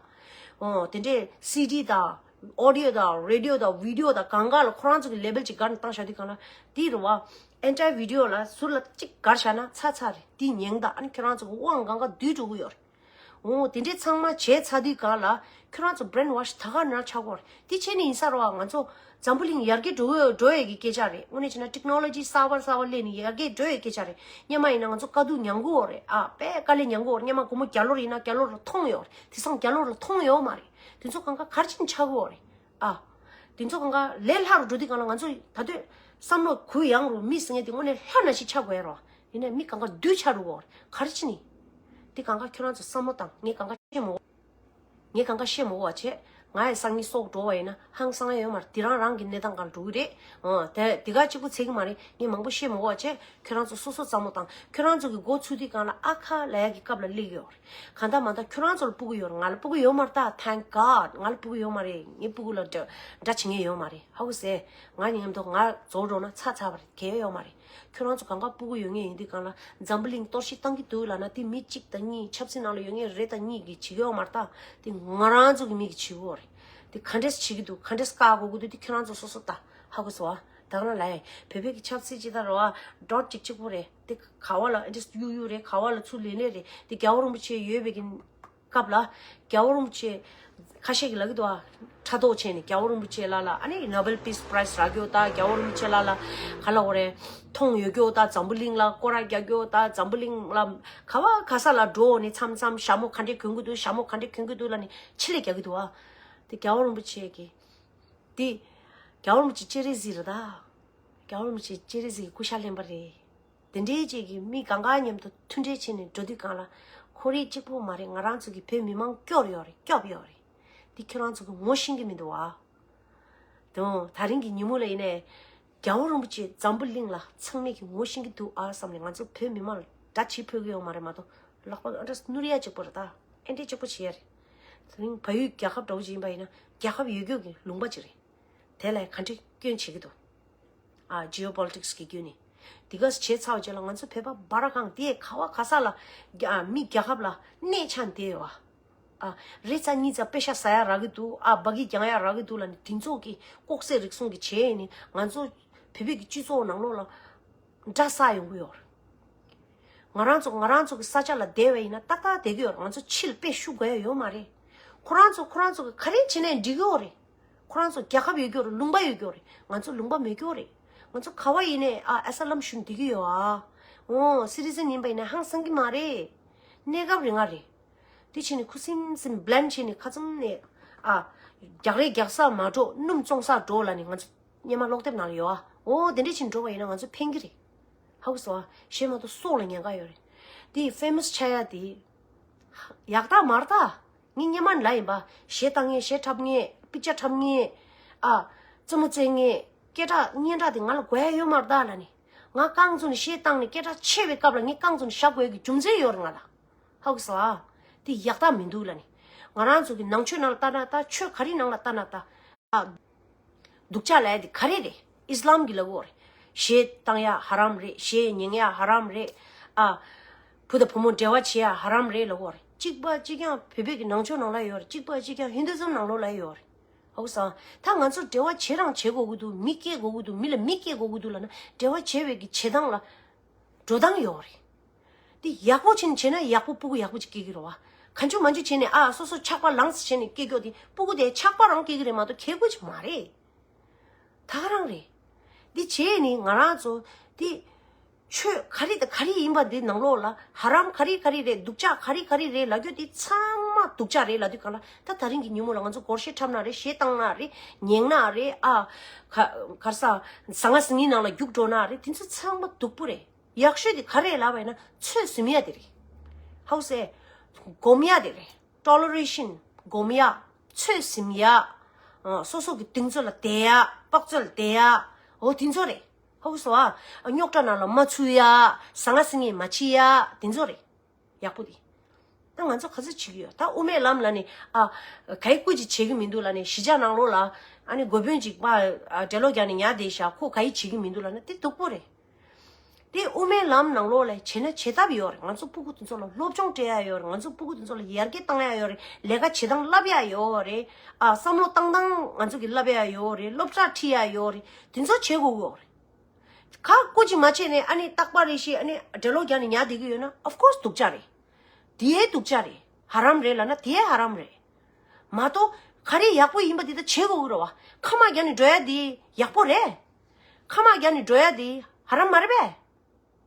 ཨོ། དེ་འདྲའི་CD དང་audio དང་radio དང་video དང་གང་ག་ལ་ཁོ་རང་ཚོ་གི་label ཅིག་བསྒར་ནས་བཏང་བཞག་དུས་གང་ལ་དེ་རུ་བ་anti video ལ་ཟུར་ལ་གཅིག་བསྒར་བཞག་ན་ཚར་ཚར་རེད། དེ་ཉན་ད། ཨ་ནི་ཁྱོད་རང་ཚོ་གི་དབང་གང་ག་བསྡུས་འགྲོ་གི་ཡོད་རེད། འོ། དེ་འདྲས་ཚང་མ་བྱས་ཚར་དུས་གང་ལ་ཁྱོད་རང་ཚོ་brainwash ད་ག་ནང་ཆགས་ཀྱི་ཡོད་རེད། དེ་བྱས་ནས་ཡིན་ས་རེད་བ། ང་ཚོ་འཛམ་བུ་གླིང་ཡར་རྒྱས་འགྲོ་གི་འགྲོ་ཡས་ཀྱི་སྐད་ཆ་རེད། དངོས་གནས་བྱས་ན་technology གསར་པ་གསར་པ་སླེབས་ནས་ཡར་རྒྱས་འགྲོ་ཡས་ཀྱི་སྐད་ཆ་རེད། སྔོན་མ་ཡིན་ན་ང་ཚོ་དཀའ་སྡུག་མྱངས་ཀྱི་ཡོད་རེད། ཨ། དཔེ་དཀའ་ལས་མྱངས་ཀྱི་ཡོད་རེད། སྔོན་མ་སྒོར་མོ་བརྒྱ་ལོར་ཡིན་ན་བརྒྱ་ལོར་ལ་མཐོང་ཡོད་རེད། དེང་སང་བརྒྱ་ལོར་ལ་མཐོང་ཡོད་མ་རེད། དེ་ཚོ་གང་ག་ག་རེ་བྱས་ནས་ཆགས་ཀྱི་ཡོད་རེད། ཨ། དེ་ཚོ་གང་ག་ལས་སླ་རུ་འགྲོ་དུས་གང་ལ་ང་ཚོ་ད་དུང་བསམ་བློ་གུ་ཡངས་རུ་མི་ཟེར་མཁན་དེ་དངོས་གནས་སླ་ན་ཞིག་ཆགས་དགོས་ཡ་རེད་བ། ཡིན་ནའི་མི་གང་ག་བསྡུས་ཆགས་འགྲོ་གི་ཡོད་རེད། ག་རེ་བྱས་ནས། དེ་གང་ག་ཁྱོད་རང་ཚོ་བསམ་བློ་བཏང་། ངས་གང་ག་བཤད་མ་དགོས། ངས་གང་ག་བཤད་མ་དགོས་པ་བྱས། ང་ཡི་སང་ཉིན་སྲོག་འགྲོ་བ་ཡིན་ན་ཧང་སང་ཡ་ཡོད་མ་རེད། དེ་རང་རང་གི་གནས་སྟངས་སྒང་ལ་འགྲོ་གི་རེད། ཨོ། དེ་དེ་ག་གཅིག་པུ་ཚད་ཀྱི་མ་རེད། ངས་མང་པོ་བཤད་མ་དགོས་པ་བྱས། ཁྱོད་རང་ཚོ་སོ་སོ་བསམ་བློ་བཏང་། ཁྱོད་རང་ཚོ་གི་འགོ་ཚུགས་དུས་གང་ལ་ཨ་ཁ་ལབ་ཡ་གི་སྐབས་ལ་སླེབས་ཀྱི་ཡོད་རེད། གང་ལྟར་མ་ལྟར་ཁྱོད་རང་ཚོ་ལ་སྤུ་གུ་ཡོད་རེད། ང་ལ་སྤུ་གུ་ཡོད་མ་རེད་ད། Thank God ང་ལ་སྤུ་གུ་ཡོད་མ་རེད། ངའི་སྤུ་གུ་ལ་འདྲ་འདྲ་བྱེད་མཁན་ཡོད་མ་རེད། ཧ་གོ་སོང་། ང་ནི་མཉམ་དུ་ང་རྫོགས་འགྲོ་ན་ཚར་ཚར་བ་རེད། གལ་ཡོད་མ་རེད། ཁྱོད་རང་ཚོ་གང་ག་སྤུ་གུ་ཡོད་མཁན་ཡིན་དུས་གང་ལ་འཛམ་བུ་གླིང་གཏོར་བཤིག་བཏང་གི་འདུག་ལབ་ན་དེ་མི་གཅིག་དང་གཉིས། ཆབ་སྲིད་ནང་ལ་ཡོད་མཁན་རེ་དང་གཉིས་ཀྱིས་བྱེད་ཀྱི་ཡོད་མ་རེད་ད། དེ་ང་རང་ཚོ་གི་མི་གིས་བྱེད་ཀྱི་ཡོད་རེད། དེ་ག་འདྲས་བྱེད་ཀྱི་འདུག་ག་འདྲས་བཀག་དགོས་ཀྱི་འདུག་དེ་ཁྱོད་རང་ཚོ་སོ་སོ་ལྟ། ཧ་གོ་སོང་ཨ། ད་ག་ན་ལ་ཡ་བོད་པའི་གི་ཆབ་སྲིད་ཅིག་ད་རོ་ཨ། འདྲ་གཅིག་གཅིག་པོ་རེད། དེ་ག་བ་ལ་ཨེ་འདྲས་གཡུག་གཡུག་རེད། ག་བ་ལ་ཚུར་ལེན་ལེན་རེད། དེ་རྒྱལ་བ་རིན་པོ་ཆེ་ཡོད་པའི་གི་སྐབས་ལ་རྒྱལ་བ་རིན་པོ་ཆེ་ཁ་ཤས་ཀྱིས་ལབ་ཀྱི་འདུག་ཨ། ཕྲག་དོག་བྱས་ནས་རྒྱལ་བ་རིན་པོ་ཆེ་ལ་ལ་ཨ་ནི་Nobel Peace Prize རག་གི་ཡོད་ད། རྒྱལ་བ་རིན་པོ་ཆེ་ལ་ལ་ག་ལ་འོ་རེད། མཐོང་ཡོད་ཀྱི་ཡོད་ད། འཛམ་བུ་གླིང་ལ་སྐོར་ར་རྒྱག་གི་ཡོད་ད། འཛམ་བུ་གླིང་ལ་ག་བ་ག་ས་ལ་འགྲོ་ནས་མཚམས་མཚམས་ཞྭ་མོ་ག་འདྲས་གྱོན་གྱི་འདུག་ཞྭ་མོ་ག་འདྲས་གྱོན་གྱི་འདུག་ལབ་ནས་ཆེད་ལས་རྒྱག་གི་འདུག་ཨ། དེ་རྒྱལ་བ་རིན་པོ་ཆེ་གི་དེ་རྒྱལ་བ་རིན་པོ་ཆེ་སྤྱན་རས་གཟིགས་རེད་ད། རྒྱལ་བ་རིན་པོ་ཆེ་སྤྱན་རས་གཟིགས་ཀྱི་སྐུ་ཤ་ལེན་པ་རེད། དེ་འདྲའི་ཅིག་གི་མི་གང་ག་མཉམ་དུ་མཐུན་འབྲེལ་བྱས་ནས་འགྲོ་དུས་གང་ལ་ཁོ་རིགས་གཅིག་པོ་མ་རེད། ང་རང་ཚོ་གི་བོད་མི་མང་སྐྱོབ་ཡོད་རེད། སྐྱོབ་ཡོད་རེད། འདི་ཁྱོད་རང་ཚོ་གི་ངོ་ཤེས་ཀྱི་མི་འདུག་ཨ། དེ་ད་རིང་གི་ཉིན་མོ་ལ་ཡིན་ནའི་རྒྱལ་བ་རིན་པོ་ཆེ་འཛམ་བུ་གླིང་ལ་ཚང་མས་ཀྱི་ངོ་ཤེས་ཀྱི་འདུག་ཨ་བསམ་ནས་ང་ཚོ་བོད་མི་མང་ལ་དགྲ་བྱེད་ཕོད་ཀྱི་ཡོད་མ་རེད་མ་གཏོགས། ལག་པ་ཨ་འདྲ་སྣུར་ཡ་གཅིག་པོ་རེད་ད། ཨེ་འདྲས་གཅིག་པོ་བྱེད་ཡ་རེད། དེ་རིང་བལ་ཡུལ་རྒྱལ་ཁབ་འདྲ་བོ་ཅིག་ཡིན་པ་ཡིན་ན་རྒྱལ་ཁབ་ཡོད་རྒྱུ་གི་ལུང་པ་ཅིག་རེད། དེ་ལ་ག་འདྲས་སྐྱོན་བྱེད་ཀྱི་འདུག་ཨ། Geopolitics གི་བརྒྱུད་ནས། དེ་ག་བྱས་ཚར་བ་རྗེས་ལ་ང་ཚོ་བོད་པ་སྦ་ར་གང་དེ་ག་བ་ག་ས་ལ་རྒྱ་མི་རྒྱལ་ཁབ་ལ་གནས་ཆགས་བསྡད་ཡོད་ཨ། ཨ། རེ་ཙ་གཉིས་ཙ་པེ་ཤ་ཟ་ཡ་རག་གི་འདུག་ཨ། སྦ་གི་རྒྱང་ཡ་རག་གི་འདུག་ལབ་ནས་དེ་ཚོ་གི་ལྐོག་ཟ་རིག་གསུམ་གི་བྱས་ནས་ང་ཚོ་བོད་པའི་གི་སྤྱི་ཚོགས་ནང་ལོགས་ལ་དགྲ་བསགས་ཡོང་གི་ཡོད་རེད། ང་རང་ཚོ་ང་རང་ཚོ་གི་ས་ཆ་ལ་བསྡད་པ་ཡིན་ན་ཏག་ཏག་བསྡད་ཀྱི་ཡོད་རེད། ང་ཚོ་ཕྱི་ལ་དཔེ་ཤུགས་དགོས་ཡ་ཡོད་མ་རེད། ཁོ་རང་ཚོ་ཁོ་རང་ཚོ་གི་ག་རེ་བྱས་ནས་འགྲིག་གི་ཡོད་རེད། ཁོ་རང་ཚོ་རྒྱལ་ཁབ་ཡོད་ཀྱི་ཡོད་རེད། ལུང་པ་ཡོད་ཀྱི་ཡོད་རེད། ང་ཚོ་ལུང་པ་མེད་ཀྱི་ཡོད་རེད། ང་ཚོ་ག་བ་ཡིན་ནའི་ཨ་ཨེ་ས་ལམ་ཞུ་བསྡད་ཀྱི་ཡོད་ཨ། འོ། སི་ཊི་ཛན་ཡིན་པ་ཡིན་ན་ཧང་སང་གི་མ་རེད། གནས་སྐབས་རིང་ང་རེད། དེ་བྱས་ནས་ཁུ་སིམ་སིམ་བླན་བྱས་ནས་ཁ་ཚུམ་ནས་ཨ། རྒྱག་རེས་རྒྱག་ས་མ་འགྲོ། སྣུམ་བཙོང་ས་འགྲོ་ལབ་ནས་ང་ཚོ་སྔོན་མ་ཀློག་དེབ་ནང་ལ་ཡོད་ཨ། འོ། དེ་འདྲས་བྱས་ནས་འགྲོ་བ་ཡིན་ན་ང་ཚོ་ཕན་གྱི་རེད། ཧ་གོ་སོང་ཨ། གཞས་མ་གཏོགས་སྲོག་ལ་ཉེན་ཁ་ཡོད་རེད། དེ་ཕེ་མ་སི་ཆགས་ཡ་དེ་ཡག་རྟགས་མ་རེད་ད། ངས་སྔོན་མ་ལབ་ཡིན་པ། གཞས་བཏང་མཁན། གཞས་འཁྲབ་མཁན། པིག་ཅར་འཁྲབ་མཁན། ཨ། རྩེད་མོ་རྩེ་མཁན། སྐད་གྲགས་སྙན་གྲགས་དེ་ང་ལ་དགོས་ཡ་ཡོད་མ་རེད་ད་ལབ་ནས། ང་རྐང་བཙུགས་ནས་གཞས་བཏང་ནས་སྐད་གྲགས་ཆེ་བའི་སྐབས་ལ་ངས་རྐང་བཙུགས་ནས་བཞག་དགོས་ཡ་གི་རྒྱུ་མཚན་ཡོད་རེད་ང་ལ། ཧ་གོ་སོང་ཨ། དེ་ཡག་རྟགས་མི་འདུག་ལབ་ནས། ང་རང་ཚོ་གི་ནང་ཆོས་ནང་ལ་ལྟ་ན་ལྟ། ཆོས་ག་རེ་ནང་ལ་ལྟ་ན་ལྟ། ཨ། སྡུག་ཅག་ལབ་ཡ་དེ་ག་རེ་རེད། ཨིས་ལམ་གྱིས་ལབ་ཀྱི་ཡོད་རེད། གཞས་བཏང་ཡ་ཧ་རམ་རེད། གཞས་ཉན་ཡ་ཧ་རམ་རེད། ཨ། བུ་དང་བུ་མོ་འབྲེལ་བ་བྱེད་ཡ་ཧ་རམ་རེད་ལབ་ཀྱི་ཡོད་རེད། གཅིག་པ་གཅིག་རྐྱང་བོད་པའི་གི་ནང་ཆོས་ནང་ལ་ཡོད་རེད། གཅིག་པ་གཅིག་རྐྱང་ཧིན་དུ་ཛམ་ནང་ལོགས་ལ་ཡོད་རེད། ཧ་གོ་སོང་། ད་ང་ཚོ་འབྲེལ་བ་བྱེད་རང་བྱེད་དགོས་ཀྱི་འདུག་མི་སྐྱེ་དགོས་ཀྱི་འདུག་མི་ལ་མི་སྐྱེ་དགོས་ཀྱི་འདུག་ལབ་ན་འབྲེལ་བ་བྱེད་པའི་གི་བྱེད་སྟངས་ལ་འགྲོ་སྟངས་ཡོད་རེད། འདི་ཡག་པོ་ཕྱིན་བྱས་ན་ཡག་པོ་སྤུ་གུ་ཡག་པོ་ཅིག་སྐྱེ་གི་རེད་བ། གང་བྱུང་མང་བྱུང་བྱས་ནས་ཨ་སོ་སོ་ཆགས་པ་ལངས་བྱས་ནས་སྐྱེ་རྒྱུ་དེ་སྤུ་གུ་དེ་ཆགས་པ་རང་སྐྱེ་གི་རེད་མ་གཏོགས་ཁྱེད་ཀོ་ཅིག་མ་རེད། ད་ག་རང་རེད། འདི་བྱས་ནས་ང་རང་ཚོ་འདི་ཆོས་ག་རེ་དང་ག་རེ་ཡིན་པ་འདི་ནང་ལོགས་ལ་ཧ་རམ་ག་རེ་ག་རེ་རེད། སྡུག་ཅག་ག་རེ་ག་རེ་རེད་ལབ་རྒྱུ་འདི་ཚང་མ་སྡུག་ཅག་རེད་ལབ་དུས་གང་ལ། ད་ད་རིང་གི་ཉིན་མོ་ལ་ང་ཚོ་སྒོར་གཞས་འཁྲབ་ན་རེད། གཞས་བཏང་ན་རེད། ཉན་ན་རེད། ཨ་ག་ག་རེ་ཟ་ཟ་ང་ཟིང་ངི་ནང་ལ་རྒྱུགས་འགྲོ་ན་རེད། དེ་ཚོ་ཚང་མ་སྡུག་པོ་རེད། ཡག་ཤོས་དེ་ག་རེ་ལབ་པ་ཡིན་ན་ཚོད་ཟིན་ཡ་དེ་རེད། ཧའུ་སེ། སྒོམ་ཡ་དེ་རེད། ཊོ་ལེ་རེ་ཤན། སྒོམ་ཡ། ཚོད་ཟིན་ཡ། ཨ་སོ་སོ་གི་གདེང་ཚོད་ལ་བསྡད་ཡ། དཔག་ཚོད་ལ་བསྡད་ཡ། འོ་དེ་ཚོ་རེད། ཧའུ་སེ་བ། རྙོག་དྲ་ནང་ལ་མ་ཚུད་ཡ། ཟ་ང་ཟིང་ངི་མ་བྱེད་ཡ། དེ་ཚོ་རེད། ཡག་པོ་དེ། ད་ང་ཚོ་ག་ཚོད་བྱེད་ཀྱི་ཡོད། ད་དབུ་མའི་ལམ་ལ་ནི་ཨ་གའི་སྐུ་ཅིག་བྱེད་ཀྱི་མི་འདུག་ལ་ནི་གཞིས་ཆགས་ནང་ལོགས་ལ་ཨ་ནི་དགོན་དཔོན་ཅིག་པ་ཨ་འགྲེ་ལོག་རྒྱག་ནས་ཉར་བསྡད་ཤག་ཁོ་ག་ཡི་བྱེད་ཀྱི་མི་འདུག་ལ་ན་དེ་སྡུག་པོ་རེད། དེ་དབུ་མའི་ལམ་ནང་ལོགས་ལ་བྱེད་ན་བྱེད་ཐབས་ཡོད་རེད། ང་ཚོ་སྤུ་གུ་དེ་ཚོ་ལ་སློབ་སྦྱོང་སྤྲད་ཡ་ཡོད་རེད། ང་ཚོ་སྤུ་གུ་དེ་ཚོ་ལ་ཡར་རྒྱས་བཏང་ཡ་ཡོད་རེད། ལས་ཀ་བྱེད་སྟངས་བསླབ་ཡ་ཡོད་རེད། ཨ་བསམ་བློ་བཏང་སྟངས་ང་ཚོ་གི་བསླབ་ཡ་ཡོད་རེད། སློབ་གྲྭ་ཁྲིད་ཡ་ཡོད་རེད། དེ་ཚོ་བྱེད་དགོས་ཀྱི་ཡོད་རེད། ག་སྐུ་ཅིག་མ་བྱས་ནས་ཨ་ནི་རྟག་པར་རེ་ཞིག་ཨ་ནི་འགྲེ་ལོག་རྒྱག་ནས་ཉར་བསྡད་ཀྱི་ཡོད་ན་of course་སྡུག་ཅག་རེད། དེའི་སྡུག་ཅག་རེད། ཧ་རམ་རེད་ལབ་ན་དེའི་ཧ་རམ་རེད། མ་གཏོགས་ག་རེ་ཡག་པོ་ཡིན་པ་དེ་ད་བྱེད་དགོས་ཀྱི་རེད་བ། ཁ་མ་རྒྱག་ནས་འགྲོ་ཡ་དེ་ཡག་པོ་རེད། ཁ་མ་རྒྱག་ནས་འགྲོ་ཡ་དེ་ཧ་རམ་མ་རེད་པས།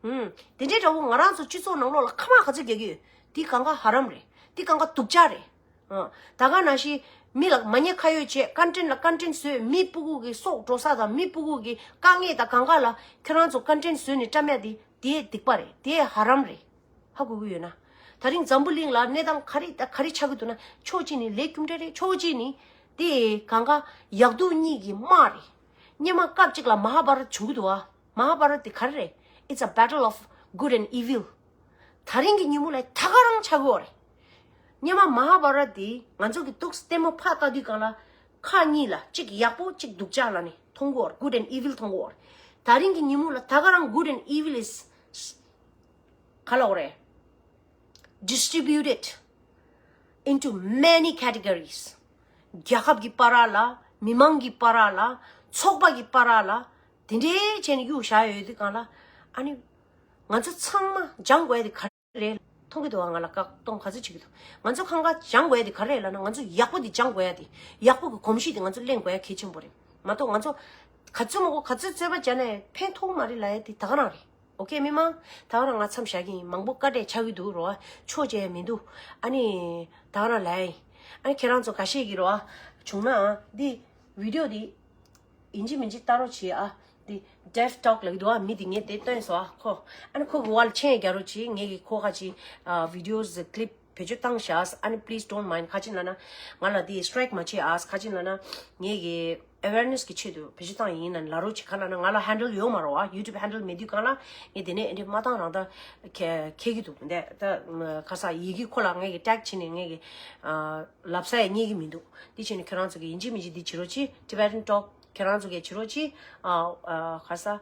ཨུམ། དེ་འདྲའི་འདྲ་བོ་ང་རང་ཚོ་སྤྱི་ཚོགས་ནང་ལོགས་ལ་ཁ་མ་ག་ཚོད་རྒྱག་གི་ཡོད། དེ་གང་ག་ཧ་རམ་རེད། དེ་གང་ག་སྡུག་ཅག་རེད། ཨ། ད་ག་ནང་བཞིན་མི་ལ་མ་ཉེས་ཁ་གཡོགས་བྱས་ཀོན་ཊེན་ལ་ཀོན་ཊེན་བཟོས། མི་སྤུ་གུ་གི་སྲོག་འགྲོ་ས་དང་མི་སྤུ་གུ་གི་དཀའ་ངལ་དང་གང་ག་ལ་ཁྱོད་རང་ཚོ་ཀོན་ཊེན་བཟོས་ནས་བཀྲམ་ཡ་དེ་དེ་སྡིག་པ་རེད། དེ་ཧ་རམ་རེད། ཧ་གོ་གི་ཡོད་ན། ད་རིང་འཛམ་བུ་གླིང་ལ་གནས་སྟངས་ག་རེ་ད་ག་རེ་ཆགས་ཀྱི་འདུག་ན། ཕྱོགས་གཅིག་ནི་ལས་རྒྱུ་འབྲས་རེད། ཕྱོགས་གཅིག་ནི་དེ་གང་ག་ཡག་སྡུག་གཉིས་ཀྱི་དམག་རེད། སྔོན་མ་སྐབས་གཅིག་ལ་མ་ཧཱ་བྷ་ར་ཏ་བྱུང་གི་འདུག་ཨ། མ་ཧཱ་བྷ་ར་ཏ་དེ་ག་རེ་རེད། It's a battle of good and evil. ད་རིང་གི་ཉིན་མོ་ལ་ད་ག་རང་ཆགས་ཀྱི་ཡོད་རེད། སྔོན་མ་མ་ཧཱ་བྷ་ར་ཏ་དེ་ང་ཚོ་གི་ཏོག་ཙམ་ལྟད་མོ་ཕར་ལྟ་དུས་སྒང་ལ་ཁ་གཉིས་ལ་གཅིག་ཡག་པོ་གཅིག་སྡུག་ཅག་ལབ་ནས་མཐོང་གི་ཡོད་རེད། Good and evil མཐོང་གི་ཡོད་རེད། ད་རིང་གི་ཉིན་མོ་ལ་ད་ག་རང་good and evil is ག་ལབ་དགོས་རེད། Distributed into many categories. རྒྱལ་ཁབ་ཀྱི་བར་ལ། མི་མང་གི་བར་ལ། ཚོགས་པ་གི་བར་ལ། དེ་འདྲའི་བྱས་ནས་གཡུག་བཞག་ཡོད་དུས་སྒང་ལ། ཨ་ནི་ང་ཚོ་ཚང་མ་སྦྱང་དགོས་ཡ་དེ་ག་རེ་རེད། མཐོང་གི་འདུག་བ། ང་ལ་བཀག་གཏོང་ག་ཚོད་བྱེད་ཀྱི་འདུག་ང་ཚོ་གང་ག་སྦྱང་དགོས་ཡ་དེ་ག་རེ་རེད་ལབ་ན། ང་ཚོ་ཡག་པོ་དེ་སྦྱང་དགོས་ཡ་དེ། ཡག་པོ་གི་གོམས་གཤིས་དེ་ང་ཚོ་ལེན་དགོས་ཡ་གལ་ཆེན་པོ་རེད། མ་གཏོགས་ང་ཚོ་ག་ཚོད་མང་པོ་ག་ཚོད་རྩོད་པ་བྱས་ནས་ཕན་ཐོགས་མ་རེད་ལབ་ཡ་དེ་ད་ག་རང་རེད། ཨོ་ཁེ་མི་མང་། ད་ག་རང་ང་མཚམས་བཞག་གི་ཡིན། མང་པོ་བཀའ་འདྲི་ཆགས་ཀྱི་འདུག་རོ། ཆོག་བྱས་མི་འདུག་ཨ་ནི་ད་ག་རང་ལ་ཡིན། ཨ་ནི་ཁྱེད་རང་ཚོ་འགའ་ཤས་ཀྱིས་རོ་བྱུང་ན་འདི་བི་ཌི་ཡོ་འདི་ཡིན་གཅིག་མིན་གཅིག་ལྟ་རོགས་བྱེད་ཨ། འདི་ཏེད་ཊོག་ལབ་ཀྱི་འདུག་ཨ། མི་འདི་ངས་དེ་སྟོན་སོང་ཨ་ཁོ། ཨ་ནི་ཁོ་གི་འོག་ལ་མཆན་རྒྱག་རོགས་བྱེད། ངས་ཀྱི་ཁོ་ཁ་ཅིག་ཨ་བི་ཌི་ཡོ་ཀི་ལིབ་བེད་སྤྱོད་བཏང་ཤག་ཨ་ནི་please don't mind། ཁ་ཅིག་ལབ་ན་ང་ལ་དེ་སི་ཊི་རའིཀ་མ་བྱེད་ཨ། ཁ་ཅིག་ལབ་ན་ངས་ཀྱི་ཨེ་ཝེར་ནེ་སི་གི་ཆེད་དུ་བེད་སྤྱོད་བཏང་ཡིན་ལབ་ལབ་རོགས་བྱེད། ག་ལབ་ན་ང་ལ་ཧེན་ཌལ་ཡོད་མ་རེད་བ། ཡུ་ཊུབ་ཧེན་ཌལ་མེད་དུས་སྒང་ལ་ངས་དེ་ནས་ཨེ་འདྲ་མ་བཏང་རང་ད་ཁེ་ཁེ་གི་འདུག་འདི་ད་ཁ་ས་ཡི་གེ་ཁོ་ལ་ངས་ཀྱི་ཊེག་བྱས་ནས་ངས་ཀྱི་ཨ་ལབ་ས་ཡ་རྙེད་ཀྱི་མི་འདུག་འདི་བྱས་ནས་ཁྱོད་རང་ཚོ་གི་ཡིན་གཅིག་མིན་གཅིག་འདི་བྱེད་རོགས་བྱེད། ཊི་བེ་ཊན་ཊོག་ཁྱེད་རང་ཚོ་གིས་བྱེད་རོགས་གྱིས། ཨ་ཨ་ག་ས།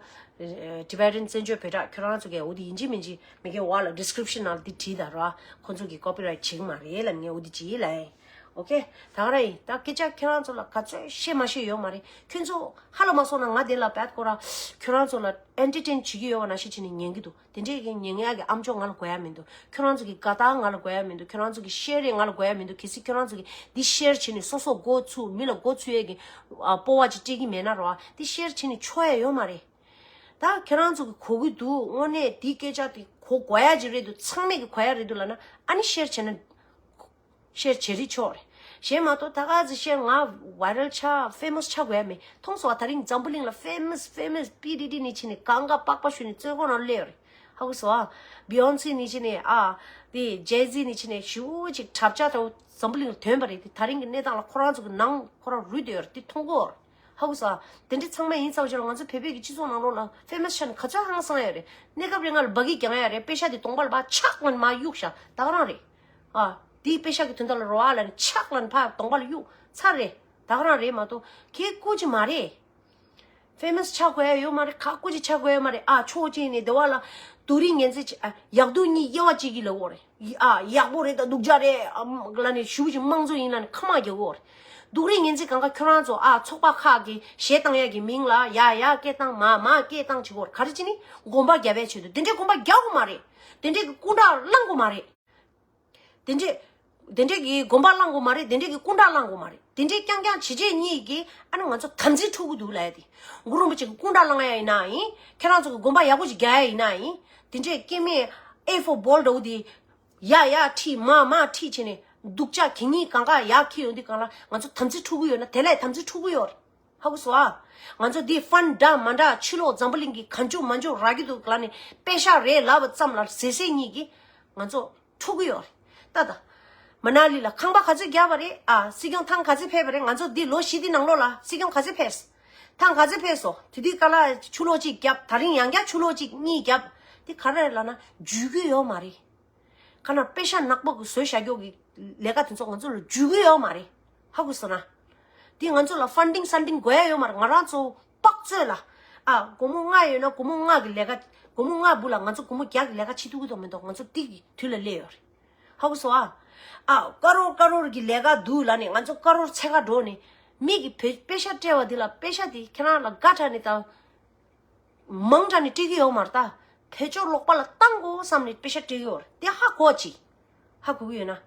ཊི་བེ་ཊན་བཙན་བྱོལ་བོད་སྒྲ་ཁྱེད་རང་ཚོ་གིས་འོ་དེ་ཡིན་གཅིག་མིན་གཅིག་མི་སྒེར་བ་ལ་ཌི་སི་ཀི་རིབ་ཤན་ནང་ལ་འདི་བྲིས་དང་ར། ཁོ་ཚོ་གིས་ཀོ་པི་རའེ་ཊི་བྱེད་ཀྱི་མ་རེད་ལབ། ངས་འོ་དེ་བྱེད་ལབ། ཨོ་ཁེ། ད་ག་ར་ཡིན། ད་སྐད་ཆ་ཁྱེད་རང་ཚོ་ལ་ག་ཚོད་བཤད་མ་ཤེས་ཡོད་མ་རེད། ཁྱོད་ཚོ་ཧ་ལ་མ་སོང་ན་ང་དེ་ལ་བད་ཁོ་ར་ཁྱོད་རང་ཚོ་ལ་ཨེན་ཊར་ཊེན་བྱེད་ཀྱི་ཡོད་པ་ནང་བཞིན་བྱས་ནས་ཉན་གྱི་འདུག་དེ་འདྲས་ཀྱི་ཉན་ཡག་གི་ཨམ་ཅོག་ང་ལ་དགོས་ཡ་མི་འདུག་ཁྱོད་རང་ཚོ་གི་དགའ་རྟགས་ང་ལ་དགོས་ཡ་མི་འདུག་ཁྱོད་རང་ཚོ་གི་ཤེར་རེ་ང་ལ་དགོས་ཡ་མི་འདུག་གལ་སྲིད་ཁྱོད་རང་ཚོ་གི་འདི་ཤེར་བྱས་ནས་སོ་སོ་མགོ་ཚུགས། མི་ལ་མགོ་ཚུགས་ཡས་ཀྱི་ཨ་སྤོབས་པ་ཅིག་སྤྲད་ཀྱི་མེད་ན་རོ། འདི་ཤེར་བྱས་ནས་ཆོག་ཡ་ཡོད་མ་རེད། ད་ཁྱོད་རང་ཚོ་གི་གོ་གི་འདུག་དངོས་གནས་འདི་སྐད་ཆ་དེ་གོ་དགོས་ཡ་ཅིག་རེད་འདུག་ཚང་མས་ཀྱི་གོ་ཡ་རེད་འདུག་ལབ་ན་ཨ་ནི་ཤེར་བྱས་ན། ཤེར་བྱེད་རིགས་ཆོག་རེད། གཞན་མ་གཏོགས་ད་ག་ཚོད་ཤེར་ང་ཝའི་རལ་ཆགས་ཕེ་མོ་སི་ཆགས་དགོས་ཡ་མེད། མཐོང་སོང་བ། ད་རིང་འཛམ་བུ་གླིང་ལ་ཕེ་མོ་སི་ཕེ་མོ་སི་པི་ཌི་ཌི་ནས་ཕྱིན་ནས་གང་ག་པགས་པ་ཞུས་ནས་རྩེ་ཁོག་ནང་སླེབས་ཡོད་རེད། ཧ་གོ་སོང་ཨ། བི་ཡོན་སི་ནས་ཕྱིན་ནས་ཨ། དེ་ཇེ་ཟི་ནས་ཕྱིན་ནས་ཞེ་པོ་ཅིག་གྲབས་ཆག་དང་འཛམ་བུ་གླིང་ལ་ཐོན་པ་རེད། དེ་ད་རིང་གི་གནས་སྟངས་ལ་ཁོ་རང་ཚོ་གི་ནང་ཁོ་རང་རུལ་བསྡད་ཡོད་རེད། དེ་མཐོང་གོ་རེད། ཧ་གོ་སོང་ཨ། དེ་འདྲ་ཚང་མ་ཡིན་ཚར་བ་ཅིག་ལ་ང་ཚོ་བོད་པའི་གི་སྤྱི་ཚོགས་ནང་ལོགས་ལ་ཕེ་མོ་སི་ཆགས་ནས་ག་ཚོད་ཧང་སང་ཡ་རེད། གནས་སྐབས་རིང་ང་ལ་འབའ་གི་རྒྱང་ཡ་རེད། པེ་ཤ་དེ་གདོང་པ་ལ་ཕར་ཆག་ལ་མར་གཡུགས་ཤག་ད་ག་རང་རེད། ཨ། དེའི་པེ་ཤ་གི་དོན་དག་ལ་རོ་ཨ་ལ་ནི་ཆག་ལ་ནི་ཕར་གདོང་པ་ལ་གཡུག་ཚར་རེད། ད་ག་རང་རེད་མ་གཏོགས་ཁྱེད་སྐུ་ཅི་མ་རེད། ཕེ་མོ་སི་ཆགས་དགོས་ཡ་ཡོད་མ་རེད། ག་སྐུ་ཅི་ཆགས་དགོས་ཡ་མ་རེད། ཨ་ཕྱོགས་གཅིག་ནས་དེ་བ་ལ་སྡུག་རུས་ངན་ཚད་ཅི་ཨ་ཡག་སྡུག་གཉིས་དབྱེ་བ་གཅིག་གི་ལ་འོ་རེད། ཨ་ཡག་པོ་རེད་ད་སྡུག་ཅག་རེད་ཨ་ལ་ནི་ཞུ་ཅི་དམངས་གཙོ་ཡིན་ལ་ནི་ཁ་མ་རྒྱག་འོ་རེད། སྡུག་རུས་ངན་ཚད་གང་ག་ཁྱོད་རང་ཚོ་ཨ་ཚོགས་པ་ཁག་གི་གཞས་བཏང་ཡ་གི་མིང་ལ་ཡ་ཡ་སྐད་བཏང་མ་མ་སྐད་བཏང་བྱེད་འོ་རེད། ག་རེ་ཅི་ནི་གོམ་པ་རྒྱབ་པའི་ཆེད་དུ་དེ་འདྲའི་གོམ་པ་རྒྱག་དགོས་མ་རེད། དེ་འདྲའི་གི་སྐུ་འདྲ་བླང་དགོས་མ་རེད། དེ་འདྲས་ དེ་འདྲས་ཀྱི་དགོན་པ་བླང་དགོས་མ་རེད། དེ་འདྲས་ཀྱི་སྐུ་འདྲ་བླང་དགོས་མ་རེད། དེ་འདྲས་རྐྱང་རྐྱང་བྱས་བྱས་གཉིས་ཀྱིས་ཨ་ནི་ང་ཚོ་དམ་ཚིག་འཁྲུག་གི་འདུག་ལབ་ཡ་དེ། གུ་རུ་རིན་པོ་ཆེ་གི་སྐུ་འདྲ་བླང་ཡ་ཡིན་ན་ཡིན། ཁྱེད་རང་ཚོ་གི་དགོན་པ་ཡག་པོ་ཞིག་རྒྱག་ཡ་ཡིན་ན་ཡིན། དེ་འདྲས་སྐྱེ་དམན་ཨེ་ཧྥོར་བོལ་འདྲ་བོ་དེ་ཡ་ཡ་ཁྲིད་མ་མ་ཁྲིད་བྱས་ནས་སྡུག་ཅག་གི་གཉིས་གང་ག་ཡར་འཁྱེར་ཡོང་དུས་གང་ལ་ང་ཚོ་དམ་ཚིག་འཁྲུག་གི་ཡོད་ན་དེ་ལས་དམ་ཚིག་འཁྲུག་གི་ཡོད་རེད། ཧ་གོ་སོང་ཨ། ང་ཚོ་འདི་ཧྥན་འདྲ་མ་འདྲ་ཕྱི་ལོགས་འཛམ་བུ་གླིང་གི་གང་བྱུང་མང་བྱུང་རག་གི་འདུག་ལབ་ནས་པེ་ཤག་རེད་ལབ་པ་ཙམ་ལ་ཟེར་ཟེར་གཉིས་ཀྱིས་ང་ཚོ་འཁྲུག་གི་ཡོད་རེད། ད་ད། མ་ན་ལི་ལ་ཁང་པ་ག་ཚོད་བརྒྱབ་པ་རེད་ཨ། སྲིད་སྐྱོང་ཐང་ག་ཚོད་ཕེབས་པ་རེད། ང་ཚོ་འདི་ལོ་བཞི་འདི་ནང་ལོགས་ལ་སྲིད་སྐྱོང་ག་ཚོད་ཕེབས། ཐང་ག་ཚོད་ཕེབས་སོང་། དེ་དུས་སྐབས་ལ་ཆུ་ལོག་གཅིག་བརྒྱབ། ད་རིང་ཡང་བསྐྱར་ཆུ་ལོག་གཅིག་གཉིས་བརྒྱབ། དེ་ག་རེ་རེད་ལབ་ན་འཇུས་ཀྱི་ཡོད་མ་རེད། ཁ་ན་པེ་ཤ་ནག་པོ་གི་བཟོས་བཞག་རྒྱུ་གི་ལས་ཀ་དེ་ཚོ་ང་ཚོ་ལ་འཇུས་གི་ཡོད་མ་རེད། ཧ་གོ་སོང་ན། དེ་ང་ཚོ་ལ་ཧྥན་ཌིང་སན་ཌིང་དགོས་ཡ་ཡོད་མ་རེད། ང་རང་ཚོ་དཔག་ཚོད་ལ་ཨ་སྒོར་མོ་ལྔ་ཡོད་ན་སྒོར་མོ་ལྔ་གི་ལས་ཀ་སྒོར་མོ་ལྔ་སྦུག་ལ་ང་ཚོ་སྒོར་མོ་བརྒྱ་གི་ལས་ཀ་བྱེད་ཐུབ་ཀྱི་འདུག་མི་འདུག་ང་ཚོ་དེ་གི་དུས་ལ་སླེབས་ཡོད་རེད། ཧ་གོ་སོང་ཨ། ཨ་ཀ་རོར་ཀ་རོར་གི་ལས་ཀ་འདུག་ལབ་ནས་ང་ཚོ་ཀ་རོར་ཚད་ཀ་འགྲོ་ནས་མི་གི་བེ་པེ་ཤ་སྤྲད་པ་དེ་ལ་པེ་ཤ་དེ་ཁྱེད་རང་ལ་དགའ་དྲགས་ནས་ད། མང་དྲགས་ནས་སྤྲད་ཀྱི་ཡོད་མ་རེད་ད། བེད་སྤྱོད་ལོག་པ་ལ་བཏང་དགོས་བསམ་ནས་པེ་ཤ་སྤྲད་ཀྱི་ཡོད་རེད་དེ་ཧ་གོ་ཅི། ཧ་གོ་གི་ཡོད་ན།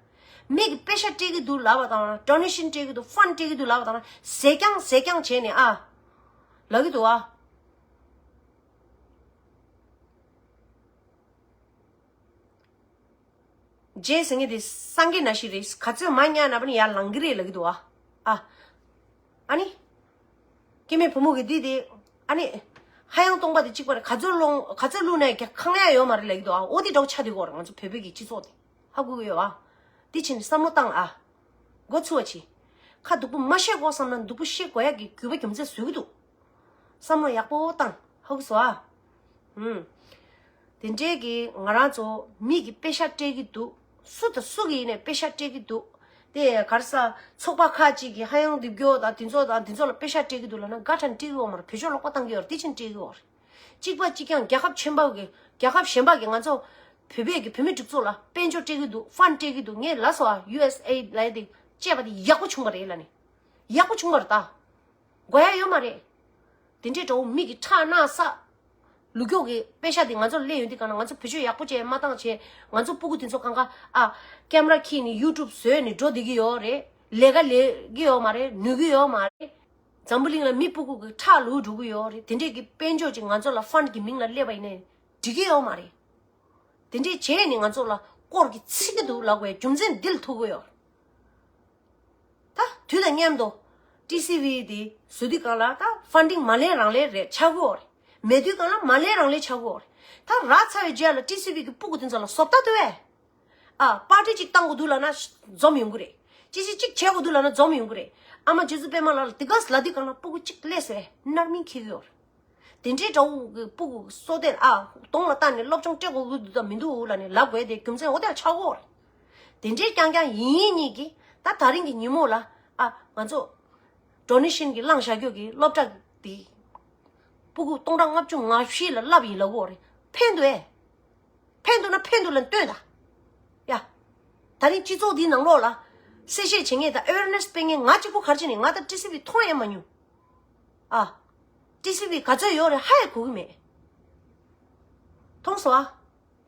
མི་གི་པེ་ཤ་སྤྲད་ཀྱི་འདུག་ལབ་པ་དང་ཌོ་ནེ་ཤན་སྤྲད་ཀྱི་འདུག་ཧྥན་སྤྲད་ཀྱི་འདུག་ལབ་པ་དང་ཟད་རྐྱང་ཟད་རྐྱང་བྱས་ནས་ཨ། ལབ་ཀྱི་འདུག་ཨ། རྗེས་ཟེར་མཁན་དེ་སངས་རྒྱས་ནང་བཞིན་རེད། ག་ཚོད་མ་ཉལ་ན་བ་ནི་ཡར་ལངས་ཀྱི་རེད་ལབ་ཀྱི་འདུག་ཨ། ཨ། ཨ་ནི། སྐྱེ་དམན་བུ་མོ་གི་འདི་དེ། ཨ་ནི། ཧ་ཡང་སྟོང་པ་དེ་གཅིག་པ་རེད། ག་ཚོད་ལོང་ག་ཚོད་བླུགས་ན་ཡང་ཁེངས་ཡ་ཡོད་མ་རེད་ལབ་ཀྱི་འདུག་ཨ། འོ་དེ་འདྲ་བོ་ཆགས་བསྡད་ཀྱི་ཡོད་རེད་ང་ཚོ་བོད་པའི་གི་སྤྱི་ཚོགས་དེ། ཧ་གོ་གི་ཡོད་ཨ། དེ་ཕྱིན་ནས་བསམ་བློ་བཏང་ཨ། མགོ་ཚོས་པ་བྱེད། ཁ་སྡུག་པོ་མ་བཤད་དགོས་བསམ་ན་སྡུག་པོ་བཤད་དགོས་ཡ་གི་དགོས་པ་རྒྱུ་མཚན་བཟོ་གི་འདུག་བསམ་བློ་ཡག་པོ་བཏང་། ཧ་གོ་སོང་ཨ། ཧུམ། དེ་འདྲའི་གི་ང་རང་ཚོ་མི་གི་པེ་ཤ་སྤྲད་ཀྱི་འདུག་སུ་དང་སུ་གི་ཡིན་ནའི་པེ་ཤ་སྤྲད་ཀྱི་འདུག་དེ་ག་རེ་ཟ། ཚོགས་པ་ཁག་ཅིག་གིས་ཧ་ཡང་འདེབས་རྒྱུ་དང་དེ་ཚོ་དང་དེ་ཚོ་ལ་པེ་ཤ་སྤྲད་ཀྱི་འདུག་ལབ་ན་དགའ་དྲགས་ནས་སྤྲད་ཀྱི་ཡོད་མ་རེད། བེད་སྤྱོད་ལོག་པ་བཏང་གི་ཡོད་རེད། དེ་ཕྱིན་སྤྲད་ཀྱི་ཡོད་རེད། གཅིག་པ་གཅིག་རྐྱང་རྒྱལ་ཁབ་ཆེན་པོ་གི་རྒྱལ་ཁབ་གཞན་པ་གིས་ང་ཚོ་བོད་པའི་གི་བུད་མེད་སྒྲིག་འཛུགས་ལ་དཔལ་འབྱོར་སྤྲད་ཀྱི་འདུག་ཧྥན་སྤྲད་ཀྱི་འདུག་ངས་ལབ་སོང་ཨ། ཡུ་ཨེས་ཨེ་ལབ་ཡ་དེ་སྤྲད་པ་དེ་ཡག་པོ་བྱུང་བ་རེད་ལབ་ནས། ཡག་པོ་བྱུང་བ་རེད་ད། དགོས་ཡ་ཡོད་མ་རེད། དེ་འདྲའི་འདྲ་བོ་མི་གི་ཁྲག་རྣག་བསགས། ལུག་ཀྱོག་གི་པེ་ཤ་དེ་ང་ཚོ་སླེབས་ཡོང་དུས་གང་ལ་ང་ཚོ་བེད་སྤྱོད་ཡག་པོ་བྱས་མ་བཏང་བྱས་ང་ཚོ་སྤུ་གུ་དེ་ཚོ་གང་ག་ཨ། ཀེམ་ར་འཁྱེར་ནས་ཡུ་ཊུབ་བཟོས་ནས་འགྲོ་བསྡད་ཀྱི་ཡོད་རེད། ལས་ཀ་ལས་ཀྱི་ཡོད་མ་རེད། ནུས་ཀྱི་ཡོད་མ་རེད། འཛམ་བུ་གླིང་ལ་མི་སྤུ་གུ་གི་ཁྲག་ལུག་འགྲོ་གི་ཡོད་རེད། དེ་འདྲས་ཀྱི་དཔལ་འབྱོར་ཅིག་ང་ཚོ་ལ་ཧྥན་གྱི་མིང་ལ་སླེབས་པ་ཡིན་ནའི་འགྲིག་གི་ཡོད་མ་རེད། དེ་འདྲས་བྱས་ནས་ང་ཚོ་ལ་སྐོར་གྱི་ཚིག་གི་འདུག་ལབ་དགོས་རྒྱུ་མཚན་འདི་ལ་ཐུག་གི་ཡོད། ད་དུས་དང་མཉམ་དུ་ཊི་སི་ཝི་དེ་བཟོ་དུས་གང་ལ་ད་ཧྥན་ཌིང་མ་ལེན་རང་ལེན་རེད་ཆགས་ཀྱི་ཡོད་རེད། མེད་དུས་གང་ལ་མ་ལེན་རང་ལེན་ཆགས་ཀྱི་ཡོད་རེད། ད་རག་ཚར་བའི་རྗེས་ལ་ཊི་སི་ཝི་གི་སྤུ་གུ་དེ་ཚོ་ལ་བཟོ་ལྟ་ལྟོས་བས། ཨ། པར་ཊི་གཅིག་བཏང་དགོས་འདུག་ལབ་ན་འཛོམས་ཡོང་གི་རེད། ཅི་ཞིག་གཅིག་བྱེད་དགོས་འདུག་ལབ་ན་འཛོམས་ཡོང་གི་རེད། ཨ་མ་རྗེ་བཙུན་པད་མ་ལགས་ལ་དེ་ག་ལབ་དུས་གང་ལ་སྤུ་གུ་གཅིག་སླེབས་སོང་ཨེ་རྣར་མིན་འཁྱེར་གི་ཡོད་རེད། དེ་འདྲའི་འདྲ་བོ་གི་སྤུ་གུ་སོ་ལྟས་ཨ་གདོང་ལ་བལྟས་ནས་སློབ་སྦྱོང་སྤྲད་དགོས་ཀྱི་འདུག་དང་མི་འདུག་ལབ་ནས་ལབ་དགོས་དེ་རྒྱུ་མཚན་འོ་དེ་ལ་ཆགས་ཀྱི་ཡོད་རེད། དེ་འདྲའི་རྐྱང་རྐྱང་ཡིན་ཡིན་གཉིས་ཀྱིས་ད་ད་རིང་གི་ཉིན་མོ་ལ་ཨ་ང་ཚོ་ཌོ་ནེ་ཤན་གྱི་བླངས་བཞག་རྒྱུ་གི་སློབ་གྲྭ་དེ་སྤུ་གུ་སྟོང་ཕྲག་ལྔ་བཅུ་ང་བཞི་ལ་བསླབས་ཡིན་ལབ་ཀྱི་ཡོད་རེད། ཕན་འདུག་ཨེ། ཕན་འདུག་ན་ཕན་འདུག་ལབ་སྟོན་ད། ཡ། ད་རིང་སྤྱི་ཚོགས་འདིའི་ནང་ལོགས་ལ་གསལ་བཤད་བྱེད་མཁན་དང་ཨེ་ཝེར་ནེ་སི་སྤེལ་མཁན་ང་གཅིག་པུ་ག་རེ་བྱས་ནས་ང་ད་ཊི་སི་ཝི་མཐོང་ཡང་མ་མྱོང་། ཨ། ཊི་སི་ཝི་ག་ཚོད་ཡོད་རེད་ཧ་ཡང་གོ་གི་མེད། མཐོང་སོང་ཨ།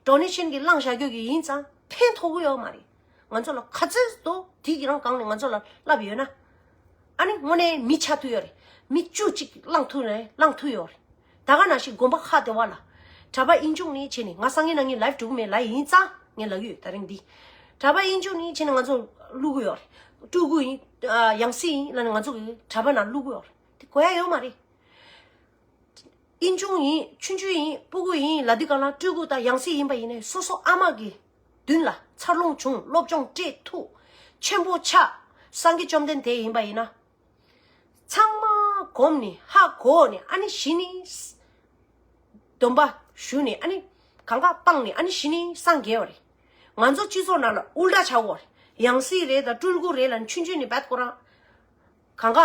ཌོ་ནེ་ཤན་གྱི་བླངས་བཞག་རྒྱུ་གི་ཡིན་ཙང་ཕན་ཐོགས་ཀྱི་ཡོད་མ་རེད། ང་ཚོ་ལ་ག་ཚོད་དོ་དེ་གི་རང་སྒང་ནས་ང་ཚོ་ལ་བསླབས་ཡོད་ན། ཨ་ནི་དངོས་གནས་མི་ཆགས་ཐུབ་ཡོད་རེད། མི་བཅུ་གཅིག་བླངས་ཐུབ་རེད་བླངས་ཐུབ་ཡོད་རེད། ད་ག་ནང་བཞིན་དགོན་པ་ཁག་དེ་བ་ལ། གྲྭ་པ་དབྱིན་ཇུག་ནས་བྱས་ནས་ང་སང་ཉིན་གནངས་ཉིན་ལའིབ་འགྲོ་གི་མེད་ལབ་ཡིན་ཙང་ངས་ལབ་ཀྱི་ཡོད་ད་རིང་འདི། གྲྭ་པ་དབྱིན་ཇུག་ནས་བྱས་ནས་ང་ཚོ་བླུག་གི་ཡོད་རེད། སྤྲུལ་སྐུ་ཡིན། ཡང་སྲིད་ཡིན་ལབ་ནས་ང་ཚོ་གི་གྲྭ་པ་ནང་བླུག་གི་ཡོད་རེད། དེ་དགོས་ཡ་ཡོད་མ་རེད། དབྱིན་ཇུག་ཡིན་ཆུང་ཆུང་ཡིན་སྤུ་གུ་ཡིན་ལབ་དུས་གང་ལ་སྤྲུལ་སྐུ་དང་ཡང་སྲིད་ཡིན་པ་ཡིན་ནའི་སོ་སོ་ཨ་མ་གི་མདུན་ལ་འཚར་ལོངས་བྱུང་སློབ་སྦྱོང་སྤྲད་ཐུབ་ཆེན་པོ་ཆགས་སངས་རྒྱས་བཅོམ་ལྡན་འདས་ཡིན་པ་ཡིན་ན། ཚང་མ་གོམས་ནས་ཧ་གོ་ནས་ཨ་ནི་གཞི་ནས་སྡོམ་པ་ཞུ་ནས་ཨ་ནི་གང་ག་སྤངས་ནས་ཨ་ནི་གཞི་ནས་སངས་རྒྱས་པ་རེད། ང་ཚོ་སྤྱི་ཚོགས་ནང་ལ་ཨུལ་ཏྲ་ཆགས་ཡོད་རེད། ཡང་སྲིད་རེད་དང་སྤྲུལ་སྐུ་རེད་ལ་ཆུང་ཆུང་ནས་བད་ཁོ་རང་གང་ག་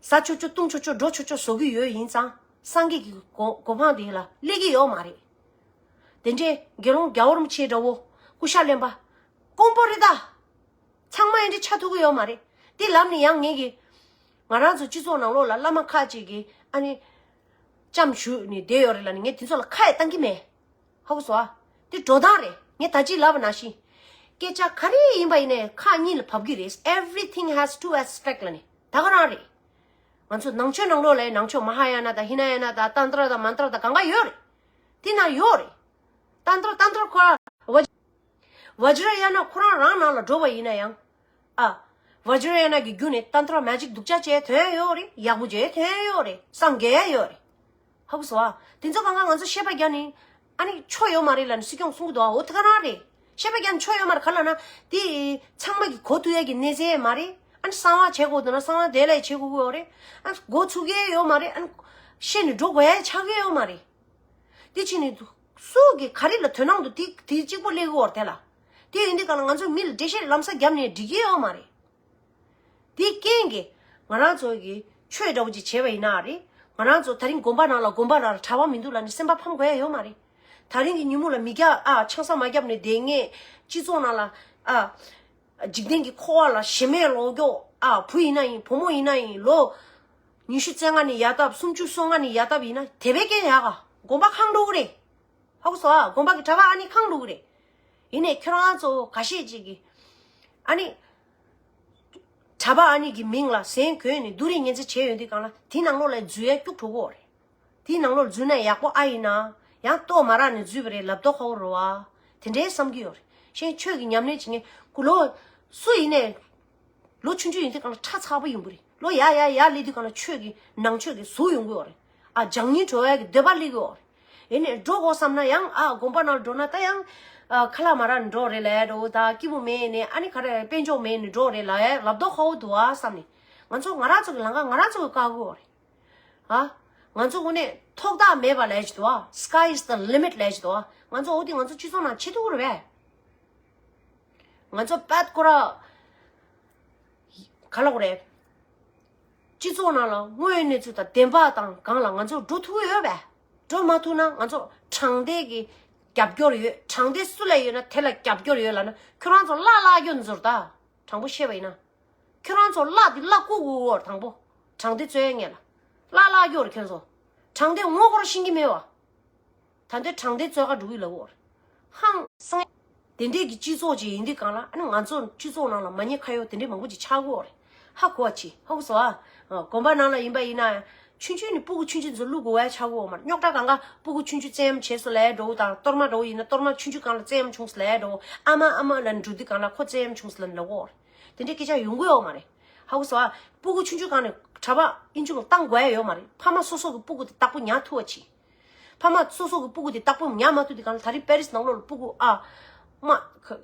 ཟ་ཆོག་ཆོག་བཏུང་ཆོག་ཆོག་འགྲོ་ཆོག་ཆོག་བཟོ་གི་ཡོད་ཡིན་ཙང་སངས་རྒྱས་ཀྱི་གོ་གོ་འཕང་དེ་ལ་སླེབས་ཀྱི་ཡོད་མ་རེད། དེ་འདྲའི་དགེ་སློང་རྒྱལ་བ་རིན་པོ་ཆེ་འདྲ་བོ་སྐུ་ཤ་ལེན་པ་དཀོན་པོ་རེད་ད། ཚང་མ་ཡང་འདྲི་ཆ་ཐུབ་ཀྱི་ཡོད་མ་རེད། དེ་ལམ་ནས་ཡང་ངེད་ཀྱི་ང་རང་ཚོ་སྤྱི་ཚོགས་ནང་ལོགས་ལ་བླ་མ་ཁག་ཅིག་གིས་ཨ་ནི་ལྕམ་ཞུ་ནས་བསྡད་ཡོད་རེད་ལབ་ནས་ངས་དེ་ཚོ་ལ་ཁ་ཡང་བཏང་གི་མེད། ཧ་གོ་སོང་ཨ། དེ་འགྲོ་སྟངས་རེད། ངས་ད་ཅི་ལབ་པ་ནང་བཞིན། སྐད་ཆ་ག་རེ་ཡིན་པ་ཡིན་ནའི་ཁག་གཉིས་ལ་བབས་ཀྱི་རེད། Everything has two aspect ལ་ནི་ད་ག་རང་རེད། ང་ཚོ་ནང་ཆོས་ནང་ལོགས་ལ་ནང་ཆོས་མ་ཧཱ་ཡ་ན་དང་ཧི་ན་ཡ་ན་དང་ཏན་ཏྲ་དང་མན་ཏྲ་དང་གང་ག་ཡོད་རེད། དེ་ན་ཡོད་རེད། ཏན་ཏྲ་ཏན་ཏྲ་ཁོ་རང་བ་ཇི་ར་ཡ་ན་ཁོ་རང་རང་ནང་ལ་འགྲོ་བ་ཡིན་ན་ཡང་། ཨ། བ་ཇི་ར་ཡ་ན་གི་རྒྱུད་ནས་ཏན་ཏྲ་མེ་ཇིག་སྡུག་ཅག་བྱས་ཐོན་ཡོད་རེད། ཡག་པོ་བྱས་ཐོན་ཡོད་རེད། སངས་རྒྱས་ཡོད་རེད། ཧ་གོ་སོང་ཨ། དེ་ཚོ་གང་ག་ང་ཚོ་བཤད་པ་རྒྱག་ནི་ཨ་ནི་ཆོ་ཡོད་མ་རེད་ལབ་ནི་སྲིད་སྐྱོང་གསུང་གི་འདུག་ཨ། འོ་དེ་ག་རང་རེད། བཤད་པ་རྒྱག་ནི་ཆོ་ཡོད་མ་རེད། ག་ལབ་ན་དེ་ཚང་མ་གི་གོ་ཐུབ་ཡ་གི་གནས་ཚད་མ་རེད། ཨ་ནི་གསང་བ་བྱེད་དགོས་འདུག་ན་གསང་བ་དེ་ལ་བྱེད་དགོས་ཀྱི་ཡོད་རེད། ཨ་ནི་གོ་ཚུགས་ཀྱི་ཡོད་མ་རེད། ཨ་ནི་བཤད་ནི་འགྲོ་དགོས་ཡ་ཆགས་ཀྱི་ཡོད་མ་རེད། དེ་ཕྱིན་ནི་སུ་གི་ག་རེ་ལ་དོན་སྣང་འདུག་དེ་དེ་གཅིག་པོ་སླེབས་ཀྱི་ཡོད་རེད་དེ་ལ། དེ་ཡིན་དུས་ག་ལ་ང་ཚོ་མི་ལ་འགྲེལ་བཤད་ལམ་སང་བརྒྱབ་ནས་འགྲིག་གི་ཡོད་མ་རེད། དེའི་རྐྱེན་གྱིས་ང་རང་ཚོ་གི་ཆོས་འདྲ་བོ་ཅིག་བྱས་པ་ཡིན་ན་རེད། ང་རང་ཚོ་ད་རིང་དགོན་པ་ནང་ལ་དགོན་པ་ནང་ལ་གྲྭ་པ་མི་འདུག་ལབ་ནས་སེམས་པ་ཕམ་དགོས་ཡ་ཡོད་མ་རེད། ད་རིང་གི་ཉིན་མོ་ལ་མི་རྒྱ་ཨ་ཆང་ས་མ་བརྒྱབ་ནས་བསྡད་མཁན་སྤྱི་ཚོགས་ནང་ལ་ཨ་འཇིག་རྟེན་གྱི་འཁོར་བ་ལ་ཞེན་མེད་ལོག་རྒྱུ་ཨ་བུ་ཡིན་ན་ཡིན་བུ་མོ་ཡིན་ན་ཡིན་ལོ་ཉི་ཤུ་རྩ་ལྔ་ནས་ཡར་བཏབ་སུམ་ཅུ་སོ་ལྔ་ནས་ཡར་བཏབ་ཡིན་ན་དེ་བས་རྐྱེན་ཡག་ག་དགོན་པ་ཁེངས་འགྲོ་གི་རེད། ཧ་གོ་སོང་ཨ། དགོན་པ་གི་གྲྭ་པ་ཨ་ནི་ཁེངས་འགྲོ་གི་རེད། ཡིན་ནའི་ཁྱོད་རང་ཚོ་ཁ་ཤས་ཅིག་གིས་ཨ་ནི་གྲྭ་པ་ཨ་ནི་གི་མིང་ལ་ཟན་གོན་ནས་སྡུག་རུས་ངན་ཚད་བྱས་ཡོང་དུས་གང་ལ་དེའི་ནང་ལོགས་ལ་འཛུལ་ཡ་སྐྱུག་བྲོ་གི་ཡོད་རེད། དེའི་ནང་ལོགས་འཛུལ་ན་ཡག་པོ་ཨ་ཡིན་ན་ཡང་ལྟོ་མ་རག་ནས་འཛུལ་བ་རེད་ལབ་མདོག་ཁ་པོ་རེད་བ། དེ་འདྲའི་བསམ་གྱི་ཡོད་རེད། གཞན་ཆོས་ཀྱི་ཉམས་ལེན་བྱེད་མཁན་ཀུ་ལོ་སུ་ཡིན་ནའི་ལོ་ཆུང་ཆུང་ཡིན་དུས་གང་ལ་ཁྲ་ཚ་པོ་ཡོང་གི་རེད། ལོ་ཡར་ཡར་ཡར་སླེབས་དུས་གང་ལ་ཆོས་ཀྱི་ནང་ཆོས་ཀྱི་ཟུག་ཡོང་གི་ཡོད་རེད། ཨ་སྦྱང་སྙིང་བྲོ་བའི་གི་འདོད་པ་སླེབས་ཀྱི་ཡོད་རེད། ཡིན་ནའི་འགྲོ་དགོས་བསམ་ན་ཡང་ཨ་དགོན་པ་ནང་འགྲོ་ན་ད་ཡང་ཨ་ཁ་ལག་མ་རག་ནས་འགྲོ་རེད་ལབ་ཡ་འགྲོ་ད་སྐྱིད་པོ་མེད་ནས་ཨ་ནི་ག་རེ་དཔལ་འབྱོར་མེད་ནས་འགྲོ་རེད་ལབ་ཡ་ལབ་མདོག་ཁ་པོ་འདུག་ཨ་བསམ་ནས་ང་ཚོ་ང་རང་ཚོ་གི་ལམ་ཁ་ང་རང་ཚོ་གི་བཀག་གི་ཡོད་རེད། ཨ། ང་ཚོ་དངོས་གནས་ཐོག་མཐའ་མེད་པ་ལས་ཀྱི་འདུག་ཨ། Sky is the limit ལས་ཀྱི་འདུག་ཨ། ང་ཚོ་འོ་དེ་ང་ཚོ་སྤྱི་ཚོགས་ནང་བྱེད་ཐུབ་ཀྱི་རེད་པས། ང་ཚོ་པད་ཀོ་ར་ག་ལ་གོ་རེད། སྤྱི་ཚོགས་ནང་ལ་དངོས་ཡོད་གནས་ཚུལ་དང་བདེན་པ་དང་སྒང་ལ་ང་ཚོ་འགྲོ་ཐུབ་ཀྱི་ཡོད་པས། འགྲོ་མ་ཐུབ་ན་ང་ཚོ་དྲང་བདེན་གྱི་རྒྱབ་སྐྱོར་ཡོད། དྲང་བདེན་སུ་ལ་ཡོད་ན་དེ་ལ་རྒྱབ་སྐྱོར་ཡོད་ལབ་ན་ཁྱོད་རང་ཚོ་བརླག་བརླག་རྒྱུ་ནི་ཚོར་ད། དྲང་པོ་བཤད་པ་ཡིན་ན། ཁྱོད་རང་ཚོ་བརླག་འདི་བརླག་བཀུག་དགོས་ཀྱི་ཡོད་རེད་དང་པོ། དྲང་བདེན་རྩོད་ཡ་ངེས་ལ། བརླག་བརླག་རྒྱུ་རེད་ཁྱོད་ཚོ། དྲང་བདེན་ངོ་སྐོར་ཤེས་ཀྱི་མེད་བ། ད་ལྟའི་དྲང་བདེན་རྩོད་ག་འགྲོ་གི་ལ་འོར། ཧང་སང་། དེ་འདྲས་ཀྱི་སྤྱི་ཚོགས་ཅིག་ཡིན་དུས་གང་ལ་ཨ་ནི་ང་ཚོ་སྤྱི་ཚོགས་ནང་ལ་མ་ཉེས་ཁ་གཡོག་དེ་འདྲས་མང་པོ་ཅིག་ཆགས་ཀྱི་ཡོད་རེད། ཧ་གོ་བ་ཅི་ཧ་གོ་སོང་ཨ། དགོན་པ་ནང་ལ་ཡིན་པ་ཡིན་ན། ཆུང་ཆུང་ནས་སྤུ་གུ་ཆུང་ཆུང་ཚོ་བླུག་དགོས་བ་ཆགས་ཀྱི་ཡོད་མ་རེད། རྙོག་དྲ་གང་ག་སྤུ་གུ་ཆུང་ཆུང་བཙན་གཡེམ་བྱས་སོང་ལབ་འགྲོ་དང་གཏོར་མ་འགྲོ་ཡིན་ན་གཏོར་མ་ཆུང་ཆུང་སྒང་ལ་བཙན་གཡེམ་བྱུང་སོང་ལབ་འགྲོ། ཨ་མ་ཨ་མ་ལབ་འགྲོ་དུས་སྒང་ལ་ཁོ་བཙན་གཡེམ་བྱུང་སོང་ལབ་ལབ་ཀྱི་ཡོད་རེད། དེ་འདྲའི་སྐད་ཆ་ཡོང་གི་ཡོད་མ་རེད། ཧ་གོ་སོང་ཨ། སྤུ་གུ་ཆུང་ཆུང་སྒང་ནས་གྲྭ་པ་ཨིན་ཇུ་ལ་བཏང་དགོས་ཡ་ཡོད་མ་རེད། ཕ་མ་སོ་སོ་གི་སྤུ་གུ་དེ་བདག་པོ་ཉར་ཐུབ་པ་བྱེད། ཕ་མ་སོ་སོ་གི་སྤུ་གུ་དེ་བདག་པོ་ཉར་མ་ཐུབ་དུས་སྒང་ལ་ད་རེས་པེ་རིས་ནང་ལོགས་ལ་སྤུ་གུ་ཨ། མ། ཁ།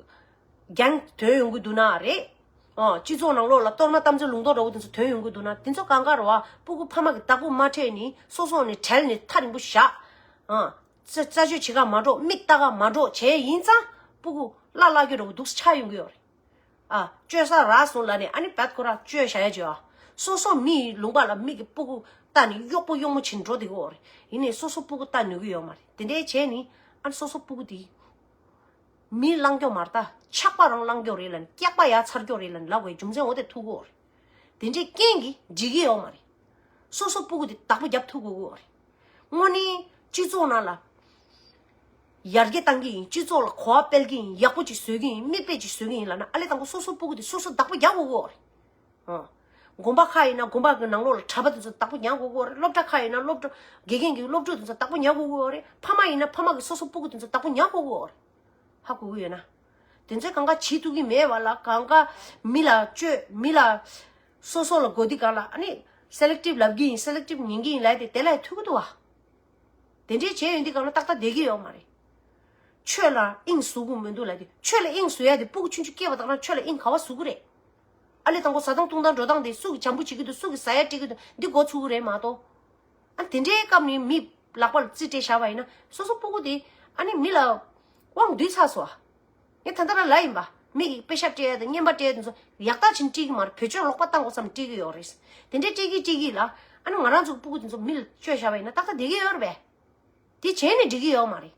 རྒྱང་ཐོན་ཡོང་གི་འདུག་ན་རེད། ཨ། སྤྱི་ཚོགས་ནང་ལོགས་ལ་གཏོར་མ་གཏམ་ཚོད་ལུང་རྟོགས་འདྲ་བོ་དེ་ཚོ་ཐོན་ཡོང་གི་འདུག་ན་དེ་ཚོ་གང་ག་རེད་བ། སྤུ་གུ་ཕ་མ་གི་བདག་པོ་མ་ཁྲིད་ནི་སོ་སོ་ནས་བྲལ་ནས་ཐག་རིང་པོ་བཞག་ཨ། རྩ་རྩ་གཅོད་བྱེད་ག་མ་འགྲོ། མིག་ལྟ་ག་མ་འགྲོ་བྱས་ཡིན་ཙང་སྤུ་གུ་བརླག་བརླག་རྒྱུ་འདྲ་བོ་འདུག་སེ་ཆགས་ཡོང་གི་ཡོད་རེད། ཨ། བཅོས་ས་རག་སོང་ལབ་ནས་ཨ་ནི་བད་ཁོ་ར་བཅོས་བཞག་ཡ་བྱོས་ཨ། སོ་སོ་མི་ཡི་ལུང་པ་ལ་མི་གི་སྤུ་གུ་ལྟ་ནི་གཡོག་པོ་གཡོག་མོ་བྱེད་འགྲོ་བསྡད་ཀྱི་ཡོད་རེད། ཡིན་ནའི་སོ་སོ་སྤུ་གུ་ལྟ་ནུས་ཀྱི་ཡོད་མ་རེད། དེ་འདྲའི་བྱས་ནི་ཨ་ནི་སོ་སོ་སྤུ་གུ་དེ། མི་བླང་རྒྱུ་མ་རེད་ད། ཆགས་པ་རང་བླང་རྒྱུ་རེད་ལབ་ནས་སྐྱག་པ་ཡར་ཚར་རྒྱུ་རེད་ལབ་ནས་ལབ་དགོས་རྒྱུ་མཚན་འོ་དེ་ཐུག་གི་ཡོད་རེད། དེ་འདྲའི་རྐྱེན་གྱིས་འགྲིག་གི་ཡོད་མ་རེད། སོ་སོ་སྤུ་གུ་དེ་བདག་པོ་རྒྱབ་ཐུབ་དགོས་ཀྱི་ཡོད་རེད། དངོས་གནས་སྤྱི་ཚོགས་ནང་ལ་ཡར་རྒྱས་བཏང་གི་ཡིན། སྤྱི་ཚོགས་ལ་གོ་བ་སྤེལ་གི་ཡིན། ཡག་པོ་ཅིག་བཟོ་གི་ཡིན། མིག་དཔེ་ཅིག་བཟོ་གི་ཡིན་ལབ་ན་ཨ་ལས་དང་པོ་སོ་སོ་སྤུ་གུ་དེ་སོ་སོ་བདག་པོ་རྒྱག་དགོས་ཀྱི་ཡོད་རེད། ཨ། དགོན་པ་ཁག་ཡིན་ན་དགོན་པ་གི་ནང་ལོགས་ལ་གྲྭ་པ་དེ་ཚོ་བདག་པོ་ཉར་དགོས་ཀྱི་ཡོད་རེད། སློབ་གྲྭ་ཁག་ཡིན་ན་སློབ་གྲྭ་དགེ་རྒན་གྱི་སློབ་ཕྲུག་དེ་ཚོ་བདག་པོ་ཉར་དགོས་ཀྱི་ཡོད་རེད། ཕ་མ་ཡིན་ན་ཕ་མ་གི་སོ་སོ་སྤུ་གུ་དེ་ཚོ་བདག་པོ་ཉར་དགོས་ཀྱི་ཡོད་རེད། ཧ་གོ་གི་ཡོད་ན། དེ་ཚོས་གང་ག་བྱེད་ཐུབ་ཀྱི་མེད་པ་ལ་གང་ག་མི་ལ་བཅོས་མི་ལ་སོ་སོ་ལ་དགོས་དུས་གང་ལ་ཨ་ནི་སེ་ལེག་ཊིབ་ལབ་ཀྱི་ཡིན། སེ་ལེག་ཊིབ་ཉན་གྱི་ཡིན་ལབ་དེ་དེ་ལ་ཐུག་གི་འདུག་བ། དེ་འདྲའི་བྱས་ཡོང་དུས་གང་ལ་ཏག་ཏག་བསྡད་ཀྱི་ཡོད་མ་རེད། ཆོས་ལ་དབྱིངས་ཟུག་གི་མི་འདུག་ལབ་དེ། ཆོས་ལ་དབྱིངས་ཟུག་ཡ་དེ་སྤུ་གུ་ཆུང་ཆུང་སྐྱེས་པ་དང་རང་ཆོས་ལ་དབྱིངས་ག་བ་ཟུག་གི་རེད། ཨ་ལས་དང་པོ་ཟ་སྟངས་བཏུང་སྟངས་འགྲོ་སྟངས་དེ་སུ་གི་བྱམས་པོ་བྱེད་ཀྱི་འདུག་སུ་གི་ཟ་ཡ་སྤྲད་ཀྱི་འདུག་འདི་མགོ་ཚོས་ཀྱི་རེད་མ་གཏོགས། ཨ་དེ་འདྲའི་སྐབས་ནས་མི་ལག་པ་ལ་རྩིས་སྤྲད་བཞག་པ་ཡིན་ན་སོ་སོ་སྤུ་གུ་དེ་ཨ་ནི་མི་ལ་དབང་སྡུད་ཚར་སོང་ཨ། ངས་ད་ལྟ་རང་ལབ་ཡིན་པ། མི་གི་པེ་ཤ་སྤྲད་ཡ་དང་རྔན་པ་སྤྲད་ཡ་དེ་ཚོ་ཡག་ཐག་ཆོད་སྤྲད་ཀྱི་མ་རེད། བེད་སྤྱོད་ལོག་པ་བཏང་དགོས་བསམ་སྤྲད་ཀྱི་ཡོད་རེད། དེ་འདྲའི་སྤྲད་ཀྱི་སྤྲད་ཀྱི་ལ་ཨ་ནི་ང་རང་ཚོ་གི་སྤུ་གུ་དེ་ཚོ་མི་ལ་བཅོས་བཞག་པ་ཡིན་ན་ཏག་ཏག་བསྡད་ཀྱི་ཡོད་རེད་པས། དེ་བྱས་ནས་འགྲིག་གི་ཡོད་མ་རེད།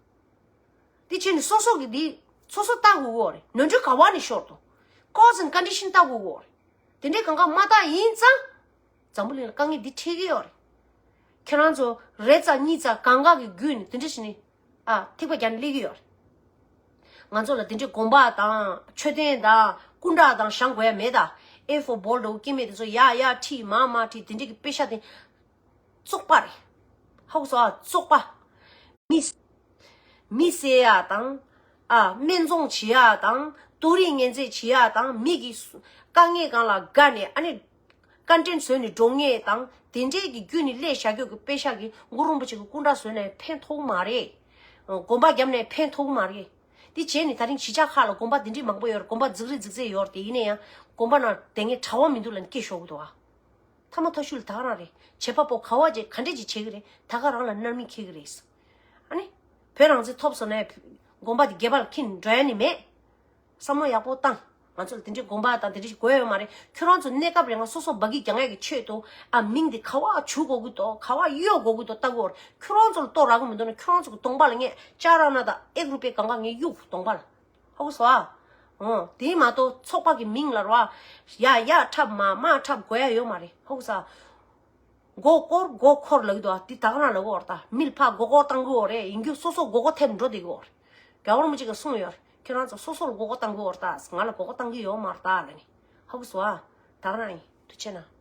དེ་བྱས་ནས་སོ་སོ་གི་དེ་སོ་སོ་བལྟ་དགོས་ཀྱི་ཡོད་རེད། ནོར་འཁྲུལ་ག་བ་ནས་ཤོར་འདུག cause and condition བལྟ་དགོས་ཀྱི་ཡོད་རེད། དེ་འདྲའི་གང་ག་མ་བལྟ་ཡིན་ཙང་། འཛམ་བུ་གླིང་ལ་དཀའ་ངལ་འདི་འཕྲད་ཀྱི་ཡོད་རེད། ཁྱེད་རང་ཚོ་རེ་ཙམ་གཉིས་ཙམ་གང་ག་གི་བརྒྱུད་ནས་དེ་འདྲ་བྱས་ནས་ཨ་ཐིགས་པ་རྒྱག་ནས་སླེབས་ཀྱི་ཡོད་རེད། ང་ཚོ་ལ་དེ་འདྲའི་དགོན་པ་དང་མཆོད་རྟེན་དང་སྐུ་འདྲ་དང་བཞེངས་དགོས་ཡ་མེད་ད། ཨེ་ཧྥོ་བོལ་འདྲ་བོ་སྐྱེ་མེད་དེ་ཚོ་ཡར་ཡར་ཁྲིད་མར་མར་ཁྲིད་དེ་འདྲའི་གི་དཔེ་ཤ་དེ་བཙོག་པ་རེད། ཧ་གོ་སོང་ཨ། བཙོག་པ། མི་མི་བསད་ཡ་དང་། ཨ་སྨད་འཚོང་བྱེད་ཡ་དང་། དུག་རིགས་ངན་རྫས་བྱེད་ཡ་དང་། མི་གི་དཀའ་ངལ་སྒང་ལ་དགའ་ནས་ཨ་ནི་ཀོན་ཊེན་བཟོས་ནས་འགྲོ་མཁན་དང་དེ་འདྲའི་གི་བརྒྱུད་ནས་སླེབས་བཞག་རྒྱུ་གི་དཔེ་ཤ་གི་གུ་རུ་རིན་པོ་ཆེ་གི་སྐུ་འདྲ་བཟོས་ནས་ཕན་ཐོགས་མ་རེད། དགོན་པ་བརྒྱབ་ནས་ཕན་ཐོགས་མ་རེད། དེ་བྱས་ནས་ད་རིང་གཞིས་ཆགས་ཁག་ལ་དགོན་པ་འདི་འདྲའི་མང་པོ་ཡོད་རེད། དགོན་པ་འཛུགས་རེས་འཛུགས་རེས་ཡོད་རེད། དེ་ཡིན་ན་ཡང་དགོན་པ་ནང་དེ་ངས་གྲྭ་པ་མི་འདུག་ལབ་ནས་སྐད་ཤོར་གི་འདུག་ཨ། ཐ་མ་ཐ་ཤུལ་ད་ག་རང་རེད། བྱེད་པ་པོ་ག་བ་ཅིག་ག་འདྲས་ཅིག་བྱེད་ཀྱི་རེད། ད་ག་རང་ལ་མནར་མེད་འཁྱེར་གྱི་རེད། ཨ་ནི། བོད་རང་བཙན་ཐོབ་སོང་ན་དགོན་པ་དེ་སྒལ་པ་ལ་འཁྱེར་ནས་འགྲོ་ཡ་ནི་མེད། བསམ་བློ་ཡག་པོ་བཏང་། ང་ཚོ་ལ་དེ་འདྲའི་དགོན་པ་དང་དེ་འདྲའི་ཞིག་དགོས་ཡོད་མ་རེད། ཁྱོད་རང་ཚོ་གནས་སྐབས་རིང་ང་སོ་སོ་འབའ་གི་རྒྱག་ཡ་གི་ཆེད་དུ་ཨ་མིང་དེ་ག་བ་བྱུག་དགོས་ཀྱི་འདུག་ག་བ་གཡོག་དགོས་ཀྱི་འདུག་ལྟ་གི་ཡོད་རེད། ཁྱོད་རང་ཚོ་ལ་ལྟོ་རག་གི་མི་འདུག་ན་ཁྱོད་རང་ཚོ་གི་གདོང་པ་ལ་ངས་ཅ་ར་ན་དང་ཨེ་རུ་པའི་གང་ག་ངས་གཡུག་གདོང་པ་ལ། ཧ་གོ་སོང་ཨ། འོ་དེ་མ་གཏོགས་ཚོགས་པ་གི་མིང་ལ་ར་བ། ཡ་ཡ་འཁྲབ་མ་མ་འཁྲབ་དགོས་ཡ་ཡོད་མ་རེད། ཧ་གོ་སོང་ཨ། མགོ་སྐོར་མགོ་འཁོར་ལབ་ཀྱི་འདུག་ཨ། དེ་ད་ག་རང་ལབ་ཀྱི་ཡོད་རེད་ད། མི་ལ་ཕར་མགོ་སྐོར་བཏང་གི་ཡོད་རེད། ཡིན་རྒྱུ་སོ་སོ་མགོ་སྐོར་ཐེབས་འགྲོ་བསྡད་ཀྱི་ཡོད་རེད། རྒྱལ་བ་རིན་པོ་ཆེ་གིས་གསུངས་ཡོད་རེད། ཁྱེད་རང་ཚོ་སོ་སོར་མགོ་སྐོར་བཏང་གི་ཡོད་རེད་ད། ང་ལ་མགོ་སྐོར་བཏང་གི་ཡོད་མ་རེད་ད་ལབ་ནས། ཧ་གོ་སོང་ཨ། ད་ག་རང་ཡིན། ཐུགས་རྗེ་གནང་།